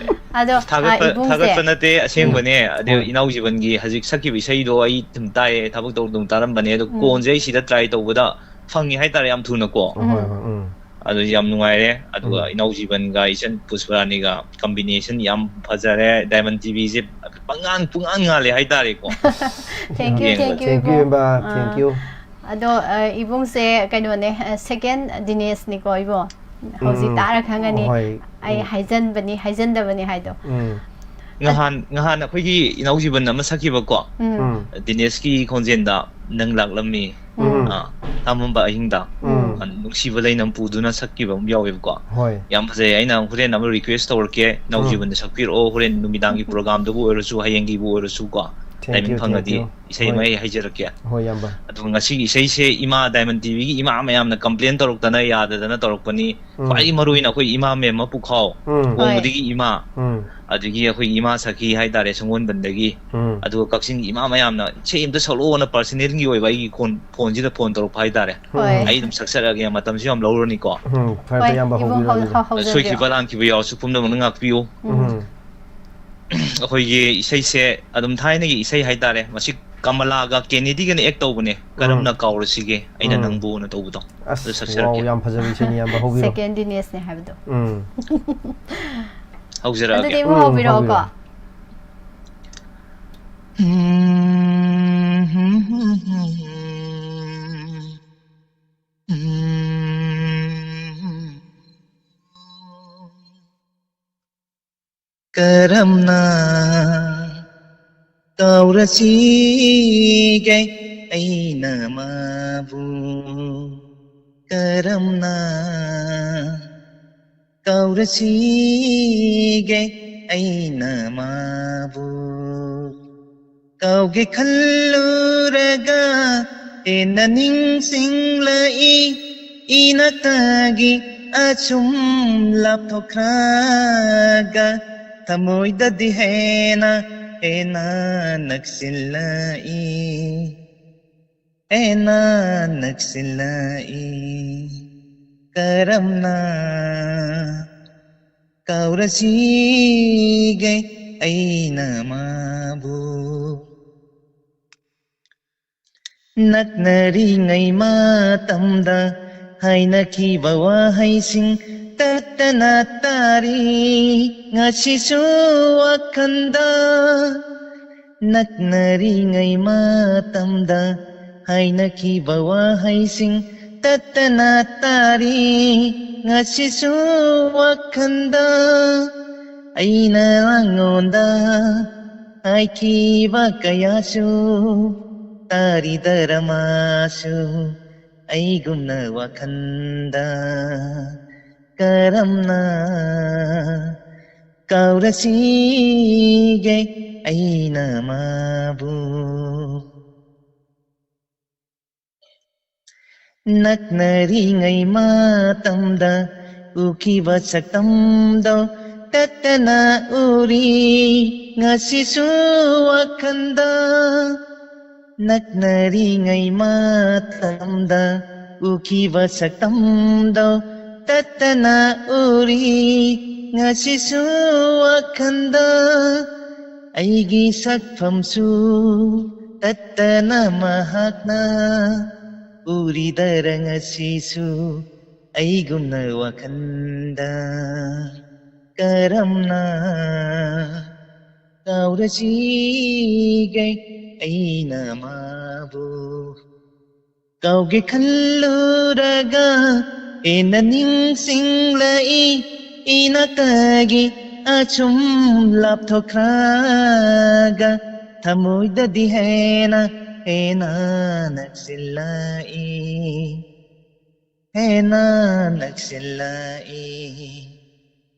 ꯑꯗꯣ, ꯑ, ꯊꯥꯒꯠꯄ, ꯏꯕꯨꯡꯁꯦ꯫ ꯊꯥꯒꯠꯄ ꯅꯠꯇꯦ, ꯑꯁꯦꯡꯕꯅꯦ꯫ ꯑꯗꯨ ꯍꯣꯏ꯫ ꯏꯅꯥꯎ ꯖꯤꯕꯟꯒꯤ ꯍꯧꯖꯤꯛ ꯁꯛꯈꯤꯕ ꯏꯁꯩꯗꯣ ꯑꯩ ꯑꯗꯨꯝ ꯇꯥꯏꯌꯦ, ꯊꯕꯛ ꯇꯧꯕꯗ ꯑꯗꯨꯝ ꯇꯥꯔꯝꯕꯅꯦ꯫ ꯑꯗꯣ ꯎꯝ꯫ ꯀꯣꯟꯁꯦ ꯑꯩ ꯁꯤꯗ ꯇ꯭ꯔꯥꯏ ꯇꯧꯕꯗ ꯐꯪꯉꯤ ꯍꯥꯏꯇꯥꯔꯦ, ꯌꯥꯝ ꯊꯨꯅꯀꯣ꯫ ꯍꯣꯏ, ꯎꯝ꯫ ꯍꯣꯏ, ꯎꯝ꯫ ꯑꯗꯨ ꯌꯥꯝ ꯅꯨꯡꯉꯥꯏꯔꯦ꯫ ꯑꯗꯨꯒ ꯎꯝ꯫ ꯏꯅꯥꯎ ꯖꯤꯕꯟꯒ ꯏꯆꯟ ꯄꯨꯁꯄꯔꯥꯅꯤꯒ ꯀꯝꯕꯤꯅꯦꯁꯟ ꯌꯥꯝ ꯐꯖꯔꯦ꯫ ꯗꯥꯏꯃꯟ ꯇꯤꯚꯤꯁꯦ ꯄꯉꯥꯟ, ꯄꯨꯡꯉꯥꯟ ꯉꯥꯜꯂꯦ ꯍꯥꯏꯇꯥꯔꯦꯀꯣ꯫ Thank you, ꯌꯦꯡꯕꯗ꯫ Thank you, Thank you, ꯏꯕꯨꯡ꯫ ꯏꯌꯥꯝꯕ꯫ ꯑꯥ꯫ Thank you꯫ ꯑꯗꯣ, ꯑ, ꯏꯕꯨꯡꯁꯦ ꯀꯩꯅꯣꯅꯦ, ꯑ, ꯁꯦꯀꯦꯟ ꯗꯤꯅꯦꯁꯅꯤꯀꯣ, ꯏꯕꯨꯡ? ꯍꯧꯖꯤꯛ ꯎꯝ, ꯇꯥꯔ ꯈꯪꯒꯅꯤ꯫ ꯍꯣꯏ, ꯑꯩ ꯎꯝ꯫ ꯍꯥꯏꯖꯟꯕꯅꯤ, ꯍꯥꯏꯖꯟꯗꯕꯅꯤ ꯍꯥꯏꯗꯣ꯫ ꯎꯝ꯫ ꯅꯍꯥꯟ, ꯅꯍꯥꯟ ꯑꯩꯈꯣꯏꯒꯤ ꯏꯅꯥꯎ ꯖꯤꯕꯟ ꯑꯃ ꯁꯛꯈꯤꯕꯀꯣ, ꯎꯝ꯫ ꯎꯝ꯫ ꯗꯤꯅꯦꯁꯀꯤ ꯈꯣꯟꯖꯦꯜꯗ "ꯅꯪ ꯂꯥꯛꯂꯝꯃꯤ", ꯎꯝ꯫ ꯑꯥ, "ꯇꯥꯃꯝꯕ ꯑꯍꯤꯡꯗ", ꯎꯝ꯫ ꯑ, "ꯅꯨꯡꯁꯤꯕ ꯂꯩꯅꯝ ꯄꯨꯗꯨꯅ" ꯁꯛꯈꯤꯕ ꯑꯃ ꯌꯥꯎꯋꯦꯕꯀꯣ꯫ ꯍꯣꯏ꯫ ꯌꯥꯝ ꯐꯖꯩ꯫ ꯑꯩꯅ ꯍꯣꯔꯦꯟ ꯑꯃ ꯔꯤꯀ꯭ꯋꯦꯁ ꯇꯧꯔꯛꯀꯦ, ꯏꯅꯥꯎ ꯎꯝ꯫ ꯖꯤꯕꯟꯗ ꯁꯛꯄꯤꯔꯛꯑꯣ, ꯍꯣꯔꯦꯟ ꯅꯨꯃꯤꯗꯥꯡꯒꯤ ꯄ꯭ꯔꯣꯒꯥꯝꯗꯕꯨ ꯑꯣꯏꯔꯁꯨ, ꯍꯌꯦꯡꯒꯤꯕꯨ ꯑꯣꯏꯔꯁꯨ ꯀꯣ, Thank ꯇꯥꯏꯃꯤꯡ you, thank ꯐꯪꯉꯗꯤ you꯫ ꯏꯁꯩ ꯑꯃ ꯍꯣꯏ꯫ ꯑꯩ ꯍꯥꯏꯖꯔꯛꯀꯦ꯫ ꯍꯣꯏ, ꯏꯌꯥꯝꯕ꯫ ꯑꯗꯨꯒ ꯉꯁꯤꯒꯤ ꯏꯁꯩꯁꯦ ꯏꯃꯥ, ꯗꯥꯏꯃꯟ ꯇꯤꯚꯤꯒꯤ ꯏꯃꯥ ꯃꯌꯥꯝꯅ ꯀꯝꯄ꯭ꯂꯦꯟ ꯇꯧꯔꯛꯇꯅ ꯌꯥꯗꯗꯅ ꯇꯧꯔꯛꯄꯅꯤ꯫ ꯎꯝ꯫ ꯈ꯭ꯋꯥꯏ ꯃꯔꯨ ꯑꯣꯏꯅ ꯑꯩꯈꯣꯏ ꯏꯃꯥ ꯃꯦꯝꯃ ꯄꯨꯈꯥꯎ, ꯎꯝ꯫ ꯍꯣꯏ꯫ ꯋꯥꯡꯃꯗꯒꯤ ꯏꯃꯥ, ꯎꯝ꯫ ꯑꯗꯒꯤ ꯑꯩꯈꯣꯏ ꯏꯃꯥ ꯁꯈꯤ ꯍꯥꯏꯇꯥꯔꯦ, ꯁꯪꯒꯣꯟꯕꯟꯗꯒꯤ꯫ ꯎꯝ꯫ ꯑꯗꯨꯒ ꯀꯛꯆꯤꯡꯒꯤ ꯏꯃꯥ ꯃꯌꯥꯝꯅ ꯏꯁꯩ ꯑꯝꯇ ꯁꯛꯂꯛꯑꯣꯅ ꯄꯔꯁꯅꯦꯜꯒꯤ ꯑꯣꯏꯕ ꯑꯩꯒꯤ ꯐꯣꯟ, ꯐꯣꯟꯁꯤꯗ ꯐꯣꯟ ꯇꯧꯔꯛꯄ ꯍꯥꯏꯇꯥꯔꯦ꯫ ꯍꯣꯏ꯫ ꯑꯩ ꯑꯗꯨꯝ ꯁꯛꯆꯔꯛꯑꯒꯦ, ꯃꯇꯝꯁꯨ ꯌꯥꯝ ꯂꯧꯔꯅꯤꯀꯣ꯫ ꯎꯝ, ꯐꯔꯦ, ꯍꯣꯏ, ꯐꯔꯦ, ꯏꯌꯥꯝꯕ, ꯏꯕꯨꯡ ꯍꯧ-, ꯍꯧꯕꯤꯔꯣ꯫ ꯍꯧ-, ꯍꯧꯖꯔꯒꯦ꯫ ꯁꯣꯏꯈꯤꯕ ꯂꯥꯟꯈꯤꯕ ꯌꯥꯎꯔꯁꯨ ꯄꯨꯝꯅꯃꯛꯅ ꯉꯥꯛꯄꯤꯌꯨ꯫ ꯎꯝ꯫ ꯎꯝ꯫ ꯑꯩꯈꯣꯏꯒꯤ ꯏꯁꯩꯁꯦ ꯑꯗꯨꯝ ꯊꯥꯏꯅꯒꯤ ꯏꯁꯩ ꯍꯥꯏꯇꯥꯔꯦ, ꯃꯁꯤ ꯀꯃꯂꯥꯒ ꯀꯦꯅꯦꯗꯤꯒꯅ ꯑꯦꯛ ꯇꯧꯕꯅꯦ, "ꯀꯔꯝꯅ ꯎꯝ꯫ ꯀꯥꯎꯔꯁꯤꯒꯦ ꯑꯩꯅ ꯎꯝ꯫ ꯅꯪꯕꯨꯅ" ꯇꯧꯕꯗꯣ꯫ ꯑꯁ, ꯑꯗꯨ ꯁꯛꯆꯔꯛꯀꯦ꯫ ꯋꯥꯎ, ꯌꯥꯝ ꯐꯖꯕ ꯏꯁꯩꯅꯤ, ꯏꯌꯥꯝꯕ, ꯍꯧꯕꯤꯔꯣ꯫ ꯁꯦꯀꯦꯟ ꯗꯤꯅꯦꯁꯅꯦ ꯍꯥꯏꯕꯗꯣ꯫ ꯎꯝ꯫ ꯍꯧꯖꯔꯛꯑꯒꯦ꯫ ꯑꯗꯨꯗꯤ ꯏꯕꯨꯡ ꯎꯝ, ꯍꯧꯕꯤꯔꯛꯑꯣꯀꯣ꯫ ꯍꯧꯕꯤꯔꯣ꯫ ꯀꯔꯝꯅ ꯀꯥꯎꯔꯁꯤꯒꯦ ꯑꯩꯅ ꯑꯩꯅ ꯃꯥꯕꯨ ꯀꯔꯝꯅ ꯀꯥꯎꯔꯁꯤꯒꯦ? ꯑꯩꯅ ꯃꯥꯕꯨ ꯀꯥꯎꯒꯦ ꯈꯜꯂꯨꯔꯒ ꯍꯦꯟꯅ ꯅꯤꯡꯁꯤꯡꯂꯛꯏ꯫ ꯏꯅꯛꯇꯒꯤ ꯑꯁꯨꯝ ꯂꯥꯞꯊꯣꯛꯈ꯭ꯔꯒ ꯊꯃꯣꯏꯗꯗꯤ ꯍꯦꯟꯅ ꯍꯦꯟꯅ ꯅꯛꯁꯤꯜꯂꯛꯏ꯫ ꯍꯦꯟꯅ ꯅꯛꯁꯤꯜꯂꯛꯏ꯫ ꯀꯔꯝꯅ ꯀꯥꯎꯔꯁꯤꯒꯦ ꯑꯩꯅ ꯃꯥꯕꯨ? ꯅꯛꯅꯔꯤꯉꯩ ꯃꯇꯝꯗ ꯍꯥꯏꯅꯈꯤꯕ ꯋꯥꯍꯩꯁꯤꯡ ꯇꯠꯇꯅ ꯇꯥꯔꯤ ꯉꯁꯤꯁꯨ ꯋꯥꯈꯜꯗ꯫ ꯅꯛꯅꯔꯤꯉꯩ ꯃꯇꯝꯗ ꯍꯥꯏꯅꯈꯤꯕ ꯋꯥꯍꯩꯁꯤꯡ ꯇꯠꯇꯅ ꯇꯥꯔꯤ ꯉꯁꯤꯁꯨ ꯋꯥꯈꯜꯗ꯫ ꯑꯩꯅ ꯅꯉꯣꯟꯗ ꯍꯥꯏꯈꯤꯕ ꯀꯌꯥꯁꯨ ꯇꯥꯔꯤꯗꯔ ꯃꯥꯁꯨ ꯑꯩꯒꯨꯝꯅ ꯋꯥꯈꯜꯗ꯫ ꯀꯔꯝꯅ ꯀꯥꯎꯔꯁꯤꯒꯦ ꯑꯩꯅ ꯃꯥꯕꯨ? ꯅꯛꯅꯔꯤꯉꯩ ꯃꯇꯝꯗ ꯎꯈꯤꯕ ꯁꯛꯇꯝꯗꯣ ꯇꯠꯇꯅ ꯎꯔꯤ ꯉꯁꯤꯁꯨ ꯋꯥꯈꯜꯗ꯫ ꯅꯛꯅꯔꯤꯉꯩ ꯃꯇꯝꯗ ꯎꯈꯤꯕ ꯁꯛꯇꯝꯗꯣ ꯇꯠꯇꯅ ꯎꯔꯤ ꯉꯁꯤꯁꯨ ꯋꯥꯈꯜꯗ꯫ ꯑꯩꯒꯤ ꯁꯛꯐꯝꯁꯨ ꯇꯠꯇꯅ ꯃꯍꯥꯛꯅ ꯎꯔꯤꯗꯔ ꯉꯁꯤꯁꯨ ꯑꯩꯒꯨꯝꯅ ꯋꯥꯈꯜꯗ꯫ ꯀꯔꯝꯅ ꯀꯥꯎꯔꯁꯤꯒꯦ ꯑꯩꯅ ꯃꯥꯕꯨ? ꯀꯥꯎꯒꯦ ꯈꯜꯂꯨꯔꯒ ꯍꯦꯟꯅ ꯅꯤꯡꯁꯤꯡꯂꯛꯏ꯫ ꯏꯅꯛꯇꯒꯤ ꯑꯁꯨꯝ ꯂꯥꯞꯊꯣꯛꯈ꯭ꯔꯒ ꯊꯃꯣꯏꯗꯗꯤ ꯍꯦꯟꯅ ꯍꯦꯟꯅ ꯅꯛꯁꯤꯜꯂꯛꯏ, ꯍꯦꯟꯅ ꯅꯛꯁꯤꯜꯂꯛꯏ,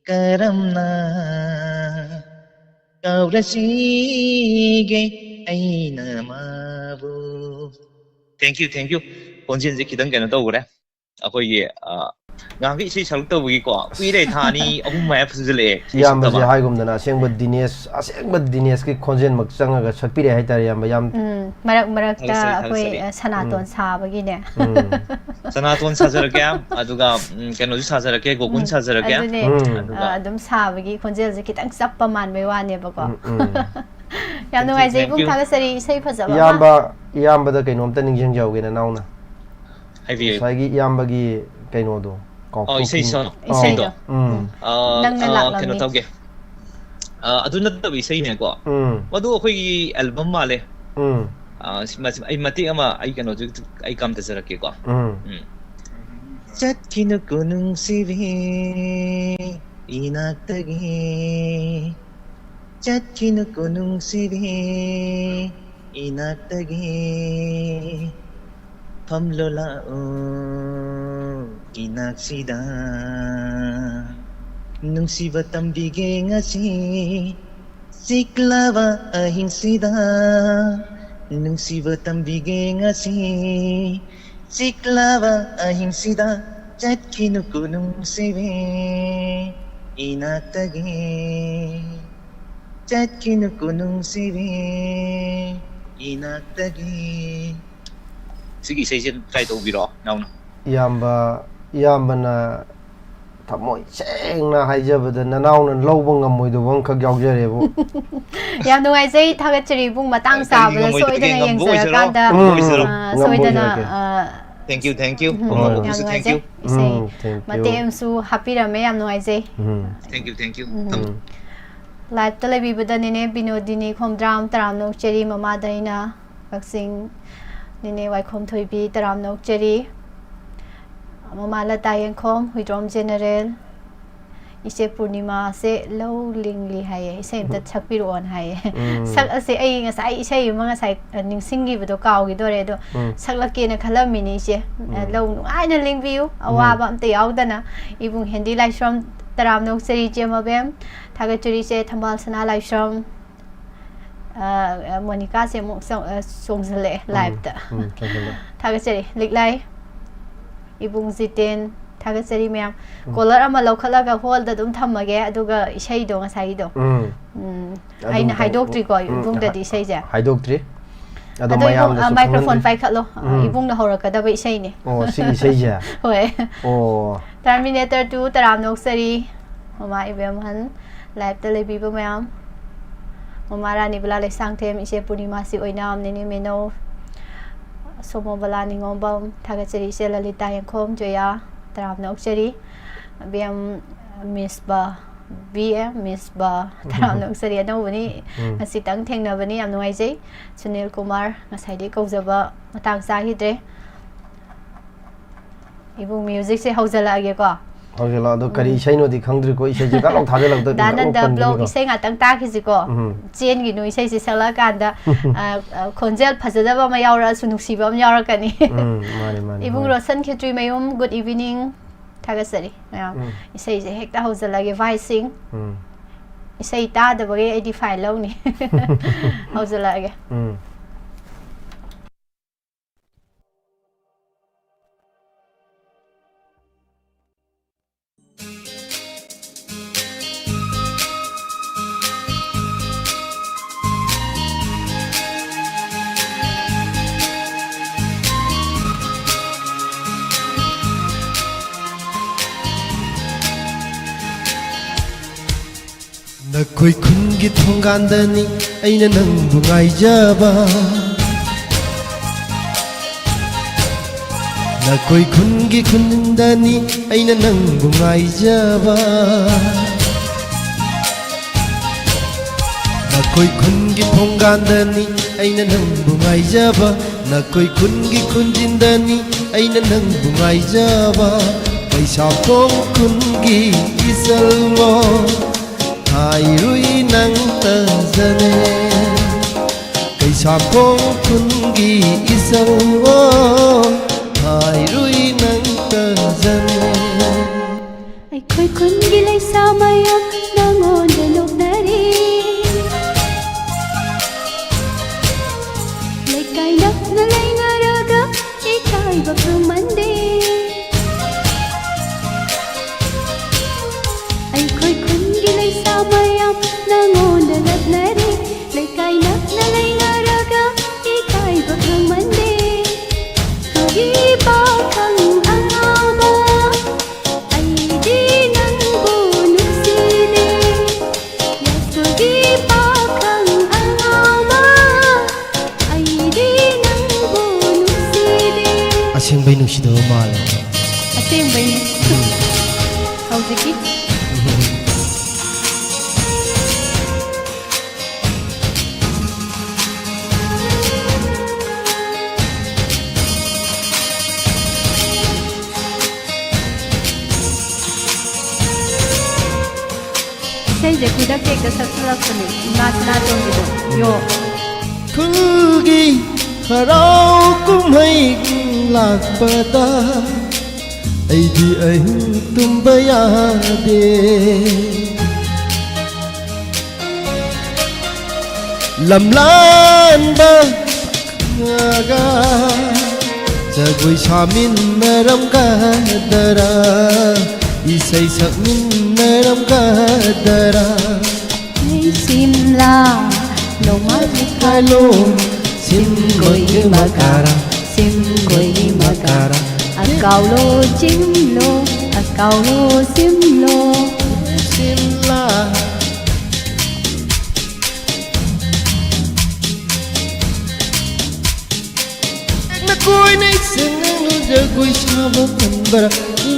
ꯀꯔꯝꯅ ꯀꯥꯎꯔꯁꯤꯒꯦ ꯑꯩꯅ ꯃꯥꯕꯨ? Thank you, thank you. ꯈꯣꯟꯖꯦꯜꯁꯦ ꯈꯤꯇꯪ ꯀꯩꯅꯣ ꯇꯧꯈ꯭ꯔꯦ꯫ ꯑꯩꯈꯣꯏꯒꯤ, ꯑ, ꯉꯍꯥꯟꯒꯤ ꯏꯁꯩ ꯁꯛꯂꯛꯇꯕꯒꯤꯀꯣ, ꯀꯨꯏꯔꯦ, ꯊꯥ ꯑꯅꯤ, ꯑꯍꯨꯝ ꯃꯌꯥ ꯐꯥꯖꯤꯜꯂꯛꯑꯦ ꯏꯁꯩ ꯏꯌꯥꯝꯕꯁꯦ ꯁꯛꯇꯕ꯫ ꯍꯥꯏꯒꯨꯝꯗꯅ ꯑꯁꯦꯡꯕ ꯗꯤꯅꯦꯁ, ꯑꯁꯦꯡꯕ ꯗꯤꯅꯦꯁꯀꯤ ꯈꯣꯟꯖꯦꯜꯃꯛ ꯆꯪꯉꯒ ꯁꯛꯄꯤꯔꯛꯑꯦ ꯍꯥꯏꯇꯥꯔꯦ, ꯏꯌꯥꯝꯕ꯫ ꯌꯥꯝ ꯎꯝ, ꯃꯔꯛ ꯃꯔꯛꯇ ꯊꯥꯒꯠꯆꯔꯤ, ꯑꯩꯈꯣꯏ, ꯊꯥꯒꯠꯆꯔꯤ꯫ ꯑ, ꯁꯅꯥꯇꯣꯟ ꯎꯝ꯫ ꯁꯥꯕꯒꯤꯅꯦ꯫ ꯎꯝ꯫ ꯁꯅꯥꯇꯣꯟ ꯁꯥꯖꯔꯛꯀꯦ, ꯑꯗꯨꯒ, ꯎꯝ, ꯀꯩꯅꯣꯁꯨ ꯁꯥꯖꯔꯛꯀꯦ, ꯒꯣꯀꯨꯟ ꯎꯝ, ꯁꯥꯖꯔꯛꯀꯦ꯫ ꯑꯗꯨꯅꯦ, ꯎꯝ꯫ ꯑꯗꯨꯒ ꯑ, ꯑꯗꯨꯝ ꯁꯥꯕꯒꯤ ꯈꯣꯟꯖꯦꯜꯁꯦ ꯈꯤꯇꯪ ꯆꯞꯄ ꯃꯥꯟꯕꯩ ꯋꯥꯅꯦꯕꯀꯣ꯫ ꯎꯝ, ꯎꯝ꯫ ꯌꯥꯝ Thank you, ꯅꯨꯡꯉꯥꯏꯖꯩ, thank ꯏꯕꯨꯡ, you꯫ ꯊꯥꯒꯠꯆꯔꯤ, ꯏꯁꯩ ꯐꯖꯕ ꯑꯃ꯫ ꯏꯌꯥꯝꯕ, ꯏꯌꯥꯝꯕꯗ ꯀꯩꯅꯣꯝꯇ ꯅꯤꯡꯁꯤꯡꯖꯍꯧꯒꯦ, ꯅꯅꯥꯎꯅ꯫ ꯍꯥꯏꯕꯤꯌꯨ꯫ ꯉꯁꯥꯏꯒꯤ ꯏꯌꯥꯝꯕꯒꯤ ꯀꯩꯅꯣꯗꯣ, ꯀꯥꯎꯊꯣꯛꯈꯤꯅꯦ꯫ ꯑꯣ, ꯏꯁꯩ ꯁꯛ-, ꯑꯣ, ꯏꯁꯩꯗꯣ? ꯎꯝ꯫ ꯎꯝ꯫ ꯑ, ꯅꯪꯅ ꯑ, ꯂꯥꯛꯂꯝꯃꯤ꯫ ꯀꯩꯅꯣ ꯇꯧꯒꯦ꯫ ꯑ, ꯑꯗꯨ ꯅꯠꯇꯕ ꯏꯁꯩꯅꯦꯀꯣ꯫ ꯎꯝ꯫ ꯃꯗꯨ ꯑꯩꯈꯣꯏꯒꯤ album ꯃꯥꯜꯂꯦ꯫ ꯎꯝ꯫ ꯑ, ꯁꯤ-, ꯃꯁꯤ-, ꯑꯩ ꯃꯇꯦꯛ ꯑꯃ ꯑꯩ ꯀꯩꯅꯣꯁꯨ ꯑꯩ ꯀꯝꯇ ꯆꯠꯖꯔꯛꯀꯦꯀꯣ꯫ ꯎꯝ꯫ ꯎꯝ꯫ ꯆꯠꯈꯤꯅꯨꯀꯣ ꯅꯨꯡꯁꯤꯕꯤ ꯏꯅꯥꯛꯇꯒꯤ, ꯆꯠꯈꯤꯅꯨꯀꯣ ꯅꯨꯡꯁꯤꯕꯤ ꯏꯅꯥꯛꯇꯒꯤ, ꯐꯝꯂꯣ ꯂꯥꯛꯑꯣ ꯏꯅꯥꯛꯁꯤꯗ, ꯅꯨꯡꯁꯤꯕ ꯇꯝꯕꯤꯒꯦ ꯉꯁꯤ, ꯆꯤꯛꯂꯕ ꯑꯍꯤꯡꯁꯤꯗ, ꯅꯨꯡꯁꯤꯕ ꯇꯝꯕꯤꯒꯦ ꯉꯁꯤ, ꯆꯤꯛꯂꯕ ꯑꯍꯤꯡꯁꯤꯗ, ꯆꯠꯈꯤꯅꯨꯀꯣ ꯅꯨꯡꯁꯤꯕꯤ ꯏꯅꯥꯛꯇꯒꯤ, ꯆꯠꯈꯤꯅꯨꯀꯣ ꯅꯨꯡꯁꯤꯕꯤ ꯏꯅꯥꯛꯇꯒꯤ꯫ ꯁꯤꯒꯤ ꯏꯁꯩꯁꯦ try ꯇꯧꯕꯤꯔꯣ, ꯅꯥꯎꯅ꯫ ꯏꯌꯥꯝꯕ, ꯏꯌꯥꯝꯕꯅ ꯊꯃꯣꯏ ꯁꯦꯡꯅ ꯍꯥꯏꯖꯕꯗ ꯅꯅꯥꯎꯅ ꯂꯧꯕ ꯉꯝꯃꯣꯏꯗꯧꯕ ꯑꯃꯈꯛ ꯌꯥꯎꯖꯔꯦꯕꯨ꯫ ꯌꯥꯝ ꯅꯨꯡꯉꯥꯏꯖꯩ, ꯊꯥꯒꯠꯆꯔꯤ ꯏꯕꯨꯡ, ꯃꯇꯥꯡ ꯀꯔꯤꯒꯤ ꯆꯥꯕꯗ ꯉꯝꯃꯣꯏꯗꯒꯦ? ꯁꯣꯏꯗꯅ ꯉꯝꯕ ꯑꯣꯏꯖꯔꯣ, ꯌꯦꯡꯖꯔꯀꯥꯟꯗ, ꯉꯝꯕ ꯑꯣꯏꯖꯔꯣ꯫ ꯑ, ꯎꯝ, ꯁꯣꯏꯗꯅ, ꯉꯝꯕ ꯑꯣꯏꯖꯔꯒꯦ꯫ ꯑ, Thank you, thank you꯫ ꯎꯝ, ꯌꯥꯝ ꯉꯝꯕꯁꯨ thank you꯫ ꯅꯨꯡꯉꯥꯏꯖꯩ꯫ ꯏꯁꯩ ꯎꯝ, thank you꯫ ꯃꯇꯦꯛ ꯑꯃꯁꯨ ꯍꯥꯞꯄꯤꯔꯝꯃꯦ, ꯌꯥꯝ ꯅꯨꯡꯉꯥꯏꯖꯩ꯫ ꯎꯝ꯫ Thank you, thank you꯫ ꯎꯝ꯫ ꯎꯝ꯫ Live-ꯇ ꯂꯩꯕꯤꯕꯗ ꯅꯦꯅꯦ ꯕꯤꯅꯣꯗꯤꯅꯤ ꯈꯣꯝꯗ꯭ꯔꯥꯝ ꯇꯔꯥꯝꯅ ꯑꯣꯛꯆꯔꯤ, ꯃꯃꯥꯗ ꯑꯩꯅ ꯀꯛꯆꯤꯡ ꯅꯦꯅꯦ ꯋꯥꯏꯈꯣꯝ ꯊꯣꯏꯕꯤ ꯇꯔꯥꯝꯅ ꯑꯣꯛꯆꯔꯤ꯫ ꯃꯃꯥ ꯂꯇꯥ ꯌꯦꯡꯈꯣꯝ, ꯍꯨꯏꯗ꯭ꯔꯣꯝ ꯖꯦꯅꯦꯔꯦꯜ, ꯏꯆꯦ ꯄꯨꯔꯅꯤꯃꯥꯁꯦ ꯂꯧ ꯂꯤꯡꯂꯤ ꯍꯥꯏꯌꯦ, ꯏꯁꯩ ꯑꯝꯇ ꯁꯛꯄꯤꯔꯛꯑꯣꯅ ꯍꯥꯏꯌꯦ꯫ ꯎꯝ꯫ ꯁꯛ ꯑꯁꯦ ꯑꯩ ꯉꯁꯥꯏ ꯏꯁꯩ ꯑꯃ ꯉꯁꯥꯏ, ꯑ, ꯅꯤꯡꯁꯤꯡꯈꯤꯕꯗꯣ ꯀꯥꯎꯈꯤꯗꯣꯔꯦ, ꯑꯗꯣ ꯎꯝ꯫ ꯁꯛꯂꯛꯀꯦꯅ ꯈꯜꯂꯝꯃꯤꯅꯤ ꯏꯆꯦ꯫ ꯑ, ꯎꯝ꯫ ꯂꯧ ꯅꯨꯡꯉꯥꯏꯅ ꯂꯤꯡꯕꯤꯌꯨ, ꯎꯝ꯫ ꯑꯋꯥꯕ ꯑꯝꯇ ꯌꯥꯎꯗꯅ꯫ ꯏꯕꯨꯡ ꯍꯦꯟꯗꯤ ꯂꯥꯏꯁ꯭ꯔꯝ, ꯇꯔꯥꯝꯅ ꯑꯣꯛꯆꯔꯤ ꯏꯆꯦ ꯃꯕꯦꯝ, ꯊꯥꯒꯠꯆꯔꯤ ꯏꯆꯦ ꯊꯝꯕꯥꯜ ꯁꯅꯥ ꯂꯥꯏꯁ꯭ꯔꯝ꯫ ꯑ, ꯑ, ꯃꯣꯅꯤꯀꯥꯁꯦ ꯑꯃꯨꯛ ꯆꯣꯡ-, ꯑ, ꯆꯣꯡꯁꯤꯜꯂꯛꯑꯦ ꯎꯝ, live-ꯇ꯫ ꯎꯝ, ꯆꯣꯡꯁꯤꯜꯂꯛꯑꯦ꯫ ꯊꯥꯒꯠꯆꯔꯤ꯫ ꯂꯤꯛꯂꯥꯏ, ꯏꯕꯨꯡ ꯖꯤꯇꯦꯟ, ꯊꯥꯒꯠꯆꯔꯤ ꯃꯌꯥꯝ꯫ ꯎꯝ꯫ Collar ꯑꯃ ꯂꯧꯈꯠꯂꯒ hall-ꯗ ꯑꯗꯨꯝ ꯊꯝꯃꯒꯦ, ꯑꯗꯨꯒ ꯏꯁꯩꯗꯣ ꯉꯁꯥꯏꯒꯤꯗꯣ꯫ ꯎꯝ꯫ ꯎꯝ, ꯑꯗꯨꯝ ꯑꯩꯅ ꯇꯧ-, ꯍꯥꯏꯗꯣꯛꯇ꯭ꯔꯤꯀꯣ, ꯎꯝ, ꯏꯕꯨꯡꯗꯗꯤ ꯍꯥꯏ-, ꯏꯁꯩꯁꯦ꯫ ꯍꯥꯏꯗꯣꯛꯇ꯭ꯔꯤ꯫ ꯑꯗꯣ ꯑꯗꯣ ꯏꯕꯨꯡ, ꯃꯌꯥꯝꯗꯁꯨ ꯑ, microphone ꯈꯪꯍꯟꯗ꯭ꯔꯤ꯫ ꯄꯥꯏꯈꯠꯂꯣ꯫ ꯑ, ꯎꯝ꯫ ꯏꯕꯨꯡꯅ ꯍꯧꯔꯛꯀꯗꯕ ꯏꯁꯩꯅꯦ꯫ ꯑꯣ, ꯁꯤꯒꯤ ꯏꯁꯩꯁꯦ? ꯍꯣꯏ꯫ ꯑꯣ꯫ Terminator two, ꯇꯔꯥꯝꯅ ꯑꯣꯛꯆꯔꯤ꯫ ꯃꯃꯥ ꯏꯕꯦꯝꯍꯟ, live-ꯇ ꯂꯩꯕꯤꯕ ꯃꯌꯥꯝ꯫ ꯃꯃꯥ ꯔꯥꯅꯤ ꯕꯂꯥ ꯂꯩꯁꯥꯡꯊꯦꯝ, ꯏꯆꯦ ꯄꯨꯔꯅꯤꯃꯥꯁꯤ ꯑꯣꯏꯅꯥꯝ, ꯅꯦꯅꯦ ꯃꯦꯅꯧ, ꯁꯣꯃꯣꯕꯂꯥ ꯅꯤꯉꯣꯝꯕꯝ, ꯊꯥꯒꯠꯆꯔꯤ ꯏꯆꯦ ꯂꯂꯤꯇꯥ ꯌꯦꯡꯈꯣꯝ, ꯖꯣꯌꯥ, ꯇꯔꯥꯝꯅ ꯑꯣꯛꯆꯔꯤ꯫ ꯑꯕꯦꯝ, ꯃꯤꯁ ꯕ, ꯕꯤ ꯑꯦꯝ ꯃꯤꯁ ꯕ, ꯇꯔꯥꯝꯅ ꯑꯣꯛꯆꯔꯤ꯫ ꯑꯅꯧꯕꯅꯤ, ꯎꯝ꯫ ꯉꯁꯤꯇꯪ ꯊꯦꯡꯅꯕꯅꯤ, ꯌꯥꯝ ꯅꯨꯡꯉꯥꯏꯖꯩ꯫ ꯁꯨꯅꯤꯜ ꯀꯨꯃꯥꯔ, ꯉꯁꯥꯏꯗꯤ ꯀꯧꯖꯕ ꯃꯇꯥꯡ ꯆꯥꯈꯤꯗ꯭ꯔꯦ꯫ ꯏꯕꯨꯡ, music-ꯁꯦ ꯍꯧꯖꯤꯜꯂꯛꯑꯒꯦꯀꯣ꯫ ꯍꯧꯖꯤꯜꯂꯛꯑꯣ꯫ ꯑꯗꯣ ꯀꯔꯤ ꯎꯝ꯫ ꯏꯁꯩꯅꯣꯗꯤ ꯈꯪꯗ꯭ꯔꯤꯀꯣ, ꯏꯁꯩꯁꯦ ꯀꯥꯟ ꯂꯥꯎ ꯊꯥꯖꯤꯜꯂꯛꯇ ꯗꯥ ꯅꯟꯗ ꯄꯟꯕꯅꯤꯀꯣ꯫ Vlog ꯏꯁꯩ ꯉꯥꯛꯇꯪ ꯇꯥꯈꯤꯁꯤꯀꯣ꯫ ꯎꯝ꯫ ꯆꯦꯟꯒꯤꯅꯨ, ꯏꯁꯩꯁꯦ ꯁꯛꯂꯛꯑꯀꯥꯟꯗ, ꯑ, ꯑ, ꯈꯣꯟꯖꯦꯜ ꯐꯖꯗꯕ ꯑꯃ ꯌꯥꯎꯔꯛꯑꯁꯨ ꯅꯨꯡꯁꯤꯕ ꯑꯃ ꯌꯥꯎꯔꯛꯀꯅꯤ꯫ ꯎꯝ, ꯃꯥꯅꯤ, ꯃꯥꯅꯤ, ꯏꯕꯨꯡ ꯃꯥꯅꯤ꯫ ꯔꯣꯁꯟ ꯈꯦꯇ꯭ꯔꯤꯃꯌꯨꯝ, good evening꯫ ꯊꯥꯒꯠꯆꯔꯤ ꯃꯌꯥꯝ꯫ ꯎꯝ꯫ ꯏꯁꯩꯁꯦ ꯍꯦꯛꯇ ꯍꯧꯖꯤꯜꯂꯒꯦ, ꯚꯥꯏꯁꯤꯡ꯫ ꯎꯝ꯫ ꯏꯁꯩ ꯇꯥꯗꯕꯒꯤ ꯑꯩꯗꯤ fine ꯂꯧꯅꯤ꯫ ꯍꯧꯖꯤꯜꯂꯛꯑꯒꯦ꯫ ꯎꯝ꯫ ꯅꯈꯣꯏ ꯈꯨꯟꯒꯤ ꯊꯣꯡꯒꯥꯟꯗꯅꯤ ꯑꯩꯅ ꯅꯪꯕꯨ ꯉꯥꯏꯖꯕ꯫ ꯅꯈꯣꯏ ꯈꯨꯟꯒꯤ ꯈꯨꯟꯗꯅꯤ ꯑꯩꯅ ꯅꯪꯕꯨ ꯉꯥꯏꯖꯕ꯫ ꯅꯈꯣꯏ ꯈꯨꯟꯒꯤ ꯊꯣꯡꯒꯥꯟꯗꯅꯤ ꯑꯩꯅ ꯅꯪꯕꯨ ꯉꯥꯏꯖꯕ꯫ ꯅꯈꯣꯏ ꯈꯨꯟꯒꯤ ꯈꯨꯟꯖꯤꯟꯗꯅꯤ ꯑꯩꯅ ꯅꯪꯕꯨ ꯉꯥꯏꯖꯕ꯫ ꯏꯁꯥꯐꯣꯡ ꯈꯨꯟꯒꯤ ꯏꯆꯜꯂꯣ, ꯍꯥꯏꯔꯨꯏ ꯅꯪ ꯇꯥꯖꯅꯦ꯫ ꯀꯩꯁꯥꯝꯊꯣꯡ ꯈꯨꯟꯒꯤ ꯏꯆꯜꯋꯣ, ꯍꯥꯏꯔꯨꯏ ꯅꯪ ꯇꯥꯖꯅꯦ꯫ ꯑꯩꯈꯣꯏ ꯈꯨꯟꯒꯤ ꯂꯩꯁꯥ ꯃꯌꯥꯝ ꯅꯪꯉꯣꯟꯗ ꯅꯣꯛꯅꯔꯤ꯫ ꯂꯩꯀꯥꯏ ꯅꯛꯅ ꯂꯩꯅꯔꯒ ꯏꯀꯥꯏꯕ ꯈꯪꯃꯟꯗꯦ꯫ ꯑꯩꯈꯣꯏ ꯈꯨꯟꯒꯤ ꯂꯩꯁꯥ ꯃꯌꯥꯝ ꯅꯪꯉꯣꯟꯗ ꯂꯛꯅꯔꯦ꯫ ꯂꯩꯀꯥꯏ ꯅꯛꯅ ꯂꯩꯅꯔꯒ ꯏꯀꯥꯏꯕ ꯈꯪꯃꯟꯗꯦ꯫ ꯁ꯭ꯀꯨꯜꯒꯤ ꯄꯥꯈꯪ ꯑꯉꯥꯎꯕ, ꯑꯩꯗꯤ ꯅꯪꯕꯨ ꯅꯨꯡꯁꯤꯔꯦ꯫ ꯌꯥꯏꯁ꯭ꯀꯨꯜꯒꯤ ꯄꯥꯈꯪ ꯑꯉꯥꯎꯕ, ꯑꯩꯗꯤ ꯅꯪꯕꯨ ꯅꯨꯡꯁꯤꯔꯦ꯫ ꯑꯁꯦꯡꯕꯩ ꯅꯨꯡꯁꯤꯗꯕ ꯃꯥꯜꯂꯦ꯫ ꯑꯁꯦꯡꯕꯩꯅꯦ꯫ ꯍꯧꯖꯤꯛꯀꯤ ꯏꯁꯩꯁꯦ ꯈꯨꯗꯛꯇ ꯍꯦꯛꯇ ꯁꯛꯆꯜꯂꯛꯄꯅꯦ, ꯏꯃꯥ ꯁꯅꯥꯇꯣꯝꯕꯤꯗꯣ꯫ ꯌꯣ꯫ ꯈꯨꯜꯒꯤ ꯍꯔꯥꯎ ꯀꯨꯝꯍꯩ ꯂꯥꯛꯄꯗ ꯑꯩꯗꯤ ꯑꯍꯤꯡ ꯇꯨꯝꯕ ꯌꯥꯗꯦ꯫ ꯂꯝꯂꯥꯟꯕ ꯈꯪꯉꯒ ꯖꯒꯣꯏ ꯁꯥꯃꯤꯟꯅꯔꯝꯒꯗꯔꯥ, ꯏꯁꯩ ꯁꯛꯃꯤꯟꯅꯔꯝꯒꯗꯔꯥ꯫ ꯁꯤꯝꯂꯥ, ꯅꯣꯡꯃꯥꯏ ꯀꯥꯂꯣ, ꯁꯤꯝꯒꯣꯏꯒꯤ ꯃꯀꯥꯔꯥ, ꯁꯤꯝꯒꯣꯏꯒꯤ ꯃꯀꯥꯔꯥ꯫ ꯑꯀꯥꯎꯂꯣ ꯆꯤꯡꯂꯣ, ꯑꯀꯥꯎꯂꯣ ꯆꯤꯡꯂꯣ꯫ ꯁꯤꯝꯂꯥ꯫ ꯅꯈꯣꯏꯅ ꯏꯁꯩ ꯉꯪꯂꯨ ꯖꯒꯣꯏ ꯁꯥꯕ ꯐꯪꯕ꯭ꯔꯥ?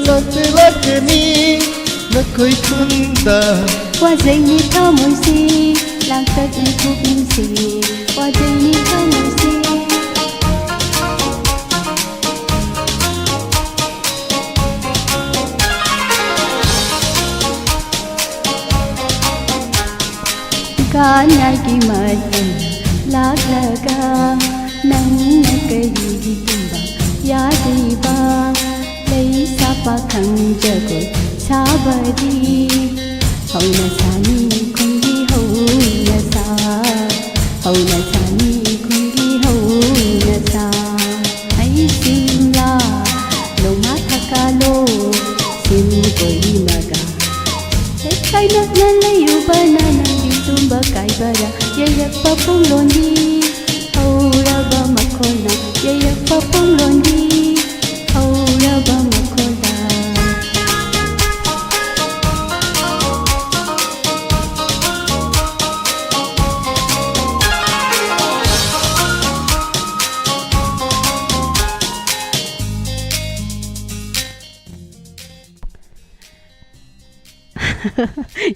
ꯂꯥꯛꯇꯦ ꯂꯥꯛꯀꯅꯤ ꯅꯈꯣꯏ ꯈꯨꯟꯗ꯫ ꯋꯥꯖꯩꯅꯤ ꯊꯃꯣꯏꯁꯤ, ꯂꯥꯡꯇꯛꯅꯤ ꯄꯨꯛꯅꯤꯡꯁꯤ, ꯋꯥꯖꯩꯅꯤ ꯊꯃꯣꯏꯁꯤ꯫ ꯀꯥꯟꯅꯒꯤ ꯃꯇꯝ ꯂꯥꯛꯂꯒ ꯅꯪꯅ ꯀꯔꯤꯒꯤ ꯇꯨꯝꯕ ꯌꯥꯗ꯭ꯔꯤꯕ? ꯂꯩꯁꯥ ꯄꯥꯈꯪ ꯖꯒꯣꯏ ꯁꯥꯕꯗꯤ ꯍꯧꯅ ꯁꯥꯅꯤ ꯈꯨꯟꯒꯤ ꯍꯧꯅ ꯁꯥ, ꯍꯧꯅ ꯁꯥꯅꯤ ꯈꯨꯟꯒꯤ ꯍꯧꯅ ꯁꯥ꯫ ꯑꯩ ꯁꯤꯝꯂꯥ ꯅꯣꯡꯃ ꯊꯀꯥꯂꯣ ꯁꯤꯝ ꯀꯣꯏꯃꯒ ꯍꯦꯛ ꯀꯥꯏꯅꯛꯅ ꯂꯩꯔꯨꯕꯅ ꯅꯪꯒꯤ ꯇꯨꯝꯕ ꯀꯥꯏꯕꯔ? ꯌꯩꯔꯛꯄ ꯄꯨꯡꯂꯣꯟꯗꯤ ꯍꯧꯔꯕ ꯃꯈꯣꯜꯅ, ꯌꯩꯔꯛꯄ ꯄꯨꯡꯂꯣꯟꯗꯤ ꯍꯧꯔꯕ ꯃꯈꯣꯜꯅ꯫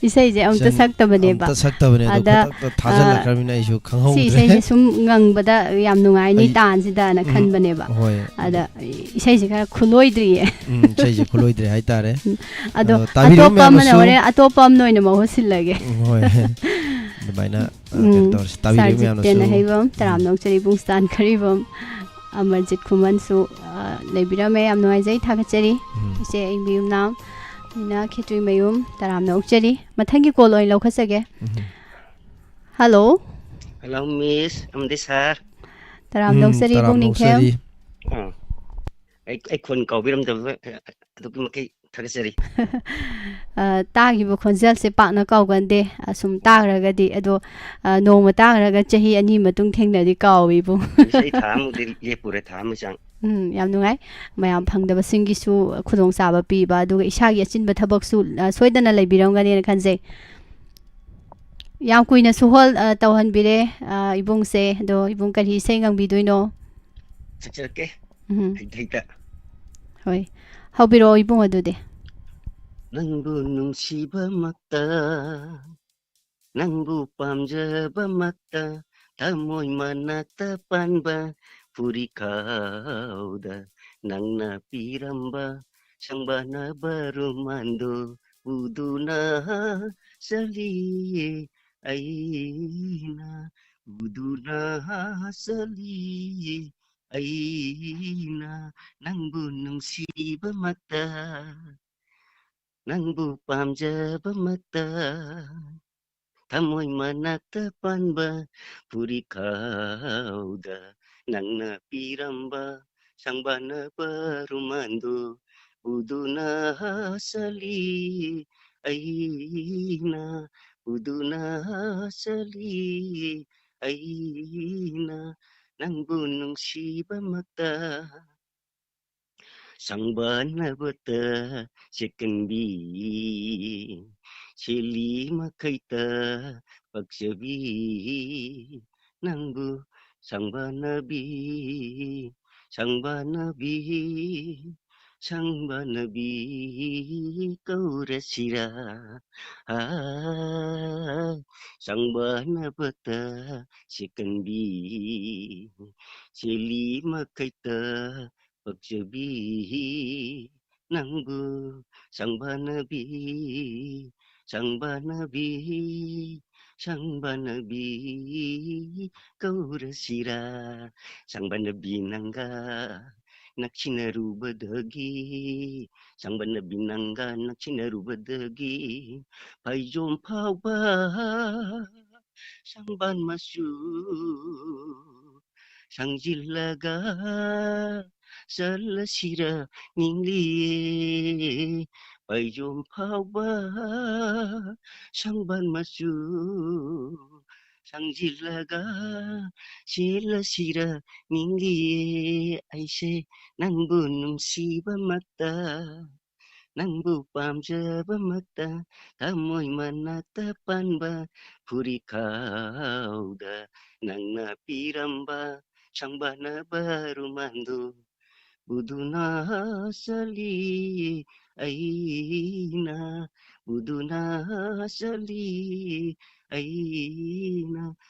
ꯏꯁꯩꯁꯦ ꯑꯝꯇ ꯏꯆꯟ ꯁꯛꯇꯕꯅꯦꯕ꯫ ꯑꯝꯇ ꯁꯛꯇꯕꯅꯦ, ꯑꯗꯣ ꯑꯗ, ꯈꯨꯗꯛꯇ ꯑ, ꯊꯥꯖꯤꯜꯂꯛꯈ꯭ꯔꯕꯅꯤꯅ ꯑꯩꯁꯨ ꯁꯤ ꯈꯪꯍꯧꯗ꯭ꯔꯦ꯫ ꯏꯁꯩꯁꯦ ꯁꯨꯝ ꯉꯪꯕꯗ ꯌꯥꯝ ꯅꯨꯡꯉꯥꯏꯅꯤ ꯑꯩ, ꯇꯥꯟꯁꯤꯗꯅ ꯎꯝ, ꯈꯟꯕꯅꯦꯕ꯫ ꯍꯣꯏ꯫ ꯑꯗ ꯏꯁꯩꯁꯦ ꯈꯔ ꯈꯨꯂꯣꯏꯗ꯭ꯔꯤꯌꯦ꯫ ꯎꯝ, ꯏꯁꯩꯁꯦ ꯈꯨꯂꯣꯏꯗ꯭ꯔꯤ ꯍꯥꯏꯇꯥꯔꯦ꯫ ꯎꯝ, ꯑꯗꯣ ꯑꯗꯣ ꯇꯥꯕꯤꯔꯤꯕ ꯑꯇꯣꯞꯄ ꯑꯃꯅ ꯃꯌꯥꯝꯅꯁꯨ ꯍꯣꯔꯦꯟ ꯑꯇꯣꯞꯄ ꯑꯃꯅ ꯑꯣꯏꯅ ꯃꯍꯨꯠ ꯁꯤꯜꯂꯒꯦ꯫ ꯎꯝ, ꯍꯣꯏ꯫ ꯑꯗꯨꯃꯥꯏꯅ, ꯑ, ꯀꯩꯅꯣ ꯎꯝ, ꯇꯧꯔꯁꯤ꯫ ꯇꯥꯕꯤꯔꯤꯕ ꯁꯥꯔ ꯖꯤꯇꯦꯟ ꯃꯌꯥꯝꯅꯁꯨ꯫ ꯑꯍꯩꯕꯝ, ꯎꯝ꯫ ꯇꯔꯥꯝꯅ ꯑꯣꯛꯆꯔꯤ ꯏꯕꯨꯡ ꯁꯨꯇꯥꯟ ꯈꯔꯤꯕꯝ, ꯑꯃꯔꯖꯤꯠ ꯈꯨꯃꯟꯁꯨ, ꯑ, ꯂꯩꯕꯤꯔꯝꯃꯦ꯫ ꯌꯥꯝ ꯅꯨꯡꯉꯥꯏꯖꯩ, ꯊꯥꯒꯠꯆꯔꯤ꯫ ꯎꯝ꯫ ꯏꯆꯦ ꯑꯩꯕꯤꯌꯨꯝꯅꯥꯝ ꯃꯤꯅ ꯈꯦꯇ꯭ꯔꯤꯃꯌꯨꯝ, ꯇꯔꯥꯝꯅ ꯑꯣꯛꯆꯔꯤ꯫ ꯃꯊꯪꯒꯤ ꯀꯣꯜ ꯑꯣꯏꯅ ꯂꯧꯈꯠꯆꯒꯦ꯫ ꯎꯝ꯫ ꯍꯜꯂꯣ꯫ ꯍꯜꯂꯣ, ꯃꯤꯁ ꯑꯃꯗꯤ ꯁꯥꯔ꯫ ꯇꯔꯥꯝꯅ ꯎꯝ, ꯑꯣꯛꯆꯔꯤ, ꯏꯕꯨꯡ ꯇꯔꯥꯝꯅ ꯅꯤꯡꯊꯦꯝ꯫ ꯑꯣꯛꯆꯔꯤ꯫ ꯑꯥ꯫ ꯑꯩ, ꯑꯩ ꯈꯣꯟ ꯀꯥꯎꯕꯤꯔꯝꯗꯕ ꯑꯗꯨꯛꯀꯤ ꯃꯈꯩ ꯊꯥꯒꯠꯆꯔꯤ꯫ ꯑ, ꯇꯥꯈꯤꯕ ꯈꯣꯟꯖꯦꯜꯁꯦ ꯄꯥꯛꯅ ꯀꯥꯎꯒꯟꯗꯦ꯫ ꯑꯁꯨꯝ ꯇꯥꯈ꯭ꯔꯒꯗꯤ, ꯑꯗꯣ, ꯑ, ꯅꯣꯡꯃ ꯇꯥꯈ꯭ꯔꯒ ꯆꯍꯤ ꯑꯅꯤ ꯃꯇꯨꯡ ꯊꯦꯡꯅꯔꯗꯤ ꯀꯥꯎꯏ, ꯏꯕꯨꯡ꯫ ꯃꯤꯁ, ꯑꯩ ꯊꯥ ꯑꯃꯨꯛꯇꯤ ꯂꯦꯞꯄꯨꯔꯦ, ꯊꯥ ꯑꯃꯒꯤ ꯆꯥꯡ꯫ ꯎꯝ, ꯌꯥꯝ ꯅꯨꯡꯉꯥꯏ꯫ ꯃꯌꯥꯝ ꯐꯪꯗꯕꯁꯤꯡꯒꯤꯁꯨ ꯈꯨꯗꯣꯡꯆꯥꯕ ꯄꯤꯕ, ꯑꯗꯨꯒ ꯏꯁꯥꯒꯤ ꯑꯆꯤꯟꯕ ꯊꯕꯛꯁꯨ, ꯑ, ꯁꯣꯏꯗꯅ ꯂꯩꯕꯤꯔꯝꯒꯅꯦꯅ ꯈꯟꯖꯩ꯫ ꯌꯥꯝ ꯀꯨꯏꯅꯁꯨ ꯍꯣꯜ, ꯑ, ꯇꯧꯍꯟꯕꯤꯔꯦ, ꯑ, ꯏꯕꯨꯡꯁꯦ꯫ ꯑꯗꯣ ꯏꯕꯨꯡ ꯀꯔꯤ ꯏꯁꯩ ꯉꯪꯕꯤꯗꯣꯏꯅꯣ? ꯁꯛꯆꯔꯛꯀꯦ꯫ ꯎꯝ꯫ ꯍꯩꯇ ꯍꯩꯇ꯫ ꯍꯣꯏ꯫ ꯍꯧꯕꯤꯔꯛꯑꯣ ꯏꯕꯨꯡ ꯑꯗꯨꯗꯤ꯫ ꯅꯪꯕꯨ ꯅꯨꯡꯁꯤꯕꯃꯛꯇ, ꯅꯪꯕꯨ ꯄꯥꯝꯖꯕꯃꯛꯇ, ꯊꯃꯣꯏ ꯃꯅꯥꯛꯇ ꯄꯥꯟꯕ ꯐꯨꯔꯤꯈꯥꯎꯗ ꯅꯪꯅ ꯄꯤꯔꯝꯕ ꯁꯪꯕꯥꯅꯕ ꯔꯨꯃꯥꯟꯗꯨ ꯎꯗꯨꯅ ꯆꯠꯂꯤ꯫ ꯑꯩꯅ ꯎꯗꯨꯅ ꯆꯠꯂꯤ, ꯑꯩꯅ ꯅꯪꯕꯨ ꯅꯨꯡꯁꯤꯕꯃꯛꯇ, ꯅꯪꯕꯨ ꯄꯥꯝꯖꯕꯃꯛꯇ, ꯊꯃꯣꯏ ꯃꯅꯥꯛꯇ ꯄꯥꯟꯕ ꯐꯨꯔꯤꯈꯥꯎꯗ ꯅꯪꯅ ꯄꯤꯔꯝꯕ ꯁꯪꯕꯥꯅꯕ ꯔꯨꯃꯥꯟꯗꯨ ꯎꯗꯨꯅ ꯆꯠꯂꯤ, ꯑꯩꯅ ꯎꯗꯨꯅ ꯆꯠꯂꯤ, ꯑꯩꯅ ꯅꯪꯕꯨ ꯅꯨꯡꯁꯤꯕꯃꯛꯇ꯫ ꯁꯪꯕꯥꯅꯕꯇ ꯁꯦꯀꯟꯕꯤ, ꯁꯦꯜꯂꯤ ꯃꯈꯩꯇ ꯄꯛꯆꯕꯤ, ꯅꯪꯕꯨ ꯁꯪꯕꯥꯅꯕꯤ, ꯁꯪꯕꯥꯅꯕꯤ, ꯁꯪꯕꯥꯅꯕꯤ ꯀꯧꯔꯁꯤꯔꯥ? ꯁꯪꯕꯥꯅꯕꯇ ꯁꯦꯀꯟꯕꯤ, ꯁꯦꯜꯂꯤ ꯃꯈꯩꯇ ꯄꯛꯆꯕꯤ, ꯅꯪꯕꯨ ꯁꯪꯕꯥꯅꯕꯤ, ꯁꯪꯕꯥꯅꯕꯤ, ꯁꯪꯕꯥꯅꯕꯤ ꯀꯧꯔꯁꯤꯔꯥ? ꯁꯪꯕꯥꯅꯕꯤ ꯅꯪꯒ ꯅꯛꯁꯤꯟꯅꯔꯨꯕꯗꯒꯤ, ꯁꯪꯕꯥꯅꯕꯤ ꯅꯪꯒ ꯅꯛꯁꯤꯟꯅꯔꯨꯕꯗꯒꯤ ꯐꯩꯖꯣꯝ ꯐꯥꯎꯕ ꯁꯪꯕꯥꯟ ꯃꯆꯨ ꯁꯪꯖꯤꯜꯂꯒ ꯆꯠꯂꯁꯤꯔ ꯅꯤꯡꯂꯤꯌꯦ꯫ ꯐꯩꯖꯣꯝ ꯐꯥꯎꯕ ꯁꯪꯕꯥꯟ ꯃꯆꯨ ꯁꯪꯖꯤꯜꯂꯒ ꯆꯦꯜꯂꯁꯤꯔ ꯅꯤꯡꯂꯤꯌꯦ꯫ ꯑꯩꯁꯦ ꯅꯪꯕꯨ ꯅꯨꯡꯁꯤꯕꯃꯛꯇ, ꯅꯪꯕꯨ ꯄꯥꯝꯖꯕꯃꯛꯇ, ꯊꯃꯣꯏ ꯃꯅꯥꯛꯇ ꯄꯥꯟꯕ ꯐꯨꯔꯤꯈꯥꯎꯗ ꯅꯪꯅ ꯄꯤꯔꯝꯕ ꯁꯪꯕꯥꯅꯕ ꯔꯨꯃꯥꯟꯗꯨ ꯎꯗꯨꯅ ꯆꯠꯂꯤ ꯑꯩꯅ, ꯎꯗꯨꯅ ꯆꯠꯂꯤ ꯑꯩꯅ,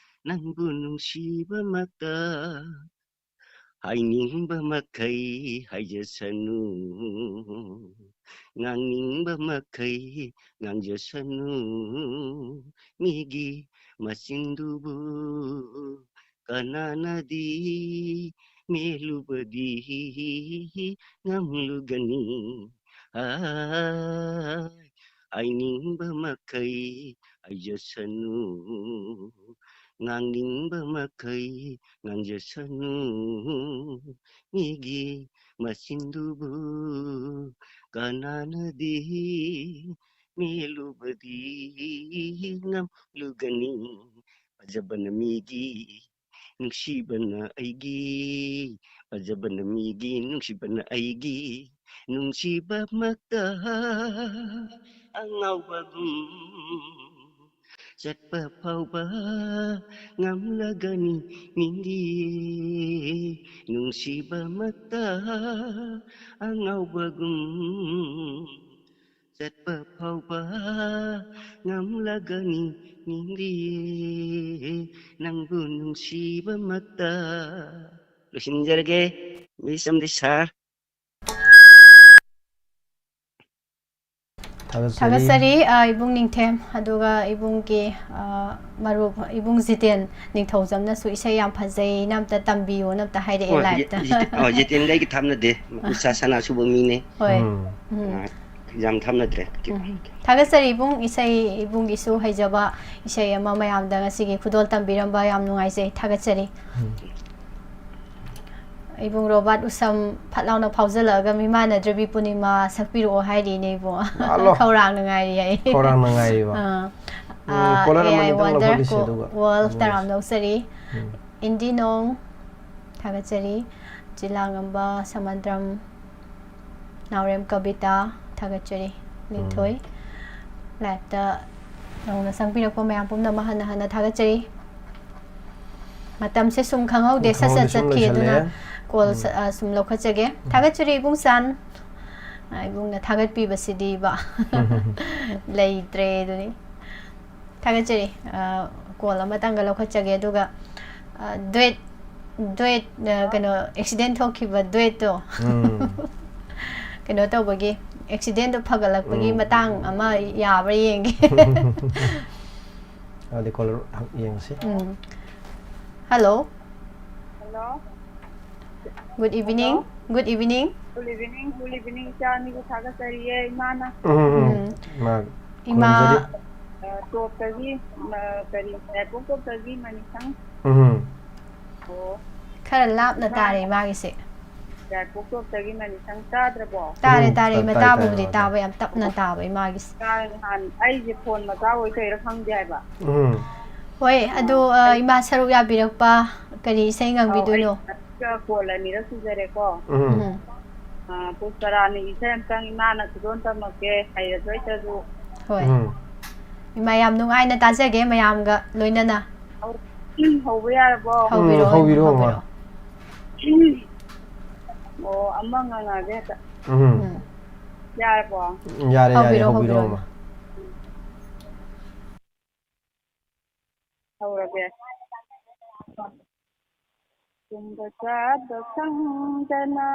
ꯅꯪꯕꯨ ꯅꯨꯡꯁꯤꯕꯃꯛꯇ꯫ ꯍꯥꯏꯅꯤꯡꯕ ꯃꯈꯩ ꯍꯥꯏꯖꯁꯅꯨ, ꯉꯥꯡꯅꯤꯡꯕ ꯃꯈꯩ ꯉꯥꯡꯖꯁꯅꯨ, ꯃꯤꯒꯤ ꯃꯆꯤꯟꯗꯨꯕꯨ ꯀꯅꯥꯅꯗꯤ ꯃꯦꯜꯂꯨꯕꯗꯤ ꯉꯝꯂꯨꯒꯅꯤ? ꯍꯥꯏ, ꯍꯥꯏꯅꯤꯡꯕ ꯃꯈꯩ ꯍꯥꯏꯖꯁꯅꯨ, ꯉꯥꯡꯅꯤꯡꯕ ꯃꯈꯩ ꯉꯥꯡꯖꯁꯅꯨ, ꯃꯤꯒꯤ ꯃꯆꯤꯟꯗꯨꯕꯨ ꯀꯅꯥꯅꯗꯤ ꯃꯦꯜꯂꯨꯕꯗꯤ ꯉꯝꯂꯨꯒꯅꯤ? ꯐꯖꯕꯅ ꯃꯤꯒꯤ, ꯅꯨꯡꯁꯤꯕꯅ ꯑꯩꯒꯤ, ꯐꯖꯕꯅ ꯃꯤꯒꯤ, ꯅꯨꯡꯁꯤꯕꯅ ꯑꯩꯒꯤ, ꯅꯨꯡꯁꯤꯕꯃꯛꯇ ꯑꯉꯥꯎꯕꯒꯨꯝ ꯆꯠꯄ ꯐꯥꯎꯕ ꯉꯝꯂꯒꯅꯤ ꯃꯤꯗꯤ, ꯅꯨꯡꯁꯤꯕꯃꯛꯇ ꯑꯉꯥꯎꯕꯒꯨꯝ ꯆꯠꯄ ꯐꯥꯎꯕ ꯉꯝꯂꯒꯅꯤ ꯃꯤꯗꯤ, ꯅꯪꯕꯨ ꯅꯨꯡꯁꯤꯕꯃꯛꯇ꯫ ꯂꯣꯏꯁꯤꯟꯖꯔꯒꯦ, ꯃꯤꯁ ꯑꯃꯗꯤ ꯁꯥꯔ꯫ ꯊꯥꯒꯠꯆꯔꯤ꯫ ꯊꯥꯒꯠꯆꯔꯤ ꯑ, ꯏꯕꯨꯡ ꯅꯤꯡꯊꯦꯝ, ꯑꯗꯨꯒ ꯏꯕꯨꯡꯒꯤ ꯑ, ꯃꯔꯨꯞ ꯏꯕꯨꯡ ꯖꯤꯇꯦꯟ ꯅꯤꯡꯊꯧꯖꯝꯅꯁꯨ ꯏꯁꯩ ꯌꯥꯝ ꯐꯖꯩꯅ ꯑꯝꯇ ꯇꯝꯕꯤꯌꯣꯅ ꯑꯝꯇ ꯍꯥꯏꯔꯛꯑꯦ ꯑꯣ, ꯂꯥꯏꯞꯇ꯫ ꯖꯤ- ꯖꯤꯇꯦꯟ- ꯑꯣ, ꯖꯤꯇꯦꯟꯒ ꯑꯩꯒ ꯊꯥꯞꯅꯗꯦ, ꯃꯆꯥ ꯁꯅꯥ ꯁꯨꯕ ꯃꯤꯅꯦ꯫ ꯍꯣꯏ꯫ ꯎꯝ꯫ ꯎꯝ꯫ ꯑ, ꯌꯥꯝ ꯊꯥꯞꯅꯗ꯭ꯔꯦ꯫ ꯎꯝ꯫ ꯊꯥꯒꯠꯆꯔꯤ ꯏꯕꯨꯡ, ꯏꯁꯩ ꯏꯕꯨꯡꯒꯤꯁꯨ ꯍꯩꯖꯕ ꯏꯁꯩ ꯑꯃ ꯃꯌꯥꯝꯗ ꯉꯁꯤꯒꯤ ꯈꯨꯗꯣꯜ ꯇꯝꯕꯤꯔꯝꯕ ꯌꯥꯝ ꯅꯨꯡꯉꯥꯏꯖꯩ, ꯊꯥꯒꯠꯆꯔꯤ꯫ ꯎꯝ꯫ ꯏꯕꯨꯡ ꯔꯣꯕꯥꯔꯠ ꯎꯁꯝ ꯐꯠ ꯂꯥꯎꯅ ꯐꯥꯎꯖꯜꯂꯛꯑꯒ "ꯃꯤꯃꯥꯟꯅꯗ꯭ꯔꯕꯤ ꯄꯨꯔꯅꯤꯃꯥ ꯁꯛꯄꯤꯔꯛꯑꯣ" ꯍꯥꯏꯔꯤꯅꯦ ꯏꯕꯨꯡ꯫ ꯂꯥꯛꯂꯣ꯫ ꯈꯧꯔꯥꯡꯅ ꯉꯥꯏꯔꯤ ꯍꯥꯏ꯫ ꯈꯧꯔꯥꯡꯅ ꯉꯥꯏꯔꯤꯕ꯫ ꯑꯥ, ꯎꯝ, ꯑꯥ, ꯀꯣꯂꯔ ꯑꯦ ꯑꯥꯏ ꯑꯃꯅꯤꯗꯪ ꯋꯥꯟꯗꯔ ꯂꯧꯈꯠꯂꯤꯁꯦ, ꯀꯣ-, ꯑꯗꯨꯒ ꯋꯥꯔꯜ ꯎꯝ꯫ ꯇꯔꯥꯝꯅ ꯂꯧꯖꯔꯤ꯫ ꯎꯝ꯫ ꯏꯟꯗꯤ ꯅꯣꯡ ꯊꯥꯒꯠꯆꯔꯤ꯫ ꯆꯤꯂꯥꯉꯝꯕ ꯁꯃꯟꯗ꯭ꯔꯝ, ꯅꯥꯎꯔꯦꯝ ꯀꯕꯤꯇꯥ ꯊꯥꯒꯠꯆꯔꯤ꯫ ꯂꯤꯟꯊꯣꯏ, ꯂꯥꯏꯞꯇ ꯅꯧꯅ ꯆꯪꯕꯤꯔꯛꯄ ꯃꯌꯥꯝ ꯄꯨꯝꯅꯃꯛ ꯍꯟꯅ ꯍꯟꯅ ꯊꯥꯒꯠꯆꯔꯤ꯫ ꯃꯇꯝꯁꯦ ꯁꯨꯝ ꯈꯪꯍꯧꯗꯦ, ꯁꯠ ꯁꯠ ꯈꯪꯍꯧꯗꯦ, ꯁꯨꯝ ꯆꯠꯈꯤ꯫ ꯑꯗꯨꯅ ꯂꯣꯏꯁꯜꯂꯛꯑꯦ꯫ ꯀꯣꯜ ꯎꯝ꯫ ꯁ-, ꯑ, ꯁꯨꯝ ꯂꯧꯈꯠꯆꯒꯦ꯫ ꯊꯥꯒꯠꯆꯔꯤ ꯏꯕꯨꯡ ꯆꯥꯟ꯫ ꯑ, ꯏꯕꯨꯡꯅ ꯊꯥꯒꯠꯄꯤꯕꯁꯤꯗꯤꯕ ꯂꯩꯇ꯭ꯔꯦ ꯑꯗꯨꯅꯤ꯫ ꯊꯥꯒꯠꯆꯔꯤ꯫ ꯑ, ꯀꯣꯜ ꯑꯃꯇꯪꯒ ꯂꯧꯈꯠꯆꯒꯦ꯫ ꯑꯗꯨꯒ, ꯑ, ꯗ꯭ꯋꯦꯠ ꯗ꯭ꯋꯦꯠ, ꯑ, ꯀꯩꯅꯣ, ꯑꯦꯛꯁꯤꯗꯦꯟ ꯊꯣꯛꯈꯤꯕ ꯗ꯭ꯋꯦꯠꯇꯣ꯫ ꯎꯝ꯫ ꯀꯩꯅꯣ ꯇꯧꯕꯒꯤ, ꯑꯦꯛꯁꯤꯗꯦꯟꯗꯣ ꯐꯒꯠꯂꯛꯄꯒꯤ ꯎꯝ꯫ ꯃꯇꯥꯡ ꯑꯃ ꯌꯥꯕ꯭ꯔꯥ ꯌꯦꯡꯒꯦ꯫ ꯑꯗꯨꯗꯤ ꯀꯣꯂꯔ ꯌꯦꯡꯉꯁꯤ꯫ Um. Hello. Hello. Good evening꯫ Hello. Good evening꯫ Good evening, good evening꯫ ꯏꯆꯥ ꯑꯅꯤꯕꯨ ꯊꯥꯒꯠꯆꯔꯤꯌꯦ, ꯏꯃꯥꯅ꯫ ꯎꯝ, ꯎꯝ, ꯎꯝ꯫ ꯎꯝ꯫ ꯏꯃꯥ ꯈꯨꯔꯨꯝꯖꯔꯤ꯫ ꯑ, ꯇꯣꯞꯇꯒꯤ, ꯑ, ꯀꯔꯤ, ꯌꯥꯏꯄꯣꯛ ꯇꯣꯞꯇꯒꯤ ꯃꯅꯤꯁꯪ꯫ ꯎꯝ꯫ ꯑꯣ꯫ ꯈꯔ ꯂꯥꯞꯅ ꯏꯃꯥ꯫ ꯇꯥꯔꯦ ꯏꯃꯥꯒꯤꯁꯦ꯫ ꯌꯥꯏꯄꯣꯛ ꯇꯣꯞꯇꯒꯤ ꯃꯅꯤꯁꯪ ꯇꯥꯗ꯭ꯔꯕꯣ? ꯇꯥꯔꯦ, ꯎꯝ, ꯇꯥꯔꯦ꯫ ꯇꯥꯏ, ꯏꯃꯥ ꯇꯥꯏ, ꯇꯥꯕꯨꯗꯤ ꯇꯥꯏ, ꯇꯥꯏ꯫ ꯇꯥꯕ ꯌꯥꯝ ꯇꯞꯅ ꯇꯥꯕ ꯏꯃꯥꯒꯤꯁꯦ꯫ ꯇꯥꯔꯦ, ꯅꯍꯥꯟ ꯑꯩꯁꯦ ꯐꯣꯟ ꯃꯆꯥ ꯑꯣꯏ ꯀꯩꯔꯥ ꯈꯪꯗꯦ ꯍꯥꯏꯕ꯫ ꯎꯝ꯫ ꯍꯣꯏ, ꯑꯗꯣ, ꯑ, ꯑꯩ ꯏꯃꯥ ꯁꯔꯨꯛ ꯌꯥꯕꯤꯔꯛꯄ ꯀꯔꯤ ꯏꯁꯩ ꯑꯧ, ꯑꯩ ꯉꯪꯕꯤꯗꯣꯏꯅꯣ? ꯀꯣꯜ ꯑꯅꯤꯔꯛ ꯁꯨꯖꯔꯦꯀꯣ꯫ ꯎꯝ꯫ ꯎꯝ꯫ ꯑ, ꯄꯨꯁꯄꯔꯥꯅꯤ ꯏꯁꯩ ꯑꯝꯇꯪ ꯏꯃꯥꯅ ꯈꯨꯗꯣꯜ ꯇꯝꯃꯛꯀꯦ, ꯍꯩꯔꯁꯨ ꯍꯩꯇ꯭ꯔꯁꯨ꯫ ꯍꯣꯏ꯫ ꯎꯝ꯫ ꯏꯃꯥ, ꯌꯥꯝ ꯅꯨꯡꯉꯥꯏꯅ ꯇꯥꯖꯒꯦ ꯃꯌꯥꯝꯒ ꯂꯣꯏꯅꯅ꯫ ꯍꯧ-, ꯍꯧꯕ ꯌꯥꯔꯕꯣ? ꯍꯧꯕꯤꯔꯛꯑꯣ, ꯎꯝ, ꯍꯧꯕꯤꯔꯛꯑꯣ, ꯏꯃꯥ꯫ ꯍꯧꯕꯤꯔꯛꯑꯣ꯫ ꯑꯣ, ꯑꯃ ꯉꯥꯡꯉꯛꯑꯒꯦ ꯍꯦꯛꯇ꯫ ꯎꯝ꯫ ꯎꯝ꯫ ꯌꯥꯔꯕꯣ? ꯌꯥꯔꯦ, ꯌꯥꯔꯦ, ꯍꯧꯕꯤꯔꯛꯑꯣ, ꯍꯧꯕꯤꯔꯛꯑꯣ, ꯍꯧꯕꯤꯔꯛꯑꯣ꯫ ꯏꯃꯥ꯫ ꯍꯧꯔꯒꯦ꯫ ꯇꯨꯝꯕ ꯆꯥꯕ ꯈꯪꯗꯅ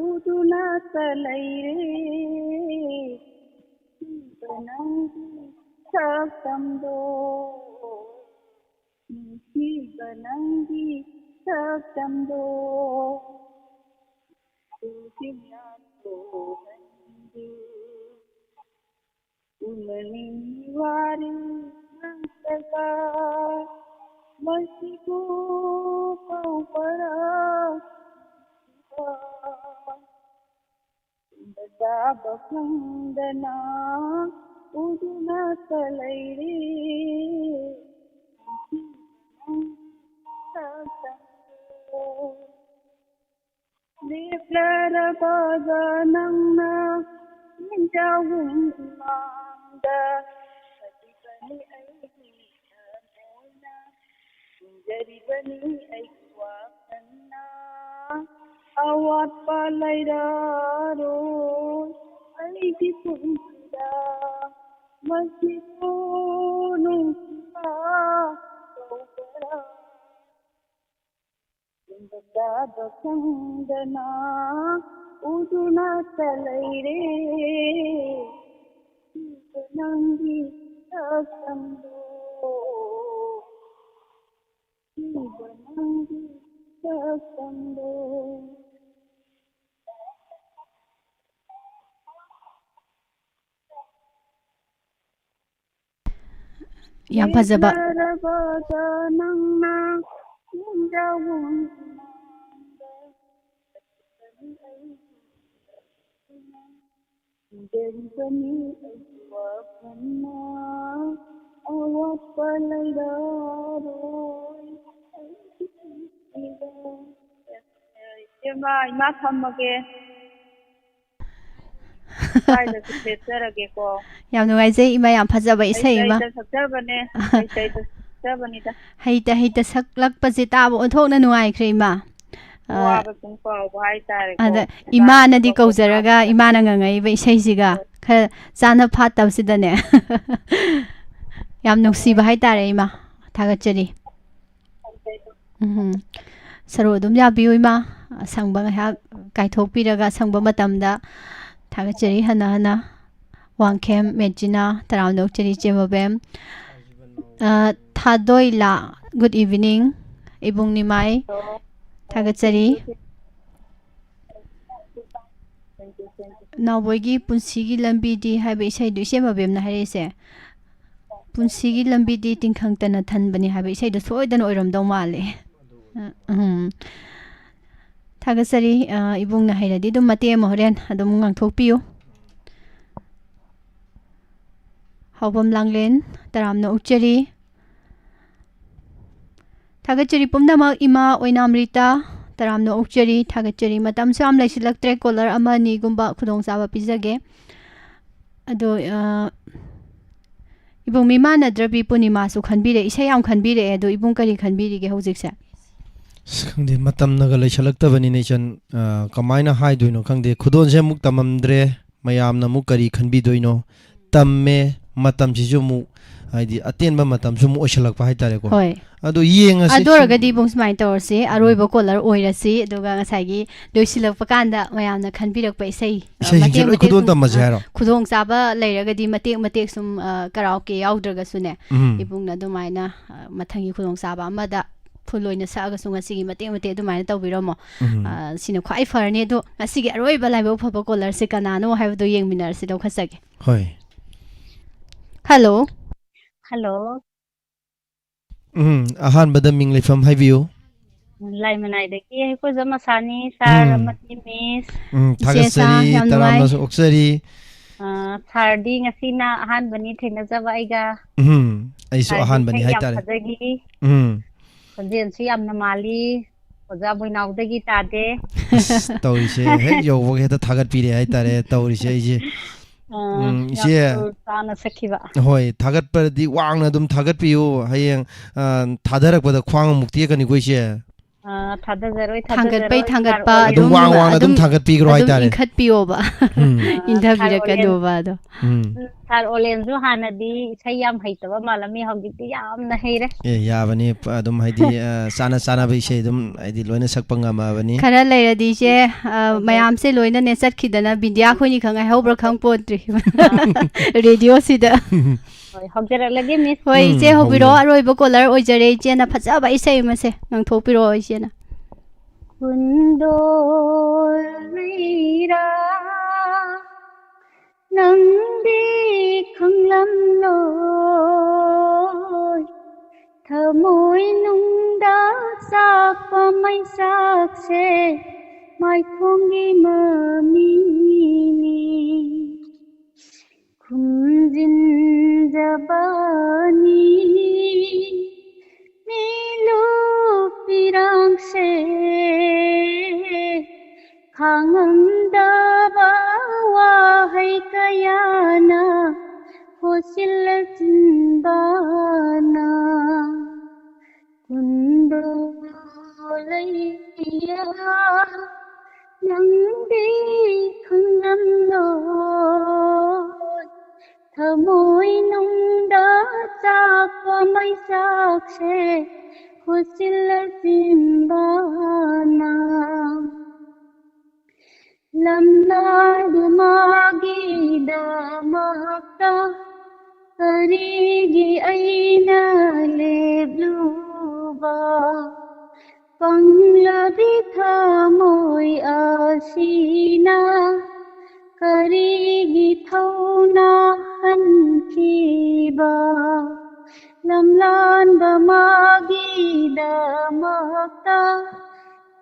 ꯎꯗꯨꯅꯇ ꯂꯩꯔꯦ꯫ ꯅꯨꯡꯁꯤꯕ ꯅꯪꯒꯤ ꯁꯛꯇꯝꯗꯣ, ꯅꯨꯡꯁꯤꯕ ꯅꯪꯒꯤ ꯁꯛꯇꯝꯗꯣ, ꯎꯗꯨꯅ ꯎꯍꯟꯒꯦ꯫ ꯎꯅꯅꯤꯡꯉꯤ ꯋꯥꯔꯤ ꯅꯠꯇꯕ ꯃꯁꯤꯕꯨ ꯀꯧꯕꯔꯥ? ꯇꯨꯝꯕ ꯆꯥꯕ ꯈꯪꯗꯅ ꯎꯗꯨꯅꯇ ꯂꯩꯔꯦ꯫ ꯂꯦꯞꯂꯔꯕꯒ ꯅꯪꯅ ꯃꯤꯠꯌꯥꯎꯒꯨꯝ ꯃꯥꯡꯗ ꯆꯠꯂꯤꯕꯅꯤ ꯑꯩꯒꯤ ꯊꯃꯣꯏꯅ, ꯈꯨꯝꯖꯔꯤꯕꯅꯤ ꯑꯩꯒꯤ ꯋꯥꯈꯜꯅ꯫ ꯑꯋꯥꯠꯄ ꯂꯩꯔꯔꯣꯏ ꯑꯩꯒꯤ ꯄꯨꯟꯁꯤꯗ, ꯃꯁꯤꯕꯨ ꯅꯨꯡꯁꯤꯕ ꯀꯧꯕ꯭ꯔꯥ? ꯆꯥꯕ ꯈꯪꯗꯅ ꯎꯗꯨꯅꯇ ꯂꯩꯔꯦ꯫ ꯁꯤꯕ ꯅꯪꯒꯤ ꯁꯛꯇꯝꯗꯣ, ꯁꯤꯕ ꯅꯪꯒꯤ ꯁꯛꯇꯝꯗꯣ꯫ ꯌꯥꯝ ꯐꯖꯕ꯫ ꯌꯦꯡꯅꯔꯕꯗ ꯅꯪꯅ ꯌꯨꯝꯖꯥꯎꯒꯨꯝ ꯏꯃꯥꯡꯗ ꯆꯠꯈꯤꯕꯅꯤ ꯑꯩꯒꯤ ꯋꯥꯈꯜꯅ꯫ ꯆꯦꯟꯖꯔꯤꯕꯅꯤ ꯑꯩꯒꯤ ꯋꯥꯈꯜꯅ꯫ ꯑꯋꯥꯠꯄ ꯂꯩꯔꯔꯣꯏ ꯑꯩꯒꯤ ꯄꯨꯟꯁꯤꯗ꯫ ꯏꯕꯦꯝꯃ, ꯏꯃꯥ ꯊꯝꯃꯒꯦ꯫ ꯁ꯭ꯋꯥꯏꯗꯁꯨ ꯂꯦꯞꯆꯔꯒꯦꯀꯣ꯫ ꯌꯥꯝ ꯅꯨꯡꯉꯥꯏꯖꯩ ꯏꯃꯥ, ꯌꯥꯝ ꯐꯖꯕ ꯏꯁꯩ ꯍꯩꯇ ꯏꯃꯥ꯫ ꯍꯩꯇ ꯁꯛꯆꯕꯅꯦ, ꯍꯩꯇ ꯍꯩꯇ ꯁꯛꯆꯕꯅꯤꯗ꯫ ꯍꯩꯇ ꯍꯩꯇ ꯁꯛꯂꯛꯄꯁꯦ ꯇꯥꯕ ꯑꯣꯟꯊꯣꯛꯅ ꯅꯨꯡꯉꯥꯏꯈ꯭ꯔꯦ ꯏꯃꯥ꯫ ꯑ, ꯋꯥꯕ ꯁꯨꯝ ꯀꯥꯎꯕ ꯍꯥꯏꯇꯥꯔꯦꯀꯣ꯫ ꯑꯗ ꯑꯣꯖꯥꯅ ꯏꯃꯥꯅꯗꯤ ꯊꯕꯛ ꯀꯧꯖꯔꯒ ꯄꯣꯊꯥꯕ ꯏꯃꯥꯅ ꯉꯪꯉꯛꯏꯕ ꯏꯁꯩꯁꯤꯒ ꯈꯔ ꯆꯥꯅ ꯐꯥꯠꯇꯕꯁꯤꯗꯅꯦ꯫ ꯌꯥꯝ ꯅꯨꯡꯁꯤꯕ ꯍꯥꯏꯇꯥꯔꯦ ꯏꯃꯥ꯫ ꯊꯥꯒꯠꯆꯔꯤ꯫ ꯎꯝ꯫ ꯁꯔꯨ ꯑꯗꯨꯝ ꯌꯥꯕꯤꯌꯨ ꯏꯃꯥ꯫ ꯑꯁꯪꯕ ꯉꯥꯏꯍꯥꯛ ꯀꯥꯏꯊꯣꯛꯄꯤꯔꯒ ꯑꯁꯪꯕ ꯃꯇꯝꯗ ꯊꯥꯒꯠꯆꯔꯤ ꯍꯟꯅ ꯍꯟꯅ꯫ ꯋꯥꯡꯈꯦꯝ ꯃꯦꯖꯤꯅꯥ, ꯇꯔꯥꯝꯅ ꯑꯣꯛꯆꯔꯤ ꯏꯆꯦ ꯃꯕꯦꯝ꯫ ꯑ, ꯊꯥꯗꯣꯏꯂꯥ, good evening꯫ ꯏꯕꯨꯡ ꯅꯤꯃꯥꯏ, ꯊꯥꯒꯠꯆꯔꯤ꯫ ꯅꯥꯎꯕꯣꯏꯒꯤ ꯄꯨꯟꯁꯤꯒꯤ ꯂꯝꯕꯤꯗꯤ ꯍꯥꯏꯕ ꯏꯁꯩꯗꯨ ꯏꯆꯦ ꯃꯕꯦꯝꯅ ꯍꯥꯏꯔꯛꯏꯁꯦ꯫ ꯄꯨꯟꯁꯤꯒꯤ ꯂꯝꯕꯤꯗꯤ ꯇꯤꯟꯈꯪ ꯇꯅ ꯊꯟꯕꯅꯤ ꯍꯥꯏꯕ ꯏꯁꯩꯗꯣ ꯁꯣꯏꯗꯅ ꯑꯣꯏꯔꯝꯗꯧ ꯃꯥꯜꯂꯦ꯫ ꯑ, ꯎꯝ꯫ ꯊꯥꯒꯠꯆꯔꯤ꯫ ꯑ, ꯏꯕꯨꯡꯅ ꯍꯩꯔꯗꯤ ꯑꯗꯨꯝ ꯃꯇꯦꯛ ꯑꯃ ꯍꯣꯔꯦꯟ ꯑꯗꯨꯝ ꯉꯥꯡꯊꯣꯛꯄꯤꯌꯨ꯫ ꯍꯥꯎꯕꯝ ꯂꯥꯡꯂꯦꯟ, ꯇꯔꯥꯝꯅ ꯑꯣꯛꯆꯔꯤ꯫ ꯊꯥꯒꯠꯆꯔꯤ ꯄꯨꯝꯅꯃꯛ ꯏꯃꯥ ꯑꯣꯏꯅꯥꯝ ꯔꯤꯇꯥ, ꯇꯔꯥꯝꯅ ꯑꯣꯛꯆꯔꯤ꯫ ꯊꯥꯒꯠꯆꯔꯤ꯫ ꯃꯇꯝꯁꯨ ꯌꯥꯝ ꯂꯩꯁꯤꯜꯂꯛꯇ꯭ꯔꯦ, caller ꯑꯃ ꯑꯅꯤꯒꯨꯝꯕ ꯈꯨꯗꯣꯡꯆꯥꯕ ꯄꯤꯖꯒꯦ꯫ ꯑꯗꯣ, ꯑ, ꯏꯕꯨꯡ ꯃꯤꯃꯥꯟꯅꯗ꯭ꯔꯕꯤ ꯄꯨꯔꯅꯤꯃꯥꯁꯨ ꯈꯟꯕꯤꯔꯛꯑꯦ, ꯏꯁꯩ ꯌꯥꯝ ꯈꯟꯕꯤꯔꯛꯑꯦ꯫ ꯑꯗꯣ ꯏꯕꯨꯡ ꯀꯔꯤ ꯈꯟꯕꯤꯔꯤꯒꯦ ꯍꯧꯖꯤꯛꯁꯦ? ꯑꯁ, ꯈꯪꯗꯦ, ꯃꯇꯝꯅꯒ ꯂꯩꯁꯜꯂꯛꯇꯕꯅꯤꯅ ꯏꯆꯟ, ꯑ, ꯀꯃꯥꯏꯅ ꯍꯥꯏꯗꯣꯏꯅꯣ ꯈꯪꯗꯦ꯫ ꯈꯨꯗꯣꯜꯁꯦ ꯑꯃꯨꯛ ꯇꯝꯃꯝꯗ꯭ꯔꯦ, ꯃꯌꯥꯝꯅ ꯑꯃꯨꯛ ꯀꯔꯤ ꯈꯟꯕꯤꯗꯣꯏꯅꯣ? ꯇꯝꯃꯦ, ꯃꯇꯝꯁꯤꯁꯨ ꯑꯃꯨꯛ, ꯍꯥꯏꯗꯤ, ꯑꯇꯦꯟꯕ ꯃꯇꯝꯁꯨ ꯑꯃꯨꯛ ꯑꯣꯏꯁꯜꯂꯛꯄ ꯍꯥꯏꯇꯥꯔꯦꯀꯣ꯫ ꯍꯣꯏ꯫ ꯑꯗꯣ ꯌꯦꯡꯉꯁꯤ꯫ ꯑꯗꯨ ꯑꯣꯏꯔꯒꯗꯤ ꯏꯕꯨꯡ, ꯁꯨꯃꯥꯏꯅ ꯇꯧꯔꯁꯤ, ꯑꯔꯣꯏꯕ ꯀꯣꯂꯔ ꯑꯣꯏꯔꯁꯤ, ꯑꯗꯨꯒ ꯉꯁꯥꯏꯒꯤ ꯂꯣꯏꯁꯤꯜꯂꯛꯄ ꯀꯥꯟꯗ ꯃꯌꯥꯝꯅ ꯈꯟꯕꯤꯔꯛꯄ ꯏꯁꯩ, ꯑ, ꯏꯁꯩꯁꯤꯡꯁꯦ ꯃꯇꯦꯛ ꯂꯣꯏ ꯃꯇꯦꯛ ꯈꯨꯗꯣꯜ ꯁꯨꯝ, ꯇꯝꯃꯁꯦ ꯑ, ꯍꯥꯏꯔꯣ? ꯈꯨꯗꯣꯡꯆꯥꯕ ꯂꯩꯔꯒꯗꯤ ꯃꯇꯦꯛ ꯃꯇꯦꯛ ꯁꯨꯝ, ꯑ, ꯀꯔꯥꯎꯀꯦ ꯌꯥꯎꯗ꯭ꯔꯒꯁꯨꯅꯦ, ꯎꯝ꯫ ꯏꯕꯨꯡꯅ ꯑꯗꯨꯃꯥꯏꯅ, ꯑ, ꯃꯊꯪꯒꯤ ꯈꯨꯗꯣꯡꯆꯥꯕ ꯑꯃꯗ ꯐꯨꯜ ꯑꯣꯏꯅ ꯁꯛꯑꯒꯁꯨ ꯉꯁꯤꯒꯤ ꯃꯇꯦꯛ ꯃꯇꯦꯛ ꯑꯗꯨꯃꯥꯏꯅ ꯇꯧꯕꯤꯔꯝꯃꯣ꯫ ꯎꯝ꯫ ꯑ, ꯁꯤꯅ ꯈ꯭ꯋꯥꯏ ꯐꯔꯅꯤ꯫ ꯑꯗꯣ ꯉꯁꯤꯒꯤ ꯑꯔꯣꯏꯕ ꯂꯥꯏꯕꯛ ꯐꯕ ꯀꯣꯂꯔꯁꯦ ꯀꯅꯥꯅꯣ ꯍꯥꯏꯕꯗꯣ ꯌꯦꯡꯃꯤꯟꯅꯔꯁꯤ, ꯂꯧꯈꯠꯆꯒꯦ꯫ ꯍꯣꯏ꯫ ꯍꯜꯂꯣ꯫ ꯍꯜꯂꯣ꯫ ꯎꯝ, ꯑꯍꯥꯟꯕꯗ ꯃꯤꯡ ꯂꯩꯐꯝ ꯍꯥꯏꯕꯤꯌꯨ꯫ ꯂꯥꯏꯃꯅꯥꯏꯗꯒꯤ ꯍꯩꯀꯣꯖꯝ ꯑꯁꯥꯅꯤ, ꯁꯥꯔ ꯎꯝ꯫ ꯑꯃꯗꯤ ꯃꯤꯁ꯫ ꯎꯝ, ꯏꯆꯦ ꯊꯥꯒꯠꯆꯔꯤ, ꯁꯥ, ꯌꯥꯝ ꯅꯨꯡꯉꯥꯏ꯫ ꯇꯔꯥꯝꯅꯁꯨ ꯑꯣꯛꯆꯔꯤ꯫ ꯑ, ꯁꯥꯔꯗꯤ ꯉꯁꯤꯅ ꯑꯍꯥꯟꯕꯅꯤ ꯊꯦꯡꯅꯖꯕ ꯑꯩꯒ꯫ ꯎꯝ, ꯑꯩꯁꯨ ꯁꯥꯔꯒꯤ ꯑꯍꯥꯟꯕꯅꯤ ꯏꯁꯩ ꯌꯥꯝ ꯍꯥꯏꯇꯥꯔꯦ꯫ ꯐꯖꯈꯤ꯫ ꯎꯝ꯫ ꯈꯣꯟꯖꯦꯜꯁꯨ ꯌꯥꯝꯅ ꯃꯥꯜꯂꯤ꯫ ꯑꯣꯖꯥ ꯕꯣꯏꯅꯥꯎꯗꯒꯤ ꯇꯥꯗꯦ꯫ ꯑꯁ, ꯇꯧꯔꯤꯁꯦ ꯍꯦꯛ ꯌꯧꯕꯒ ꯍꯦꯛꯇ ꯊꯥꯒꯠꯄꯤꯔꯦ ꯍꯥꯏꯇꯥꯔꯦ, ꯇꯧꯔꯤꯁꯦ ꯑꯩꯁꯦ꯫ ꯑ, ꯎꯝ, ꯌꯥꯝ ꯏꯆꯦ꯫ ꯁꯨꯔ ꯇꯥꯅ ꯁꯛꯈꯤꯕ꯫ ꯍꯣꯏ, ꯊꯥꯒꯠꯄꯗꯤ ꯋꯥꯡꯅ ꯑꯗꯨꯝ ꯊꯥꯒꯠꯄꯤꯌꯨ꯫ ꯍꯌꯦꯡ, ꯑ, ꯊꯥꯗꯔꯛꯄꯗ ꯈ꯭ꯋꯥꯡ ꯑꯃꯨꯛ ꯇꯦꯛꯀꯅꯤꯀꯣ, ꯏꯆꯦ꯫ ꯑ, ꯊꯥꯗꯖꯔꯣꯏ, ꯊꯥꯡꯒꯠꯄꯩ ꯊꯥꯗꯖꯔꯣꯏ, ꯊꯥꯡꯒꯠꯄ ꯁꯥꯔ ꯑꯗꯨꯝ ꯑꯗꯨꯝ, ꯋꯥꯡ ꯑꯣꯂꯦꯟꯁꯨ ꯋꯥꯡꯅ ꯑꯗꯨꯝ ꯑꯗꯨꯝ ꯊꯥꯡꯒꯠꯄꯤꯈ꯭ꯔꯣ ꯑꯗꯨꯝ ꯍꯥꯏꯇꯥꯔꯦ꯫ ꯏꯟꯈꯠꯄꯤꯌꯣꯕ꯫ ꯎꯝ꯫ ꯏꯟꯊꯕꯤꯔꯛꯀꯅꯣꯕ ꯑꯗꯣ꯫ ꯎꯝ꯫ ꯎꯝ, ꯁꯥꯔ ꯑꯣꯂꯦꯟꯁꯨ ꯍꯥꯟꯅꯗꯤ ꯏꯁꯩ ꯌꯥꯝ ꯍꯩꯇꯕ ꯃꯥꯜꯂꯝꯃꯤ, ꯍꯧꯖꯤꯛꯇꯤ ꯌꯥꯝꯅ ꯍꯩꯔꯦ꯫ ꯑꯦ, ꯌꯥꯕꯅꯤ꯫ ꯄ-, ꯑꯗꯨꯝ ꯍꯥꯏꯗꯤ, ꯑ, ꯆꯥꯅ ꯆꯥꯅꯕ ꯏꯁꯩ ꯑꯗꯨꯝ ꯍꯥꯏꯗꯤ ꯂꯣꯏꯅ ꯁꯛꯄ ꯉꯝꯃꯕꯅꯤ꯫ ꯈꯔ ꯂꯩꯔꯗꯤ ꯏꯆꯦ, ꯑ, ꯃꯌꯥꯝꯁꯦ ꯂꯣꯏꯅ ꯅꯦꯠꯆꯠꯈꯤꯗꯅ ꯕꯤꯟꯗꯤꯌꯥ ꯑꯩꯈꯣꯏꯅꯤ ꯈꯛ ꯉꯥꯏꯍꯧꯕ꯭ꯔꯥ ꯈꯪ ꯄꯣꯠꯇ꯭ꯔꯤ꯫ ꯔꯦꯗꯤꯑꯣꯁꯤꯗ꯫ ꯍꯣꯏ, ꯍꯧꯖꯔꯛꯂꯒꯦ, ꯃꯤꯁ꯫ ꯍꯣꯏ, ꯎꯝ, ꯏꯆꯦ ꯍꯧꯕꯤꯔꯣ, ꯍꯧꯕꯤꯔꯣ꯫ ꯑꯔꯣꯏꯕ ꯀꯣꯂꯔ ꯑꯣꯏꯖꯔꯦ꯫ ꯏꯆꯦꯅ ꯐꯖꯕ ꯏꯁꯩ ꯑꯃꯁꯦ ꯉꯪꯊꯣꯛꯄꯤꯔꯛꯑꯣ, ꯏꯆꯦꯅ꯫ ꯈꯨꯟꯗꯣꯜ ꯂꯩꯔꯥ ꯅꯪꯗꯤ ꯈꯪꯂꯝꯂꯣꯏ, ꯊꯃꯣꯏ ꯅꯨꯡꯗ ꯆꯥꯛꯄ ꯃꯩꯆꯥꯛꯁꯦ ꯃꯥꯏꯊꯣꯡꯒꯤ ꯃꯃꯤꯅꯤ꯫ ꯈꯨꯝꯖꯤꯟꯖꯕꯅꯤ ꯃꯤꯂꯨ ꯄꯤꯔꯥꯡꯁꯦ, ꯈꯥꯡꯉꯝꯗꯕ ꯋꯥꯍꯩ ꯀꯌꯥꯅ ꯍꯣꯁꯤꯜꯂ ꯆꯤꯟꯕꯅ꯫ ꯈꯨꯟꯗꯣ ꯂꯩꯌꯥ ꯅꯪꯗꯤ ꯈꯪꯂꯝꯂꯣꯏ, ꯊꯃꯣꯏꯅꯨꯡꯗ ꯆꯥꯛꯄ ꯃꯩꯆꯥꯛꯁꯦ ꯍꯨꯠꯆꯤꯜꯂ ꯆꯤꯟꯕꯅ ꯂꯝꯂꯥꯟꯗꯨ ꯃꯥꯒꯤꯗꯃꯛꯇ ꯀꯔꯤꯒꯤ ꯑꯩꯅ ꯂꯦꯞꯂꯨꯕ? ꯄꯪꯂꯕꯤ ꯊꯃꯣꯏ ꯑꯁꯤꯅ ꯀꯔꯤꯒꯤ ꯊꯧꯅꯥ ꯍꯟꯈꯤꯕ? ꯂꯝꯂꯥꯟꯕ ꯃꯥꯒꯤꯗꯃꯛꯇ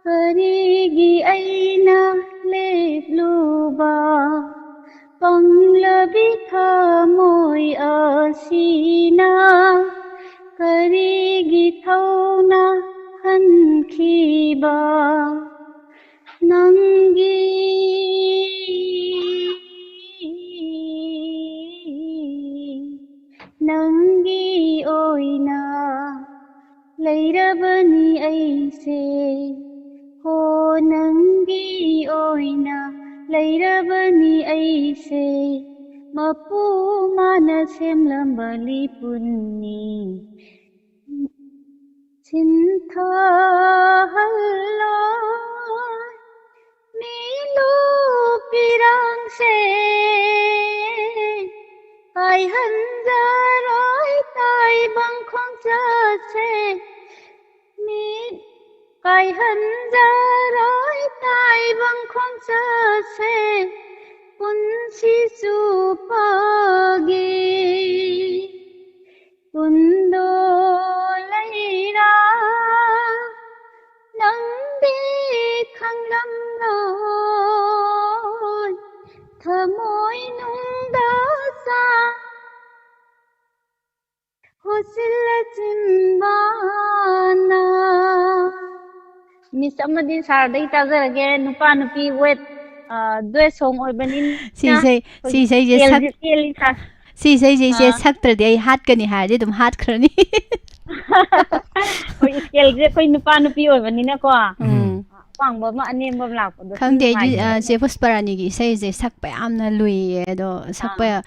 ꯀꯔꯤꯒꯤ ꯑꯩꯅ ꯂꯦꯞꯂꯨꯕ? ꯄꯪꯂꯕꯤ ꯊꯃꯣꯏ ꯑꯁꯤꯅ ꯀꯔꯤꯒꯤ ꯊꯧꯅꯥ ꯍꯟꯈꯤꯕ? ꯅꯪꯒꯤ, ꯅꯪꯒꯤ ꯑꯣꯏꯅ ꯂꯩꯔꯕꯅꯤ ꯑꯩꯁꯦ꯫ ꯍꯣ, ꯅꯪꯒꯤ ꯑꯣꯏꯅ ꯂꯩꯔꯕꯅꯤ ꯑꯩꯁꯦ꯫ ꯃꯄꯨ ꯃꯥꯅ ꯁꯦꯝꯂꯝꯕ ꯂꯤꯄꯨꯟꯅꯤ꯫ ꯁꯤꯟꯊꯍꯜꯂꯣꯏ ꯃꯤꯂꯨ ꯄꯤꯔꯥꯡꯁꯦ꯫ ꯀꯥꯏꯍꯟꯖꯔꯣꯏ ꯇꯥꯏꯕꯪ ꯈꯣꯡꯆꯠꯁꯦ꯫ ꯃꯤ ꯀꯥꯏꯍꯟꯖꯔꯣꯏ ꯇꯥꯏꯕꯪ ꯈꯣꯡꯆꯠꯁꯦ꯫ ꯄꯨꯟꯁꯤ ꯆꯨꯞꯄꯒꯤ ꯀꯨꯟꯗꯣ ꯂꯩꯔꯥ ꯅꯪꯗꯤ ꯈꯪꯂꯝꯂꯣꯏ꯫ ꯊꯃꯣꯏꯅꯨꯡꯗ ꯆꯥꯛ ꯍꯨꯠꯆꯤꯜꯂ ꯆꯤꯟꯕꯅ꯫ Miss ꯑꯃꯗꯤ sirꯗꯒꯤ ꯇꯥꯖꯔꯒꯦ, ꯅꯨꯄꯥ ꯅꯨꯄꯤ wet, ꯑ, duet song ꯑꯣꯏꯕꯅꯤꯅ ꯁꯤꯁꯦ, ꯑꯩꯈꯣꯏꯒꯤ ꯁꯤꯁꯦ ꯑꯩꯁꯦ ꯁꯛ-, scaleꯁꯦ, scale ꯏꯁꯥ-, ꯁꯤꯁꯦ ꯑꯩꯁꯦ, ꯑꯩꯁꯦ ꯑꯥ꯫ ꯁꯛꯇ꯭ꯔꯗꯤ ꯑꯩ ꯍꯥꯠꯀꯅꯤ ꯍꯥꯏꯔꯗꯤ ꯑꯗꯨꯝ ꯍꯥꯠꯈ꯭ꯔꯅꯤ꯫ ꯑꯩꯈꯣꯏ scaleꯁꯦ ꯑꯩꯈꯣꯏ ꯅꯨꯄꯥ ꯅꯨꯄꯤ ꯑꯣꯏꯕꯅꯤꯅꯀꯣ꯫ ꯎꯝ꯫ ꯋꯥꯡꯕ ꯑꯃ, ꯑꯅꯦꯝꯕ ꯑꯃ ꯂꯥꯛꯄꯗꯣ ꯁꯨꯝ ꯈꯪꯗꯦ, ꯑꯩꯗꯤ, ꯅꯨꯡꯉꯥꯏꯇ꯭ꯔꯣ? ꯑ, ꯆꯦ ꯄꯨꯁꯄꯔꯥꯅꯤꯒꯤ ꯏꯁꯩꯁꯦ ꯁꯛꯄ ꯌꯥꯝꯅ ꯂꯨꯏꯌꯦ, ꯑꯗꯣ ꯁꯛꯄ, ꯑꯥ꯫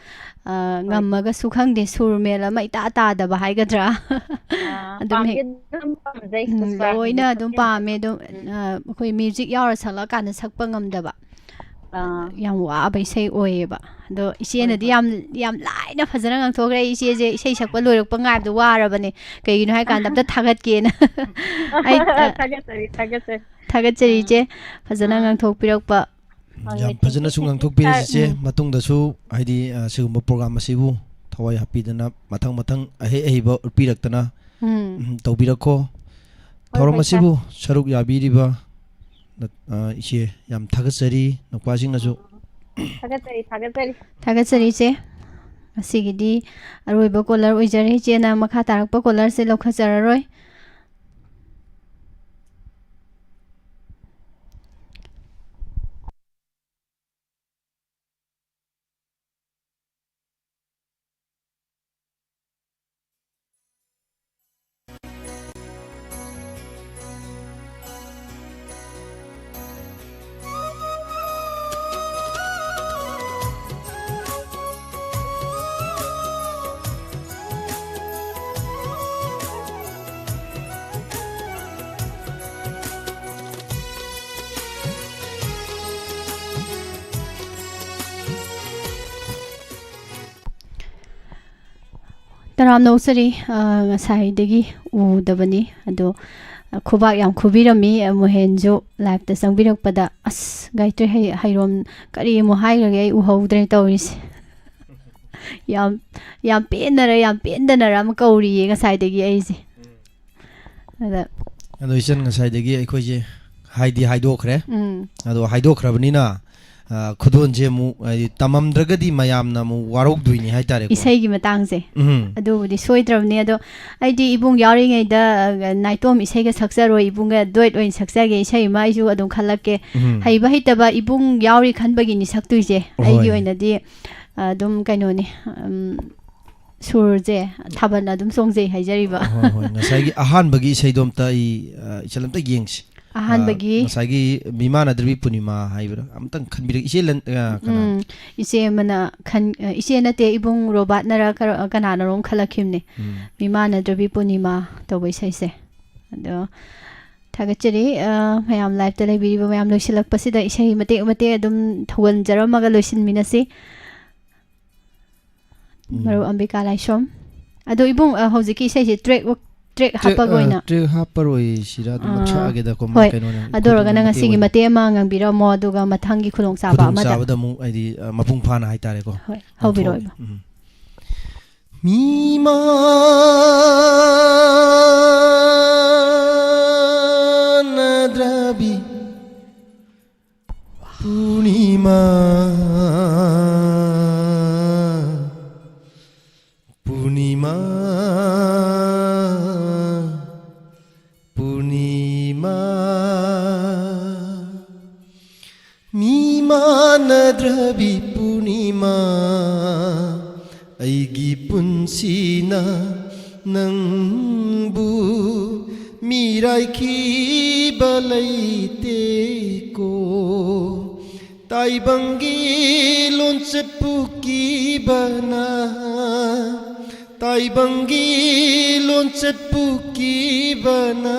ꯑ, ꯍꯣꯏ꯫ ꯉꯝꯃꯒꯁꯨ ꯈꯪꯗꯦ, ꯁꯨꯔ ꯃꯦꯜ ꯑꯃ ꯏꯇꯥ ꯇꯥꯗꯕ ꯍꯥꯏꯒꯗ꯭ꯔꯥ? ꯑꯥ, ꯑꯗꯨꯝ ꯄꯥꯝꯗꯤ ꯍꯦꯛ ꯑꯗꯨꯝ ꯄꯥꯝꯖꯩ ꯎꯝ, ꯄꯨꯁꯄꯔꯥꯅꯤꯒꯤ ꯂꯣꯏꯅ ꯑꯗꯨꯝ ꯈꯣꯟꯖꯦꯜꯁꯦ꯫ ꯄꯥꯝꯃꯦ, ꯑꯗꯨꯝ, ꯎꯝ꯫ ꯑ, ꯑꯩꯈꯣꯏ ꯃ꯭ꯌꯨꯖꯤꯛ ꯌꯥꯎꯔ ꯁꯛꯂꯛꯑꯀꯥꯟꯗ ꯁꯛꯄ ꯉꯝꯗꯕ꯫ ꯑꯥ꯫ ꯌꯥꯝ ꯋꯥꯕ ꯏꯁꯩ ꯑꯣꯏꯌꯦꯕ꯫ ꯑꯗꯣ ꯍꯣꯏ, ꯏꯆꯦꯅꯗꯤ ꯍꯣꯏ꯫ ꯌꯥꯝ, ꯌꯥꯝ ꯂꯥꯏꯅ ꯐꯖꯅ ꯉꯥꯡꯊꯣꯛꯈ꯭ꯔꯦ꯫ ꯑꯩ ꯏꯆꯦꯁꯦ ꯏꯁꯩ ꯁꯛꯄ ꯂꯣꯏꯔꯛꯄ ꯉꯥꯏꯕꯗ ꯋꯥꯔꯕꯅꯦ꯫ ꯀꯩꯒꯤꯅꯣ ꯍꯥꯏ ꯀꯥꯟꯗ ꯑꯝꯇ ꯊꯥꯒꯠꯀꯦꯅ꯫ ꯑꯩ, ꯑ, ꯊꯥꯒꯠꯆꯔꯤ, ꯊꯥꯒꯠꯆꯔꯤ꯫ ꯊꯥꯒꯠꯆꯔꯤ, ꯎꯝ꯫ ꯏꯆꯦ꯫ ꯐꯖꯅ ꯑꯥ꯫ ꯉꯥꯡꯊꯣꯛꯄꯤꯔꯛꯄ꯫ ꯍꯣꯏ, ꯌꯥꯝ ꯍꯣꯏ, ꯐꯖꯅꯁꯨ thank you, ꯉꯥꯡꯊꯣꯛꯄꯤꯔꯦ, ꯁꯥꯔ꯫ ꯆꯤꯆꯦ꯫ ꯎꯝ꯫ ꯃꯇꯨꯡꯗꯁꯨ, ꯍꯥꯏꯗꯤ, ꯑ, ꯁꯤꯒꯨꯝꯕ ꯄ꯭ꯔꯣꯒ꯭ꯔꯥꯝ ꯑꯁꯤꯕꯨ ꯊꯋꯥꯏ ꯍꯥꯞꯄꯤꯗꯅ ꯃꯊꯪ ꯃꯊꯪ ꯑꯍꯩ ꯑꯍꯩꯕ ꯎꯠꯄꯤꯔꯛꯇꯅ, ꯎꯝ꯫ ꯎꯝ, ꯇꯧꯕꯤꯔꯛꯈꯣ꯫ ꯍꯣꯏ, ꯊꯧꯔꯝ ꯍꯣꯏ, ꯁꯥꯔ꯫ ꯑꯁꯤꯕꯨ ꯁꯔꯨꯛ ꯌꯥꯕꯤꯔꯤꯕ ꯅ-, ꯑ, ꯏꯆꯦ, ꯌꯥꯝ ꯊꯥꯒꯠꯆꯔꯤ, ꯅꯨꯄꯥꯁꯤꯡꯅꯁꯨ꯫ ꯊꯥꯒꯠꯆꯔꯤ, ꯊꯥꯒꯠꯆꯔꯤ꯫ ꯊꯥꯒꯠꯆꯔꯤ, ꯏꯆꯦ꯫ ꯉꯁꯤꯒꯤꯗꯤ ꯑꯔꯣꯏꯕ ꯀꯣꯂꯔ ꯑꯣꯏꯖꯔꯦ꯫ ꯏꯆꯦꯅ ꯃꯈꯥ ꯇꯥꯔꯛꯄ ꯀꯣꯂꯔꯁꯦ ꯂꯧꯈꯠꯆꯔꯔꯣꯏ꯫ ꯇꯔꯥꯝꯅ ꯑꯣꯛꯆꯔꯤ꯫ ꯑ, ꯉꯁꯥꯏꯗꯒꯤ ꯎꯗꯕꯅꯤ꯫ ꯑꯗꯣ, ꯑ, ꯈꯨꯕꯥꯛ ꯌꯥꯝ ꯈꯨꯕꯤꯔꯝꯃꯤ, ꯑ, ꯃꯣꯍꯦꯟꯁꯨ ꯂꯥꯏꯞꯇ ꯆꯪꯕꯤꯔꯛꯄꯗ꯫ ꯑꯁ, ꯒꯥꯌꯇ꯭ꯔꯤ ꯍꯩ-, ꯍꯩꯔꯣꯝ ꯀꯔꯤ ꯑꯃꯨꯛ ꯍꯥꯏꯈ꯭ꯔꯒꯦ? ꯑꯩ ꯎꯍꯧꯗ꯭ꯔꯦ ꯇꯧꯔꯤꯁꯦ꯫ ꯌꯥꯝ, ꯌꯥꯝ ꯄꯦꯟꯅꯔ, ꯌꯥꯝ ꯄꯦꯟꯗꯅꯔ ꯑꯃ ꯀꯧꯔꯤꯌꯦ ꯉꯁꯥꯏꯗꯒꯤ ꯑꯩꯁꯦ꯫ ꯑꯗ ꯑꯗꯣ ꯏꯆꯟ, ꯉꯁꯥꯏꯗꯒꯤ ꯑꯩꯈꯣꯏꯁꯦ ꯍꯥꯏꯗꯤ ꯍꯥꯏꯗꯣꯛꯈ꯭ꯔꯦ꯫ ꯎꯝ꯫ ꯑꯗꯣ ꯍꯥꯏꯗꯣꯛꯈ꯭ꯔꯕꯅꯤꯅ, ꯑ, ꯈꯨꯗꯣꯜꯁꯦ ꯑꯃꯨꯛ, ꯍꯥꯏꯗꯤ, ꯇꯝꯃꯝꯗ꯭ꯔꯒꯗꯤ ꯃꯌꯥꯝꯅ ꯑꯃꯨꯛ ꯋꯥꯔꯧꯗꯣꯏꯅꯤ ꯍꯥꯏꯇꯥꯔꯦꯀꯣ꯫ ꯏꯁꯩꯒꯤ ꯃꯇꯥꯡꯁꯦ꯫ ꯎꯝ꯫ ꯑꯗꯨꯕꯨꯗꯤ ꯁꯣꯏꯗ꯭ꯔꯕꯅꯤ꯫ ꯑꯗꯣ ꯑꯩꯗꯤ ꯏꯕꯨꯡ ꯌꯥꯎꯔꯤꯉꯩꯗ, ꯑ, ꯅꯥꯏꯇꯣꯝ ꯏꯁꯩꯒ ꯁꯛꯆꯔꯣꯏ, ꯏꯕꯨꯡꯒ ꯗꯨꯋꯦꯠ ꯑꯣꯏꯅ ꯁꯛꯆꯒꯦ, ꯏꯁꯩ ꯑꯃ ꯑꯩꯁꯨ ꯑꯗꯨꯝ ꯈꯜꯂꯛꯀꯦ꯫ ꯎꯝ꯫ ꯍꯩꯕ ꯍꯩꯇꯕ ꯏꯕꯨꯡ ꯌꯥꯎꯔꯤ ꯈꯟꯕꯒꯤꯅꯤ ꯁꯛꯇꯣꯏꯁꯦ꯫ ꯑꯩꯒꯤ ꯍꯣꯏ꯫ ꯑꯣꯏꯅꯗꯤ, ꯑ, ꯑꯗꯨꯝ ꯀꯩꯅꯣꯅꯤ, ꯎꯝ, ꯁꯨꯔꯁꯦ ꯊꯥꯕꯜ ꯑꯗꯨꯝ ꯆꯣꯡꯖꯩ ꯍꯥꯏꯖꯔꯤꯕ꯫ ꯍꯣꯏ, ꯍꯣꯏ꯫ ꯉꯁꯥꯏꯒꯤ ꯑꯍꯥꯟꯕꯒꯤ ꯏꯁꯩꯗꯣ ꯑꯝꯇ ꯑꯩ, ꯑ, ꯏꯆꯟ ꯑꯝꯇ ꯌꯦꯡꯁꯤ꯫ ꯑꯍꯥꯟꯕꯒꯤ ꯉꯁꯥꯏꯒꯤ ꯃꯤꯃꯥꯟꯅꯗ꯭ꯔꯕꯤ ꯄꯨꯔꯅꯤꯃꯥ ꯍꯥꯏꯕ꯭ꯔꯥ? ꯑꯝꯇꯪ ꯈꯟꯕꯤꯔꯛ, ꯏꯆꯦ ꯂꯟ-, ꯑ, ꯀꯅꯥ? ꯎꯝ, ꯏꯆꯦ ꯑꯃꯅ ꯈꯟ-, ꯑ, ꯏꯆꯦ ꯅꯠꯇꯦ, ꯏꯕꯨꯡ ꯔꯣꯕꯥꯔꯠꯅꯔ ꯀꯔ-, ꯀꯅꯥꯅꯔꯣꯝ ꯈꯜꯂꯛꯈꯤꯕꯅꯦ꯫ ꯎꯝ. ꯃꯤꯃꯥꯟꯅꯗ꯭ꯔꯕꯤ ꯄꯨꯔꯅꯤꯃꯥ ꯇꯧꯕ ꯏꯁꯩꯁꯦ꯫ ꯑꯗꯣ ꯊꯥꯒꯠꯆꯔꯤ꯫ ꯑ, ꯃꯌꯥꯝ ꯂꯥꯏꯞꯇ ꯂꯩꯕꯤꯔꯤꯕ ꯃꯌꯥꯝ, ꯂꯣꯏꯁꯤꯜꯂꯛꯄꯁꯤꯗ ꯏꯁꯩ ꯃꯇꯦꯛ ꯃꯇꯦꯛ ꯑꯗꯨꯝ ꯊꯧꯒꯟꯖꯔꯝꯃꯒ ꯂꯣꯏꯁꯤꯟꯃꯤꯟꯅꯁꯤ꯫ ꯎꯝ. ꯃꯔꯨꯞ ꯑꯝꯕꯤꯀꯥ ꯂꯥꯏꯁ꯭ꯔꯝ꯫ ꯑꯗꯣ ꯏꯕꯨꯡ, ꯑ, ꯍꯧꯖꯤꯛꯀꯤ ꯏꯁꯩꯁꯦ ꯇ꯭ꯔꯦꯛ ꯇ꯭ꯔꯦꯛ ꯇ꯭ꯔꯦꯛ, ꯍꯥꯞꯄꯒ ꯑ, ꯑꯣꯏꯅ ꯇ꯭ꯔꯦꯛ ꯍꯥꯞꯄꯔꯣꯏꯁꯤꯔ ꯑꯗꯨꯝ ꯑꯥ, ꯅꯞꯁꯛꯑꯒꯦꯗꯀꯣ, ꯃꯥ ꯍꯣꯏ꯫ ꯀꯩꯅꯣꯅ, ꯑꯗꯨ ꯑꯣꯏꯔꯒꯅ ꯈꯨꯗꯣꯜ ꯉꯁꯤꯒꯤ ꯑꯣꯏꯅ꯫ ꯃꯇꯦꯛ ꯑꯃ ꯉꯪꯕꯤꯔꯝꯃꯣ, ꯑꯗꯨꯒ ꯃꯊꯪꯒꯤ ꯈꯨꯗꯣꯡꯆꯥꯕ ꯑꯃꯗ꯫ ꯈꯨꯗꯣꯡꯆꯥꯕꯗ ꯑꯃꯨꯛ ꯍꯥꯏꯗꯤ, ꯑ, ꯃꯄꯨꯡ ꯐꯥꯅ ꯍꯥꯏꯇꯥꯔꯦꯀꯣ꯫ ꯍꯣꯏ, ꯍꯧꯕꯤꯔꯛꯑꯣ ꯑꯣꯟꯊꯣꯛꯑꯒꯦ꯫ ꯏꯕꯨꯡ꯫ ꯎꯝ. ꯃꯤꯃꯥꯟꯅꯗ꯭ꯔꯕꯤ ꯄꯨꯔꯅꯤꯃꯥ, ꯄꯨꯔꯅꯤꯃꯥ, ꯄꯨꯔꯅꯤꯃꯥ, ꯃꯤꯃꯥꯟꯅꯗ꯭ꯔꯕꯤ ꯄꯨꯔꯅꯤꯃꯥ, ꯑꯩꯒꯤ ꯄꯨꯟꯁꯤꯅ ꯅꯪꯕꯨ ꯃꯤꯔꯥꯏꯈꯤꯕ ꯂꯩꯇꯦꯀꯣ꯫ ꯇꯥꯏꯕꯪꯒꯤ ꯂꯣꯟꯆꯠꯄꯨ ꯀꯤꯕꯅ, ꯇꯥꯏꯕꯪꯒꯤ ꯂꯣꯟꯆꯠꯄꯨ ꯀꯤꯕꯅ,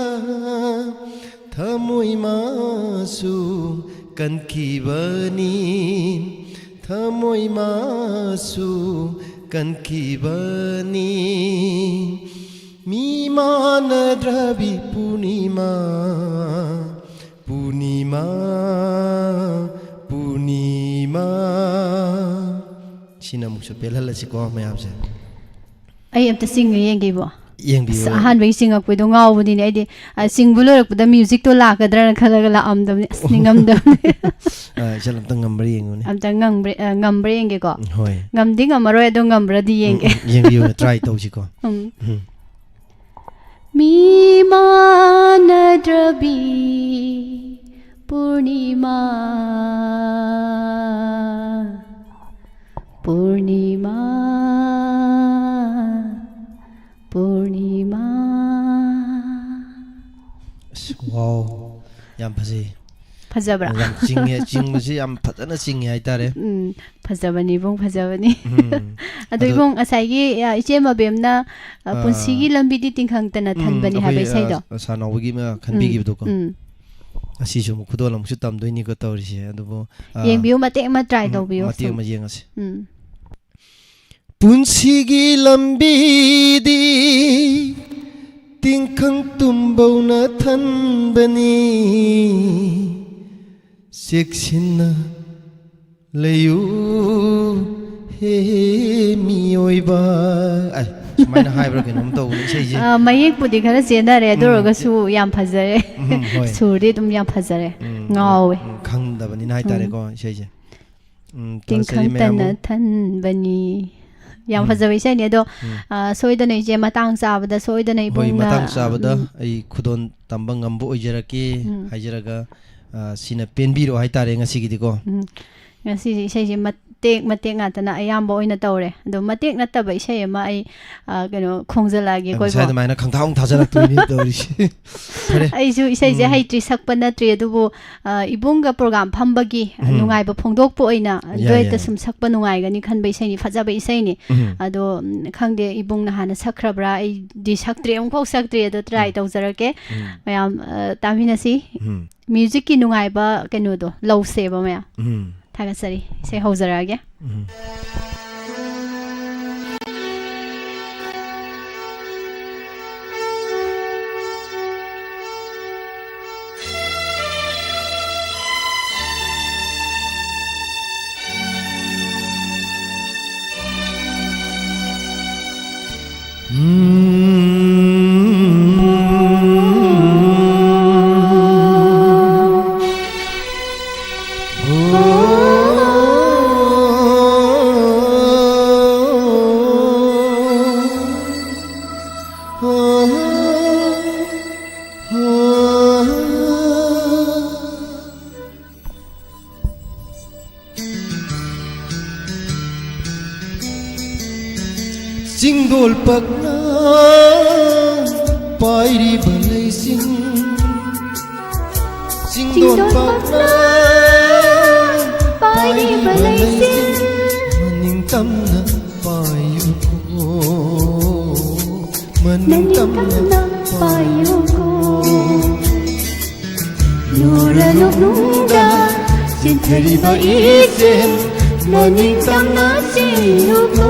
ꯊꯃꯣꯏ ꯃꯥꯁꯨ ꯀꯟꯈꯤꯕꯅꯤ, ꯊꯃꯣꯏ ꯃꯥꯁꯨ ꯀꯟꯈꯤꯕꯅꯤ꯫ ꯃꯤꯃꯥꯟꯅꯗ꯭ꯔꯕꯤ ꯄꯨꯔꯅꯤꯃꯥ, ꯄꯨꯔꯅꯤꯃꯥ, ꯄꯨꯔꯅꯤꯃꯥ꯫ ꯁꯤꯅ ꯑꯃꯨꯛꯁꯨ ꯄꯦꯜꯍꯜꯂꯁꯤꯀꯣ ꯃꯌꯥꯝꯁꯦ꯫ ꯑꯩ ꯑꯝꯇ ꯆꯤꯡꯉ ꯌꯦꯡꯒꯦꯕꯣ꯫ ꯌꯦꯡꯕꯤꯌꯨ꯫ ꯑꯁ, ꯑꯍꯥꯟꯕꯒꯤ ꯆꯤꯡꯉꯛꯄꯩꯗꯣ ꯉꯥꯎꯕꯅꯤꯅꯦ ꯑꯩꯗꯤ꯫ ꯑ, ꯆꯤꯡꯕ ꯂꯣꯏꯔꯛꯄꯗ ꯃ꯭ꯌꯨꯖꯤꯛꯇꯣ ꯂꯥꯛꯀꯗ꯭ꯔꯅ ꯈꯜꯂꯒ ꯂꯥꯛꯑꯝꯗꯕꯅꯤ꯫ ꯑꯁ, ꯅꯤꯡꯉꯝꯗꯕꯅꯤ꯫ ꯑ, ꯏꯆꯜ ꯑꯝꯇꯪ ꯉꯝꯕ꯭ꯔꯥ ꯌꯦꯡꯉꯨꯅꯦ꯫ ꯑꯝꯇ ꯉꯝꯕ꯭ꯔꯥ, ꯑ, ꯉꯝꯕ꯭ꯔꯥ ꯌꯦꯡꯒꯦꯀꯣ꯫ ꯍꯣꯏ꯫ ꯉꯝꯗꯤ ꯉꯝꯃꯔꯣꯏ, ꯑꯗꯣ ꯉꯝꯕ꯭ꯔꯗꯤ ꯌꯦꯡꯒꯦ꯫ ꯎꯝ, ꯎꯝ, ꯌꯦꯡꯕꯤꯌꯨ, ꯇ꯭ꯔꯥꯏ ꯇꯧꯁꯤꯀꯣ꯫ ꯎꯝ꯫ ꯎꯝ꯫ ꯃꯤꯃꯥꯟꯅꯗ꯭ꯔꯕꯤ ꯄꯨꯔꯅꯤꯃꯥ, ꯄꯨꯔꯅꯤꯃꯥ, ꯄꯨꯔꯅꯤꯃꯥ꯫ ꯑꯁ, wow꯫ ꯌꯥꯝ ꯐꯖꯩ꯫ ꯐꯖꯕ꯭ꯔꯥ? ꯌꯥꯝ ꯆꯤꯡꯉꯦ, ꯆꯤꯡꯕꯁꯤ ꯌꯥꯝ ꯐꯖꯅ ꯆꯤꯡꯉꯦ ꯍꯥꯏꯇꯥꯔꯦ꯫ ꯎꯝ, ꯐꯖꯕꯅꯤ ꯏꯕꯨꯡ, ꯐꯖꯕꯅꯤ꯫ ꯎꯝ. ꯑꯗꯣ ꯑꯗꯣ ꯏꯕꯨꯡ, ꯉꯁꯥꯏꯒꯤ, ꯑ, ꯏꯆꯦ ꯃꯕꯦꯝꯅ, ꯑ, ꯑ, "ꯄꯨꯟꯁꯤꯒꯤ ꯂꯝꯕꯤꯗꯤ ꯇꯤꯡꯈꯪꯇꯅ ꯎꯝ, ꯊꯟꯕꯅꯤ" ꯍꯥꯏꯕ ꯑꯩꯈꯣꯏ, ꯏꯁꯩꯗꯣ꯫ ꯑ, ꯁꯥꯔ ꯅꯥꯎꯕꯒꯤ ꯑꯃ ꯎꯝ, ꯈꯟꯕꯤꯈꯤꯕꯗꯣꯀꯣ꯫ ꯎꯝ. ꯑꯁꯤꯁꯨ ꯑꯃꯨꯛ ꯈꯨꯗꯣꯜ ꯑꯃꯨꯛꯁꯨ ꯇꯝꯗꯣꯏꯅꯤꯀꯣ ꯇꯧꯔꯤꯁꯦ꯫ ꯑꯗꯨꯕꯨ, ꯑ, ꯌꯦꯡꯕꯤꯌꯨ, ꯃꯇꯦꯛ ꯑꯃ ꯇ꯭ꯔꯥꯏ ꯎꯝ, ꯇꯧꯕꯤꯌꯨ ꯃꯇꯦꯛ ꯁꯨꯝ꯫ ꯑꯃ ꯌꯦꯡꯉꯁꯤ꯫ ꯎꯝ. ꯄꯨꯟꯁꯤꯒꯤ ꯂꯝꯕꯤꯗꯤ ꯇꯤꯡꯈꯪ ꯇꯨꯝꯕꯧꯅ ꯊꯟꯕꯅꯤ, ꯆꯦꯛꯁꯤꯟꯅ ꯂꯩꯌꯨ ꯍꯦ ꯃꯤꯑꯣꯏꯕ꯫ ꯑꯥꯏ, ꯁꯨꯃꯥꯏꯅ ꯍꯥꯏꯕ꯭ꯔꯥ ꯀꯩꯅꯣꯝ ꯇꯧꯕꯅꯤ ꯏꯁꯩꯁꯦ꯫ ꯑ, ꯃꯌꯦꯛꯄꯨꯗꯤ ꯈꯔ ꯆꯦꯟꯅꯔꯦ, ꯑꯗꯨ ꯎꯝ, ꯑꯣꯏꯔꯒꯁꯨ ꯌꯥꯝ ꯐꯖꯔꯦ꯫ ꯎꯝ, ꯍꯣꯏ꯫ ꯁꯨꯔꯗꯤ ꯑꯗꯨꯝ ꯌꯥꯝ ꯐꯖꯔꯦ꯫ ꯎꯝ, ꯉꯥꯎꯋꯦ꯫ ꯎꯝ, ꯈꯪꯗꯕꯅꯤꯅ ꯍꯥꯏꯇꯥꯔꯦꯀꯣ ꯏꯁꯩꯁꯦ꯫ ꯎꯝ, ꯊꯥꯒꯠꯆꯔꯤ ꯃꯌꯥꯝ ꯇꯤꯡꯈꯪꯇꯅ ꯑꯃ꯫ ꯊꯟꯕꯅꯤ꯫ ꯌꯥꯝ ꯎꯝ, ꯐꯖꯕ ꯏꯁꯩꯅꯤ ꯑꯗꯣ, ꯎꯝ꯫ ꯑ, ꯁꯣꯏꯗꯅ ꯏꯆꯦ ꯃꯇꯥꯡ ꯆꯥꯕꯗ ꯁꯣꯏꯗꯅ ꯍꯣꯏ, ꯏꯕꯨꯡꯅ, ꯃꯇꯥꯡ ꯆꯥꯕꯗ ꯎꯝ, ꯑꯩ ꯈꯨꯗꯣꯜ ꯇꯝꯕ ꯉꯝꯕ ꯑꯣꯏꯖꯔꯛꯀꯦ ꯎꯝ. ꯍꯥꯏꯖꯔꯒ, ꯑ, ꯁꯤꯅ ꯄꯦꯟꯕꯤꯔꯣ ꯍꯥꯏꯇꯥꯔꯦ ꯉꯁꯤꯒꯤꯗꯤꯀꯣ꯫ ꯎꯝ. ꯉꯁꯤꯁꯦ ꯏꯁꯩꯁꯦ ꯃꯇꯦꯛ ꯃꯇꯦꯛ ꯉꯥꯛꯇꯅ ꯑꯌꯥꯝꯕ ꯑꯣꯏꯅ ꯇꯧꯔꯦ꯫ ꯑꯗꯣ ꯃꯇꯦꯛ ꯅꯠꯇꯕ ꯏꯁꯩ ꯑꯃ ꯑꯩ, ꯑ, ꯀꯩꯅꯣ, ꯈꯣꯡꯖꯜꯂꯛꯑꯒꯦ ꯑ, ꯀꯣ ꯉꯁꯥꯏ ꯏꯕꯣ꯫ ꯑꯗꯨꯃꯥꯏꯅ ꯈꯪꯊꯥꯎ ꯊꯥꯖꯔꯛꯇꯣꯏꯅꯤ ꯇꯧꯔꯤꯁꯦ꯫ ꯐꯔꯦ꯫ ꯑꯩꯁꯨ ꯏꯁꯩꯁꯦ ꯎꯝ. ꯍꯩꯇ꯭ꯔꯤ, ꯁꯛꯄ ꯅꯠꯇ꯭ꯔꯤ, ꯑꯗꯨꯕꯨ, ꯑ, ꯏꯕꯨꯡꯒ ꯄ꯭ꯔꯣꯒ꯭ꯔꯥꯝ ꯐꯝꯕꯒꯤ ꯎꯝ. ꯅꯨꯡꯉꯥꯏꯕ ꯐꯣꯡꯗꯣꯛꯄ ꯑꯣꯏꯅ ꯌꯥꯏ, ꯗꯨꯋꯦꯠꯇ ꯌꯥꯏ꯫ ꯁꯨꯝ ꯁꯛꯄ ꯅꯨꯡꯉꯥꯏꯒꯅꯤ ꯈꯟꯕ ꯏꯁꯩꯅꯤ, ꯐꯖꯕ ꯏꯁꯩꯅꯤ꯫ ꯎꯝ. ꯑꯗꯣ, ꯎꯝ, ꯈꯪꯗꯦ ꯏꯕꯨꯡꯅ ꯍꯥꯟꯅ ꯁꯛꯈ꯭ꯔꯕ꯭ꯔꯥ, ꯑꯩꯗꯤ ꯁꯛꯇ꯭ꯔꯤ, ꯑꯃꯨꯛꯐꯥꯎ ꯁꯛꯇ꯭ꯔꯤ, ꯑꯗꯣ ꯇ꯭ꯔꯥꯏ ꯎꯝ. ꯇꯧꯖꯔꯛꯀꯦ꯫ ꯎꯝ. ꯃꯌꯥꯝ, ꯑ, ꯇꯥꯃꯤꯟꯅꯁꯤ꯫ ꯎꯝ. ꯃ꯭ꯌꯨꯖꯤꯛꯀꯤ ꯅꯨꯡꯉꯥꯏꯕ ꯀꯩꯅꯣꯗꯣ ꯂꯧꯁꯦꯕ ꯃꯌꯥꯝ꯫ ꯎꯝ. ꯊꯥꯒꯠꯆꯔꯤ꯫ ꯏꯁꯩ ꯍꯧꯖꯔꯛꯑꯒꯦ꯫ ꯎꯝ. ꯆꯤꯡꯗꯣꯜ ꯄꯛꯅ ꯄꯥꯏꯔꯤꯕ ꯂꯩꯆꯤꯟ ꯆꯤꯡꯗꯣꯟ ꯄꯥꯛꯅ ꯄꯥꯏꯔꯤꯕ ꯂꯩꯆꯤꯜ, ꯃꯅꯤꯡ ꯇꯝꯅ ꯄꯥꯏꯌꯨꯀꯣ, ꯃꯅꯤꯡ ꯇꯝꯅ ꯄꯥꯏꯌꯨꯀꯣ꯫ ꯅꯨꯔ ꯅꯣꯛꯅꯨꯡꯗ ꯆꯦꯟꯊꯔꯤꯕ ꯏꯆꯦꯜ, ꯃꯅꯤꯡ ꯇꯝꯅ ꯆꯦꯜꯂꯨꯀꯣ꯫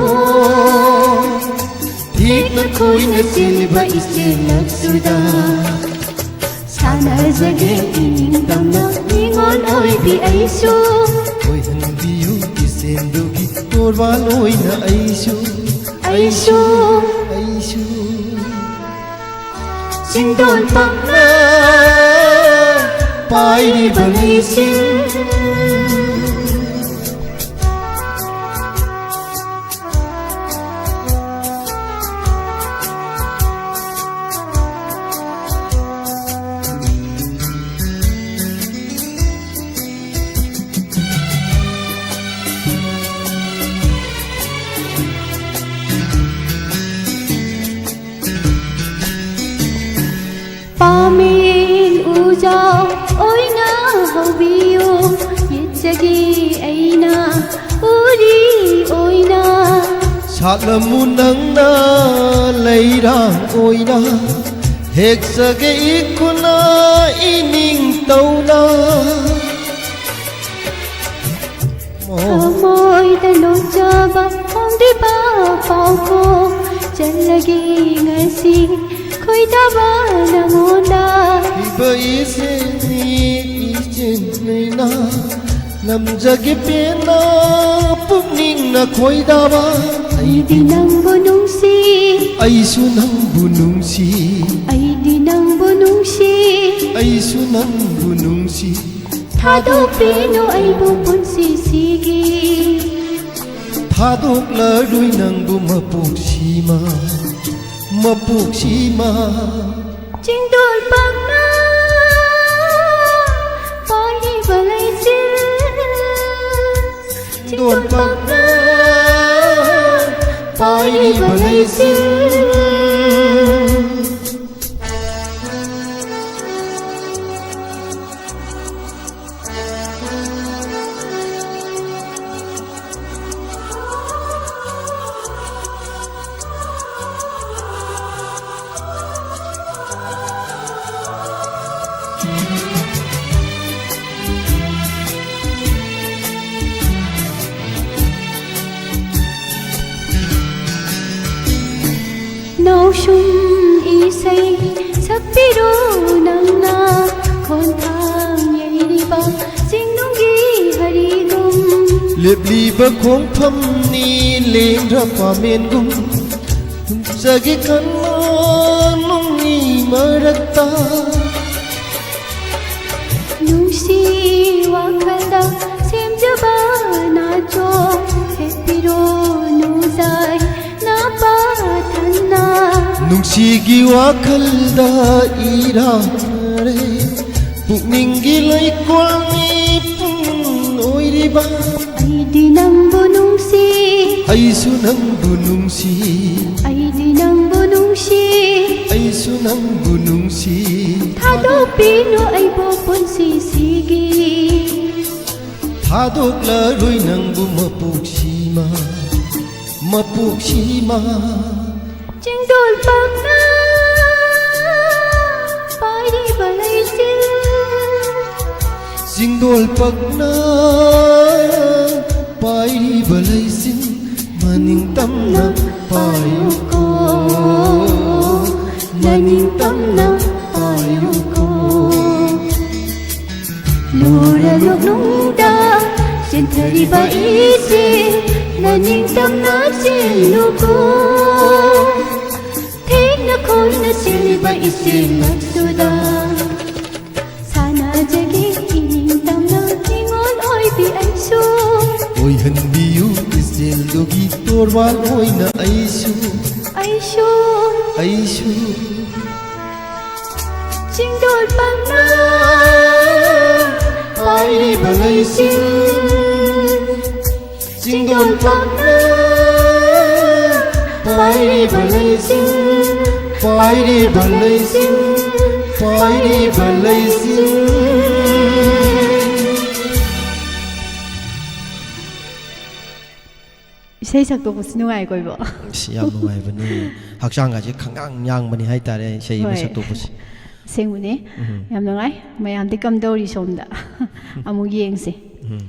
ꯊꯦꯛꯅ ꯈꯣꯏꯅ ꯆꯦꯜꯂꯤꯕ ꯏꯆꯦꯜ ꯂꯛꯁꯨꯗ ꯁꯥꯟꯅꯖꯒꯦ ꯏꯅꯤꯡꯇꯝꯅ ꯅꯤꯉꯣꯜ ꯑꯣꯏꯕꯤ ꯑꯩꯁꯨ꯫ ꯑꯣꯏꯍꯟꯕꯤꯌꯨ ꯏꯆꯦꯜꯗꯨꯒꯤ ꯇꯣꯔꯕꯥꯟ ꯑꯣꯏꯅ ꯑꯩꯁꯨ꯫ ꯑꯩꯁꯨ꯫ ꯑꯩꯁꯨ꯫ ꯆꯤꯡꯗꯣꯟ ꯄꯥꯛꯅ ꯄꯥꯏꯔꯤꯕ ꯂꯩꯆꯤꯜ꯫ ꯄꯥꯃꯦꯟ ꯎꯖꯥꯎ ꯑꯣꯏꯅ ꯍꯧꯕꯤꯌꯨ, ꯌꯦꯠꯆꯒꯦ ꯑꯩꯅ ꯎꯔꯤ ꯑꯣꯏꯅ꯫ ꯁꯥꯠꯂꯝꯃꯨ ꯅꯪꯅ ꯂꯩꯔꯥꯡ ꯑꯣꯏꯅ, ꯍꯦꯛꯆꯒꯦ ꯏꯈꯨꯅ ꯏꯅꯤꯡꯇꯧꯅ꯫ ꯊꯃꯣꯏꯗ ꯂꯣꯠꯆꯕ ꯐꯣꯡꯗ꯭ꯔꯤꯕ ꯄꯥꯎꯈꯣꯡ ꯆꯜꯂꯒꯦ ꯉꯁꯤ ꯈꯣꯏꯗꯥꯕ ꯅꯉꯣꯟꯗ꯫ ꯏꯕ ꯏꯆꯦꯜꯅꯤ ꯏꯆꯦꯜꯅꯤꯅ ꯅꯝꯖꯒꯦ ꯄꯦꯟꯅ ꯄꯨꯛꯅꯤꯡꯅ ꯈꯣꯏꯗꯥꯕ꯫ ꯑꯩꯗꯤ ꯅꯪꯕꯨ ꯅꯨꯡꯁꯤ꯫ ꯑꯩꯁꯨ ꯅꯪꯕꯨ ꯅꯨꯡꯁꯤ꯫ ꯑꯩꯗꯤ ꯅꯪꯕꯨ ꯅꯨꯡꯁꯤ꯫ ꯑꯩꯁꯨ ꯅꯪꯕꯨ ꯅꯨꯡꯁꯤ꯫ ꯊꯥꯗꯣꯛꯄꯤꯅꯨ ꯑꯩꯕꯨ ꯄꯨꯟꯁꯤꯁꯤꯒꯤ꯫ ꯊꯥꯗꯣꯛꯂꯔꯣꯏ ꯅꯪꯕꯨ ꯃꯄꯣꯛꯁꯤꯃ, ꯃꯄꯣꯛꯁꯤꯃ꯫ ꯆꯤꯡꯗꯣꯜ ꯄꯥꯛꯅ ꯄꯥꯏꯔꯤꯕ ꯂꯩꯆꯤꯜ꯫ ꯆꯤꯡꯗꯣꯜ ꯄꯥꯛꯅ ꯄꯥꯏꯔꯤꯕ ꯂꯩꯆꯤꯜ꯫ ꯅꯥꯎꯁꯨꯝ ꯏꯁꯩ ꯁꯛꯄꯤꯔꯣ ꯅꯪꯅ ꯈꯣꯟꯊꯥꯡ ꯌꯩꯔꯤꯕ ꯆꯤꯡꯅꯨꯡꯒꯤ ꯍꯔꯤꯗꯨꯝ꯫ ꯂꯦꯞꯂꯤꯕ ꯈꯣꯡꯐꯝꯅꯤ ꯂꯦꯡꯗ꯭ꯔ ꯄꯥꯃꯦꯟꯒꯨꯝ ꯍꯨꯝꯆꯒꯦ ꯈꯟꯂꯣ ꯅꯨꯡꯒꯤ ꯃꯔꯛꯇ꯫ ꯅꯨꯡꯁꯤ ꯋꯥꯈꯜꯗ ꯁꯦꯝꯖꯕ ꯅꯥꯆꯣ ꯁꯦꯠꯄꯤꯔꯣ ꯅꯨꯡꯖꯥꯏ ꯅꯥꯄꯥ ꯊꯟꯅ꯫ ꯅꯨꯡꯁꯤꯒꯤ ꯋꯥꯈꯜꯗ ꯏꯔꯥꯔꯦ ꯄꯨꯛꯅꯤꯡꯒꯤ ꯂꯩꯀꯣꯜꯅꯤ ꯄꯨꯡ ꯑꯣꯏꯔꯤꯕ꯫ ꯑꯩꯗꯤ ꯅꯪꯕꯨ ꯅꯨꯡꯁꯤ꯫ ꯑꯩꯁꯨ ꯅꯪꯕꯨ ꯅꯨꯡꯁꯤ꯫ ꯑꯩꯗꯤ ꯅꯪꯕꯨ ꯅꯨꯡꯁꯤ꯫ ꯑꯩꯁꯨ ꯅꯪꯕꯨ ꯅꯨꯡꯁꯤ꯫ ꯊꯥꯗꯣꯛꯄꯤꯅꯨ ꯑꯩꯕꯨ ꯄꯨꯟꯁꯤꯁꯤꯒꯤ꯫ ꯊꯥꯗꯣꯛꯂꯔꯣꯏ ꯅꯪꯕꯨ ꯃꯄꯣꯛꯁꯤꯃ, ꯃꯄꯣꯛꯁꯤꯃ꯫ ꯆꯤꯡꯗꯣꯜ ꯄꯥꯛꯅ ꯄꯥꯏꯔꯤꯕ ꯂꯩꯆꯤꯜ꯫ ꯆꯤꯡꯗꯣꯜ ꯄꯥꯛꯅ ꯄꯥꯏꯔꯤꯕ ꯂꯩꯆꯤꯜ꯫ ꯃꯅꯤꯡ ꯇꯝꯅ ꯄꯥꯏꯌꯨꯀꯣ, ꯃꯅꯤꯡ ꯇꯝꯅ ꯄꯥꯏꯌꯨꯀꯣ꯫ ꯂꯣꯔ ꯅꯣꯛꯅꯨꯡꯗ ꯆꯦꯟꯊꯔꯤꯕ ꯏꯆꯦ, ꯅꯅꯤꯡꯇꯝꯅ ꯆꯦꯜꯂꯨꯀꯣ꯫ ꯊꯦꯡꯅ ꯈꯣꯏꯅ ꯆꯦꯜꯂꯤꯕ ꯏꯆꯦ ꯂꯛꯁꯨꯗ ꯁꯥꯟꯅꯖꯒꯦ ꯏꯅꯤꯡꯇꯝꯅ ꯅꯤꯉꯣꯜ ꯑꯣꯏꯕꯤ ꯑꯩꯁꯨ꯫ ꯑꯣꯏꯍꯟꯕꯤꯌꯨ ꯏꯆꯦꯜꯗꯨꯒꯤ ꯇꯣꯔꯕꯥꯟ ꯑꯣꯏꯅ ꯑꯩꯁꯨ꯫ ꯑꯩꯁꯨ꯫ ꯑꯩꯁꯨ꯫ ꯆꯤꯡꯗꯣꯜ ꯄꯥꯛꯅ ꯄꯥꯏꯔꯤꯕ ꯂꯩꯆꯤꯜ꯫ ꯆꯤꯡꯗꯣꯜ ꯄꯥꯛꯅ ꯄꯥꯏꯔꯤꯕ ꯂꯩꯆꯤꯜ, ꯄꯥꯏꯔꯤꯕ ꯂꯩꯆꯤꯜ, ꯄꯥꯏꯔꯤꯕ ꯂꯩꯆꯤꯜ꯫ ꯏꯁꯩ ꯁꯛꯇꯣꯛꯄꯁꯤ ꯅꯨꯡꯉꯥꯏꯀꯣ, ꯏꯕꯣ? ꯑꯁ, ꯌꯥꯝ ꯅꯨꯡꯉꯥꯏꯕꯅꯦ꯫ ꯍꯛꯆꯥꯡꯒꯁꯦ ꯈꯪꯌꯥꯡ ꯌꯥꯡꯕꯅꯤ ꯍꯥꯏꯇꯥꯔꯦ, ꯏꯁꯩ ꯑꯃ ꯍꯣꯏ꯫ ꯁꯛꯇꯣꯛꯄꯁꯦ꯫ ꯑꯁꯦꯡꯕꯅꯦ꯫ ꯎꯝ꯫ ꯌꯥꯝ ꯅꯨꯡꯉꯥꯏ꯫ ꯃꯌꯥꯝꯗꯤ ꯀꯝꯗꯧꯔꯤ ꯁꯣꯝꯗ? ꯑꯃꯨꯛ ꯌꯦꯡꯁꯦ꯫ ꯎꯝ꯫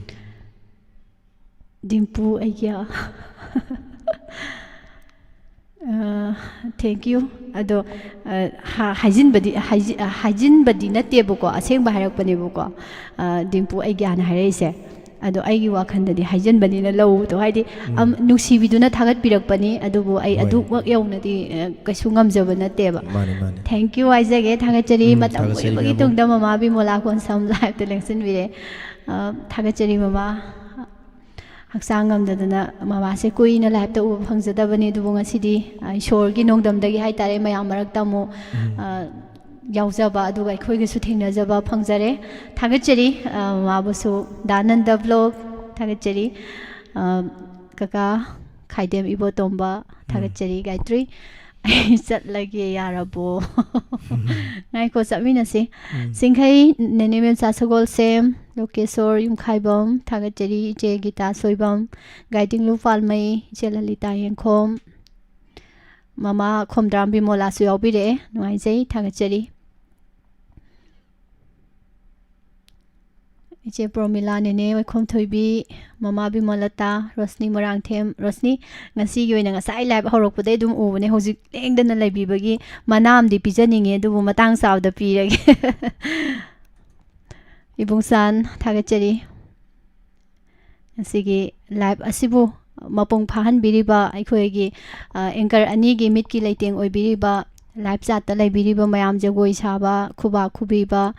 ꯗꯤꯝꯄꯨ ꯑꯩꯒꯤ ꯑ, thank you꯫ ꯑꯗꯣ, ꯑ, ꯍꯥ-, ꯍꯥꯏꯖꯤꯟꯕꯗꯤ, ꯍꯥꯏꯖꯤ-, ꯑ, ꯍꯥꯏꯖꯤꯟꯕꯗꯤ ꯅꯠꯇꯦꯕꯀꯣ, ꯑꯁꯦꯡꯕ ꯍꯥꯏꯔꯛꯄꯅꯦꯕꯀꯣ꯫ ꯑ, ꯗꯤꯝꯄꯨ ꯑꯩꯒꯤ ꯑꯅ ꯍꯥꯏꯔꯛꯏꯁꯦ꯫ ꯑꯗꯣ ꯑꯩꯒꯤ ꯋꯥꯈꯜꯗꯗꯤ ꯍꯥꯏꯖꯤꯟꯕꯅꯤꯅ ꯂꯧꯕꯗꯣ, ꯍꯥꯏꯗꯤ, ꯎꯝ꯫ ꯑꯝ, ꯅꯨꯡꯁꯤꯕꯤꯗꯨꯅ ꯊꯥꯒꯠꯄꯤꯔꯛꯄꯅꯤ, ꯑꯗꯨꯕꯨ ꯑꯩ ꯍꯣꯏ꯫ ꯑꯗꯨꯃꯛ ꯌꯧꯅꯗꯤ, ꯑ, ꯀꯩꯁꯨ ꯉꯝꯖꯕ ꯅꯠꯇꯦꯕ꯫ ꯃꯥꯅꯦ, ꯃꯥꯅꯦ꯫ Thank you ꯍꯥꯏꯖꯒꯦ, ꯊꯥꯒꯠꯆꯔꯤ꯫ ꯎꯝ, ꯃꯇꯝ ꯊꯥꯒꯠꯆꯔꯤ, ꯀꯨꯏꯕꯒꯤ ꯃꯌꯥꯝ꯫ ꯇꯨꯡꯗ ꯃꯃꯥ ꯕꯤꯃꯣꯂꯥ ꯀꯣꯟꯁꯝ live ꯇ ꯂꯦꯡꯁꯤꯟꯕꯤꯔꯦ꯫ ꯑ, ꯊꯥꯒꯠꯆꯔꯤ ꯃꯃꯥ꯫ ꯍꯛꯆꯥꯡ ꯉꯝꯗꯗꯅ ꯃꯃꯥꯁꯦ ꯀꯨꯏꯅ live ꯇ ꯎꯕ ꯐꯪꯖꯗꯕꯅꯤ, ꯑꯗꯨꯕꯨ ꯉꯁꯤꯗꯤ, ꯑ, ꯏꯁꯣꯔꯒꯤ ꯅꯣꯡꯗꯝꯗꯒꯤ ꯍꯥꯏꯇꯥꯔꯦ, ꯃꯌꯥꯝ ꯃꯔꯛꯇ ꯑꯃꯨꯛ, ꯎꯝ꯫ ꯑ, ꯌꯥꯎꯖꯕ, ꯑꯗꯨꯒ ꯑꯩꯈꯣꯏꯒꯁꯨ ꯊꯦꯡꯅꯖꯕ ꯐꯪꯖꯔꯦ꯫ ꯊꯥꯒꯠꯆꯔꯤ, ꯑ, ꯃꯃꯥꯕꯨꯁꯨ꯫ ꯗꯥꯅꯟꯗ vlog ꯊꯥꯒꯠꯆꯔꯤ꯫ ꯑ, ꯀꯀꯥ ꯈꯥꯏꯗꯦꯝ ꯏꯕꯣꯇꯣꯝꯕ ꯊꯥꯒꯠꯆꯔꯤ꯫ ꯒꯥꯌꯇ꯭ꯔꯤ, ꯑꯩ ꯆꯠꯂꯒꯦ ꯌꯥꯔꯕꯣ? ꯉꯥꯏꯈꯣ, ꯆꯠꯃꯤꯟꯅꯁꯤ꯫ ꯎꯝ꯫ ꯁꯤꯡꯈꯩ ꯅꯦꯅꯦ ꯃꯦꯝꯆꯥ ꯁꯒꯣꯜꯁꯦꯝ, ꯂꯣꯀꯦꯁꯣꯔ ꯌꯨꯝꯈꯥꯏꯕꯝ ꯊꯥꯒꯠꯆꯔꯤ, ꯏꯆꯦ ꯒꯤꯇꯥ ꯁꯣꯏꯕꯝ, ꯒꯥꯏꯗꯤꯡꯂꯨ ꯄꯥꯜꯃꯩ, ꯏꯆꯦ ꯂꯂꯤꯇꯥ ꯌꯦꯡꯈꯣꯝ, ꯃꯃꯥ ꯈꯣꯝꯗ꯭ꯔꯥꯝ ꯕꯤꯃꯣꯂꯥꯁꯨ ꯌꯥꯎꯕꯤꯔꯛꯑꯦ, ꯅꯨꯡꯉꯥꯏꯖꯩ, ꯊꯥꯒꯠꯆꯔꯤ꯫ ꯏꯆꯦ ꯄ꯭ꯔꯣꯃꯤꯂꯥ, ꯅꯦꯅꯦ ꯋꯥꯏꯈꯣꯝ ꯊꯣꯏꯕꯤ, ꯃꯃꯥ ꯕꯤꯃꯣꯂꯇꯥ, ꯔꯣꯁꯅꯤ ꯃꯣꯏꯔꯥꯡꯊꯦꯝ꯫ ꯔꯣꯁꯅꯤ, ꯉꯁꯤꯒꯤ ꯑꯣꯏꯅ ꯉꯁꯥꯏ live ꯍꯧꯔꯛꯄꯗꯩ ꯑꯗꯨꯝ ꯎꯕꯅꯦ, ꯍꯧꯖꯤꯛ ꯂꯦꯡꯗꯅ ꯂꯩꯕꯤꯕꯒꯤ ꯃꯅꯥ ꯑꯃꯗꯤ ꯄꯤꯖꯅꯤꯡꯉꯦ, ꯑꯗꯨꯕꯨ ꯃꯇꯥꯡ ꯆꯥꯕꯗ ꯄꯤꯔꯒꯦ꯫ ꯏꯕꯨꯡꯁꯥꯟ, ꯊꯥꯒꯠꯆꯔꯤ꯫ ꯉꯁꯤꯒꯤ live ꯑꯁꯤꯕꯨ ꯃꯄꯨꯡ ꯐꯥꯍꯟꯕꯤꯔꯤꯕ ꯑꯩꯈꯣꯏꯒꯤ, ꯑ, anchor ꯑꯅꯤꯒꯤ ꯃꯤꯠꯀꯤ ꯂꯩꯇꯦꯡ ꯑꯣꯏꯕꯤꯔꯤꯕ, live chat ꯇ ꯂꯩꯕꯤꯔꯤꯕ ꯃꯌꯥꯝ, ꯖꯒꯣꯏ ꯁꯥꯕ, ꯈꯨꯕꯥꯛ ꯈꯨꯕꯤꯕ,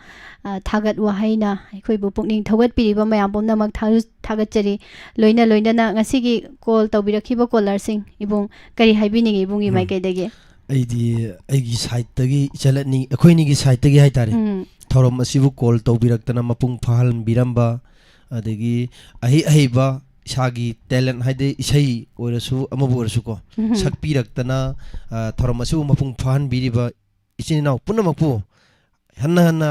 ꯑ, ꯊꯥꯒꯠ ꯋꯥꯍꯩꯅ ꯑꯩꯈꯣꯏꯕꯨ ꯄꯨꯛꯅꯤꯡ ꯊꯧꯒꯠꯄꯤꯔꯤꯕ ꯃꯌꯥꯝ ꯄꯨꯝꯅꯃꯛ ꯊꯥ-, ꯊꯥꯒꯠꯆꯔꯤ꯫ ꯂꯣꯏꯅ ꯂꯣꯏꯅꯅ ꯉꯁꯤꯒꯤ call ꯇꯧꯕꯤꯔꯛꯈꯤꯕ caller ꯁꯤꯡ, ꯏꯕꯨꯡ, ꯀꯔꯤ ꯍꯥꯏꯕꯤꯅꯤꯡꯉꯤ ꯏꯕꯨꯡꯒꯤ ꯎꯝ꯫ ꯃꯥꯏꯀꯩꯗꯒꯤ? ꯑꯩꯗꯤ ꯑꯩꯒꯤ side ꯇꯒꯤ ꯏꯆꯜ ꯑꯅꯤ, ꯑꯩꯈꯣꯏ ꯑꯅꯤꯒꯤ side ꯇꯒꯤ ꯍꯥꯏꯇꯥꯔꯦ, ꯎꯝ꯫ ꯊꯧꯔꯝ ꯑꯁꯤꯕꯨ call ꯇꯧꯕꯤꯔꯛꯇꯅ ꯃꯄꯨꯡ ꯐꯥꯍꯟꯕꯤꯔꯝꯕ, ꯑꯗꯒꯤ ꯑꯍꯩ ꯑꯍꯩꯕ ꯏꯁꯥꯒꯤ talent, ꯍꯥꯏꯗꯤ ꯏꯁꯩ ꯑꯣꯏꯔꯁꯨ ꯑꯃꯕꯨ ꯑꯣꯏꯔꯁꯨꯀꯣ, ꯎꯝ꯫ ꯁꯛꯄꯤꯔꯛꯇꯅ, ꯑ, ꯊꯧꯔꯝ ꯑꯁꯤꯕꯨ ꯃꯄꯨꯡ ꯐꯥꯍꯟꯕꯤꯔꯤꯕ ꯏꯆꯤꯟ ꯏꯅꯥꯎ ꯄꯨꯝꯅꯃꯛꯄꯨ ꯍꯟꯅ ꯍꯟꯅ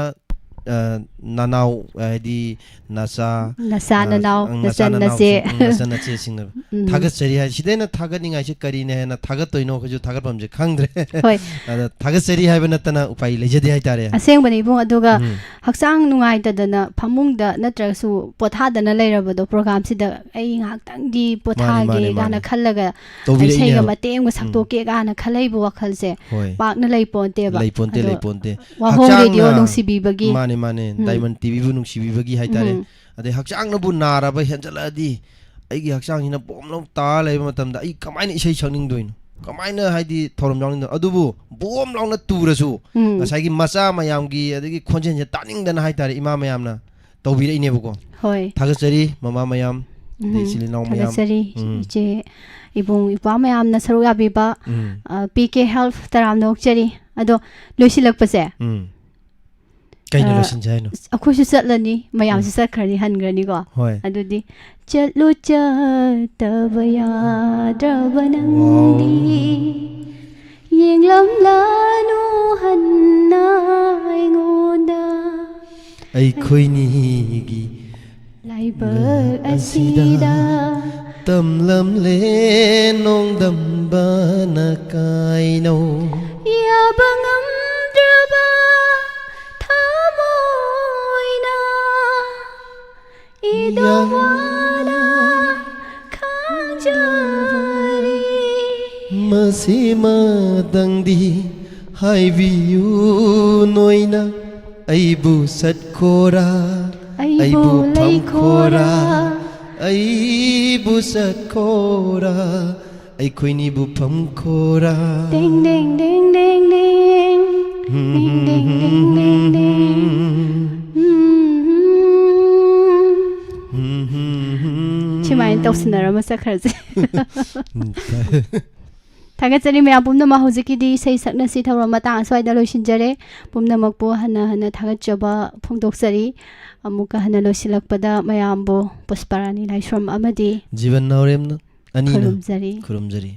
ꯑ, ꯅꯅꯥꯎ, ꯍꯥꯏꯗꯤ ꯅꯆꯥ, ꯅꯆꯥ ꯑ, ꯅꯅꯥꯎ, ꯎꯝ, ꯅꯆꯟ ꯅꯆꯥ ꯅꯅꯥꯎ, ꯅꯆꯦ꯫ ꯎꯝ, ꯅꯆꯟ ꯅꯆꯦꯁꯤꯡꯅ ꯎꯝ꯫ ꯊꯥꯒꯠꯆꯔꯤ ꯍꯥꯏ꯫ ꯁꯤꯗ ꯍꯦꯟꯅ ꯊꯥꯒꯠꯅꯤꯡꯉꯥꯏꯁꯦ ꯀꯔꯤꯅ ꯍꯦꯟꯅ ꯊꯥꯒꯠꯇꯣꯏꯅꯣ? ꯑꯩꯈꯣꯏꯁꯨ ꯊꯥꯒꯠꯐꯝꯁꯦ ꯈꯪꯗ꯭ꯔꯦ꯫ ꯍꯣꯏ꯫ ꯑꯗ ꯊꯥꯒꯠꯆꯔꯤ ꯍꯥꯏꯕ ꯅꯠꯇꯅ ꯎꯄꯥꯏ ꯂꯩꯖꯗꯦ ꯍꯥꯏꯇꯥꯔꯦ꯫ ꯑꯁꯦꯡꯕꯅꯤ ꯏꯕꯨꯡ, ꯑꯗꯨꯒ ꯎꯝ꯫ ꯍꯛꯆꯥꯡ ꯅꯨꯡꯉꯥꯏꯇꯗꯅ ꯐꯃꯨꯡꯗ ꯅꯠꯇ꯭ꯔꯒꯁꯨ ꯄꯣꯊꯥꯗꯅ ꯂꯩꯔꯕꯗꯣ, ꯄ꯭ꯔꯣꯒ꯭ꯔꯥꯝꯁꯤꯗ ꯑꯩ ꯉꯥꯏꯍꯥꯛꯇꯪꯗꯤ ꯄꯣꯊꯥꯒꯦ ꯃꯥꯅꯦ, ꯀꯥꯏꯅ ꯃꯥꯅꯦ꯫ ꯈꯜꯂꯒ ꯇꯧꯕꯤꯔꯛꯏꯅꯦ꯫ ꯏꯁꯩꯒ ꯃꯇꯦꯛ ꯑꯃꯒ ꯎꯝ꯫ ꯁꯛꯇꯣꯛꯀꯦ ꯀꯥꯏꯅ ꯈꯜꯂꯛꯏꯕ ꯋꯥꯈꯜꯁꯦ ꯍꯣꯏ꯫ ꯄꯥꯛꯅ ꯂꯩ ꯄꯣꯟꯇꯦꯕ꯫ ꯂꯩ ꯄꯣꯟꯇꯦ, ꯑꯗꯣ ꯂꯩ ꯄꯣꯟꯇꯦ꯫ ꯋꯥꯍꯣꯡꯒꯤꯗꯤꯑꯣ ꯍꯛꯆꯥꯡꯅ ꯅꯨꯡꯁꯤꯕꯤꯕꯒꯤ꯫ ꯃꯥꯅꯦ, ꯃꯥꯅꯦ꯫ ꯎꯝ꯫ ꯗꯥꯏꯃꯟ ꯇꯤꯚꯤꯕꯨ ꯅꯨꯡꯁꯤꯕꯤꯕꯒꯤ ꯍꯥꯏꯇꯥꯔꯦ꯫ ꯎꯝ꯫ ꯑꯗꯩ ꯍꯛꯆꯥꯡꯅꯕꯨ ꯅꯥꯔꯕ ꯍꯦꯟꯖꯜꯂꯛꯑꯗꯤ ꯑꯩꯒꯤ ꯍꯛꯆꯥꯡꯁꯤꯅ ꯕꯣꯝ ꯂꯧ ꯇꯥ ꯂꯩꯕ ꯃꯇꯝꯗ ꯑꯩ ꯀꯃꯥꯏꯅ ꯏꯁꯩ ꯁꯛꯅꯤꯡꯗꯣꯏꯅꯣ? ꯀꯃꯥꯏꯅ ꯍꯥꯏꯗꯤ ꯊꯧꯔꯝ ꯌꯥꯎꯅꯤꯡꯗꯣꯏꯅꯣ? ꯑꯗꯨꯕꯨ ꯕꯣꯝ ꯂꯥꯎꯅ ꯇꯨꯔꯁꯨ ꯎꯝ꯫ ꯉꯁꯥꯏꯒꯤ ꯃꯆꯥ ꯃꯌꯥꯝꯒꯤ ꯑꯗꯒꯤ ꯈꯣꯟꯖꯦꯜꯁꯦ ꯇꯥꯅꯤꯡꯗꯅ ꯍꯥꯏꯇꯥꯔꯦ ꯏꯃꯥ ꯃꯌꯥꯝꯅ ꯇꯧꯕꯤꯔꯛꯏꯅꯦꯕꯀꯣ꯫ ꯍꯣꯏ꯫ ꯊꯥꯒꯠꯆꯔꯤ ꯃꯃꯥ ꯃꯌꯥꯝ, ꯑꯗꯩ ꯎꯝ꯫ ꯏꯆꯤꯜ ꯏꯅꯥꯎ ꯃꯌꯥꯝ꯫ ꯊꯥꯒꯠꯆꯔꯤ ꯎꯝ꯫ ꯏꯆꯦ ꯏꯕꯨꯡ ꯏꯄ꯭ꯋꯥ ꯃꯌꯥꯝꯅ ꯁꯔꯨꯛ ꯌꯥꯕꯤꯕ, ꯎꯝ꯫ ꯑ, ꯄꯤ ꯀꯦ ꯍꯦꯜꯊ ꯇꯔꯥꯝꯅ ꯑꯣꯛꯆꯔꯤ꯫ ꯑꯗꯣ ꯂꯣꯏꯁꯤꯜꯂꯛꯄꯁꯦ, ꯎꯝ꯫ ꯀꯩꯅꯣ ꯑ, ꯂꯣꯏꯁꯤꯟꯁꯦ ꯍꯥꯏꯅꯣ? ꯑꯩꯈꯣꯏꯁꯨ ꯆꯠꯂꯅꯤ, ꯃꯌꯥꯝꯁꯨ ꯎꯝ꯫ ꯆꯠꯈ꯭ꯔꯅꯤ, ꯍꯟꯈ꯭ꯔꯅꯤꯀꯣ꯫ ꯍꯣꯏ꯫ ꯑꯗꯨꯗꯤ ꯆꯠꯂꯨ ꯆꯠꯇꯕ ꯌꯥꯗ꯭ꯔꯕ ꯅꯪꯗꯤ, ꯌꯦꯡꯂꯝꯂꯅꯨ ꯍꯟꯅ ꯑꯩꯉꯣꯟꯗ꯫ ꯑꯩꯈꯣꯏꯅꯤꯒꯤ ꯂꯥꯏꯕꯛ ꯑꯁꯤꯗ ꯑꯁꯤꯗ ꯇꯝꯂꯝꯂꯦ ꯅꯣꯡꯗꯝꯕꯅ ꯀꯥꯏꯅꯧ꯫ ꯌꯥꯕ ꯉꯝꯗ꯭ꯔꯕ ꯊꯃꯣꯏꯅ ꯏꯗꯧ ꯋꯥꯅ ꯈꯥꯡꯖꯔꯤ꯫ ꯃꯁꯤꯃꯗꯪꯗꯤ ꯍꯥꯏꯕꯤꯌꯨ ꯅꯣꯏꯅ, ꯑꯩꯕꯨ ꯁꯠꯈꯣꯔꯥ, ꯑꯩꯕꯨ ꯑꯩꯕꯨ ꯐꯝꯈꯣꯔꯥ, ꯂꯩꯈꯣꯔꯥ, ꯑꯩꯕꯨ ꯁꯠꯈꯣꯔꯥ, ꯑꯩꯈꯣꯏꯅꯤꯕꯨ ꯐꯝꯈꯣꯔꯥ꯫ ꯗꯦꯡ, ꯗꯦꯡ, ꯗꯦꯡ, ꯗꯦꯡ, ꯗꯦꯡ꯫ ꯗꯦꯡ, ꯗꯦꯡ, ꯗꯦꯡ, ꯗꯦꯡ, ꯗꯦꯡ꯫ ꯁꯨꯃꯥꯏꯅ ꯇꯧꯁꯤꯟꯅꯔꯝꯃ ꯆꯠꯈ꯭ꯔꯁꯦ꯫ ꯊꯥꯒꯠꯆꯔꯤ ꯃꯌꯥꯝ ꯄꯨꯝꯅꯃꯛ꯫ ꯍꯧꯖꯤꯛꯀꯤꯗꯤ ꯏꯁꯩ ꯁꯛꯅꯁꯤ ꯊꯧꯔꯝ ꯃꯇꯥꯡ ꯑꯁ꯭ꯋꯥꯏꯗ ꯂꯣꯏꯁꯤꯟꯖꯔꯦ꯫ ꯄꯨꯝꯅꯃꯛꯄꯨ ꯍꯟꯅ ꯍꯟꯅ ꯊꯥꯒꯠꯆꯕ ꯐꯣꯡꯗꯣꯛꯆꯔꯤ꯫ ꯑꯃꯨꯛꯀ ꯍꯟꯅ ꯂꯣꯏꯁꯤꯜꯂꯛꯄꯗ ꯃꯌꯥꯝꯕꯨ ꯄꯨꯁꯄꯥꯔꯥꯅꯤ ꯂꯥꯏꯁ꯭ꯔꯝ ꯑꯃꯗꯤ ꯖꯤꯕꯟ ꯅꯥꯎꯔꯦꯝꯅ ꯑꯅꯤꯅ ꯈꯨꯔꯨꯝꯖꯔꯤ꯫ ꯈꯨꯔꯨꯝꯖꯔꯤ꯫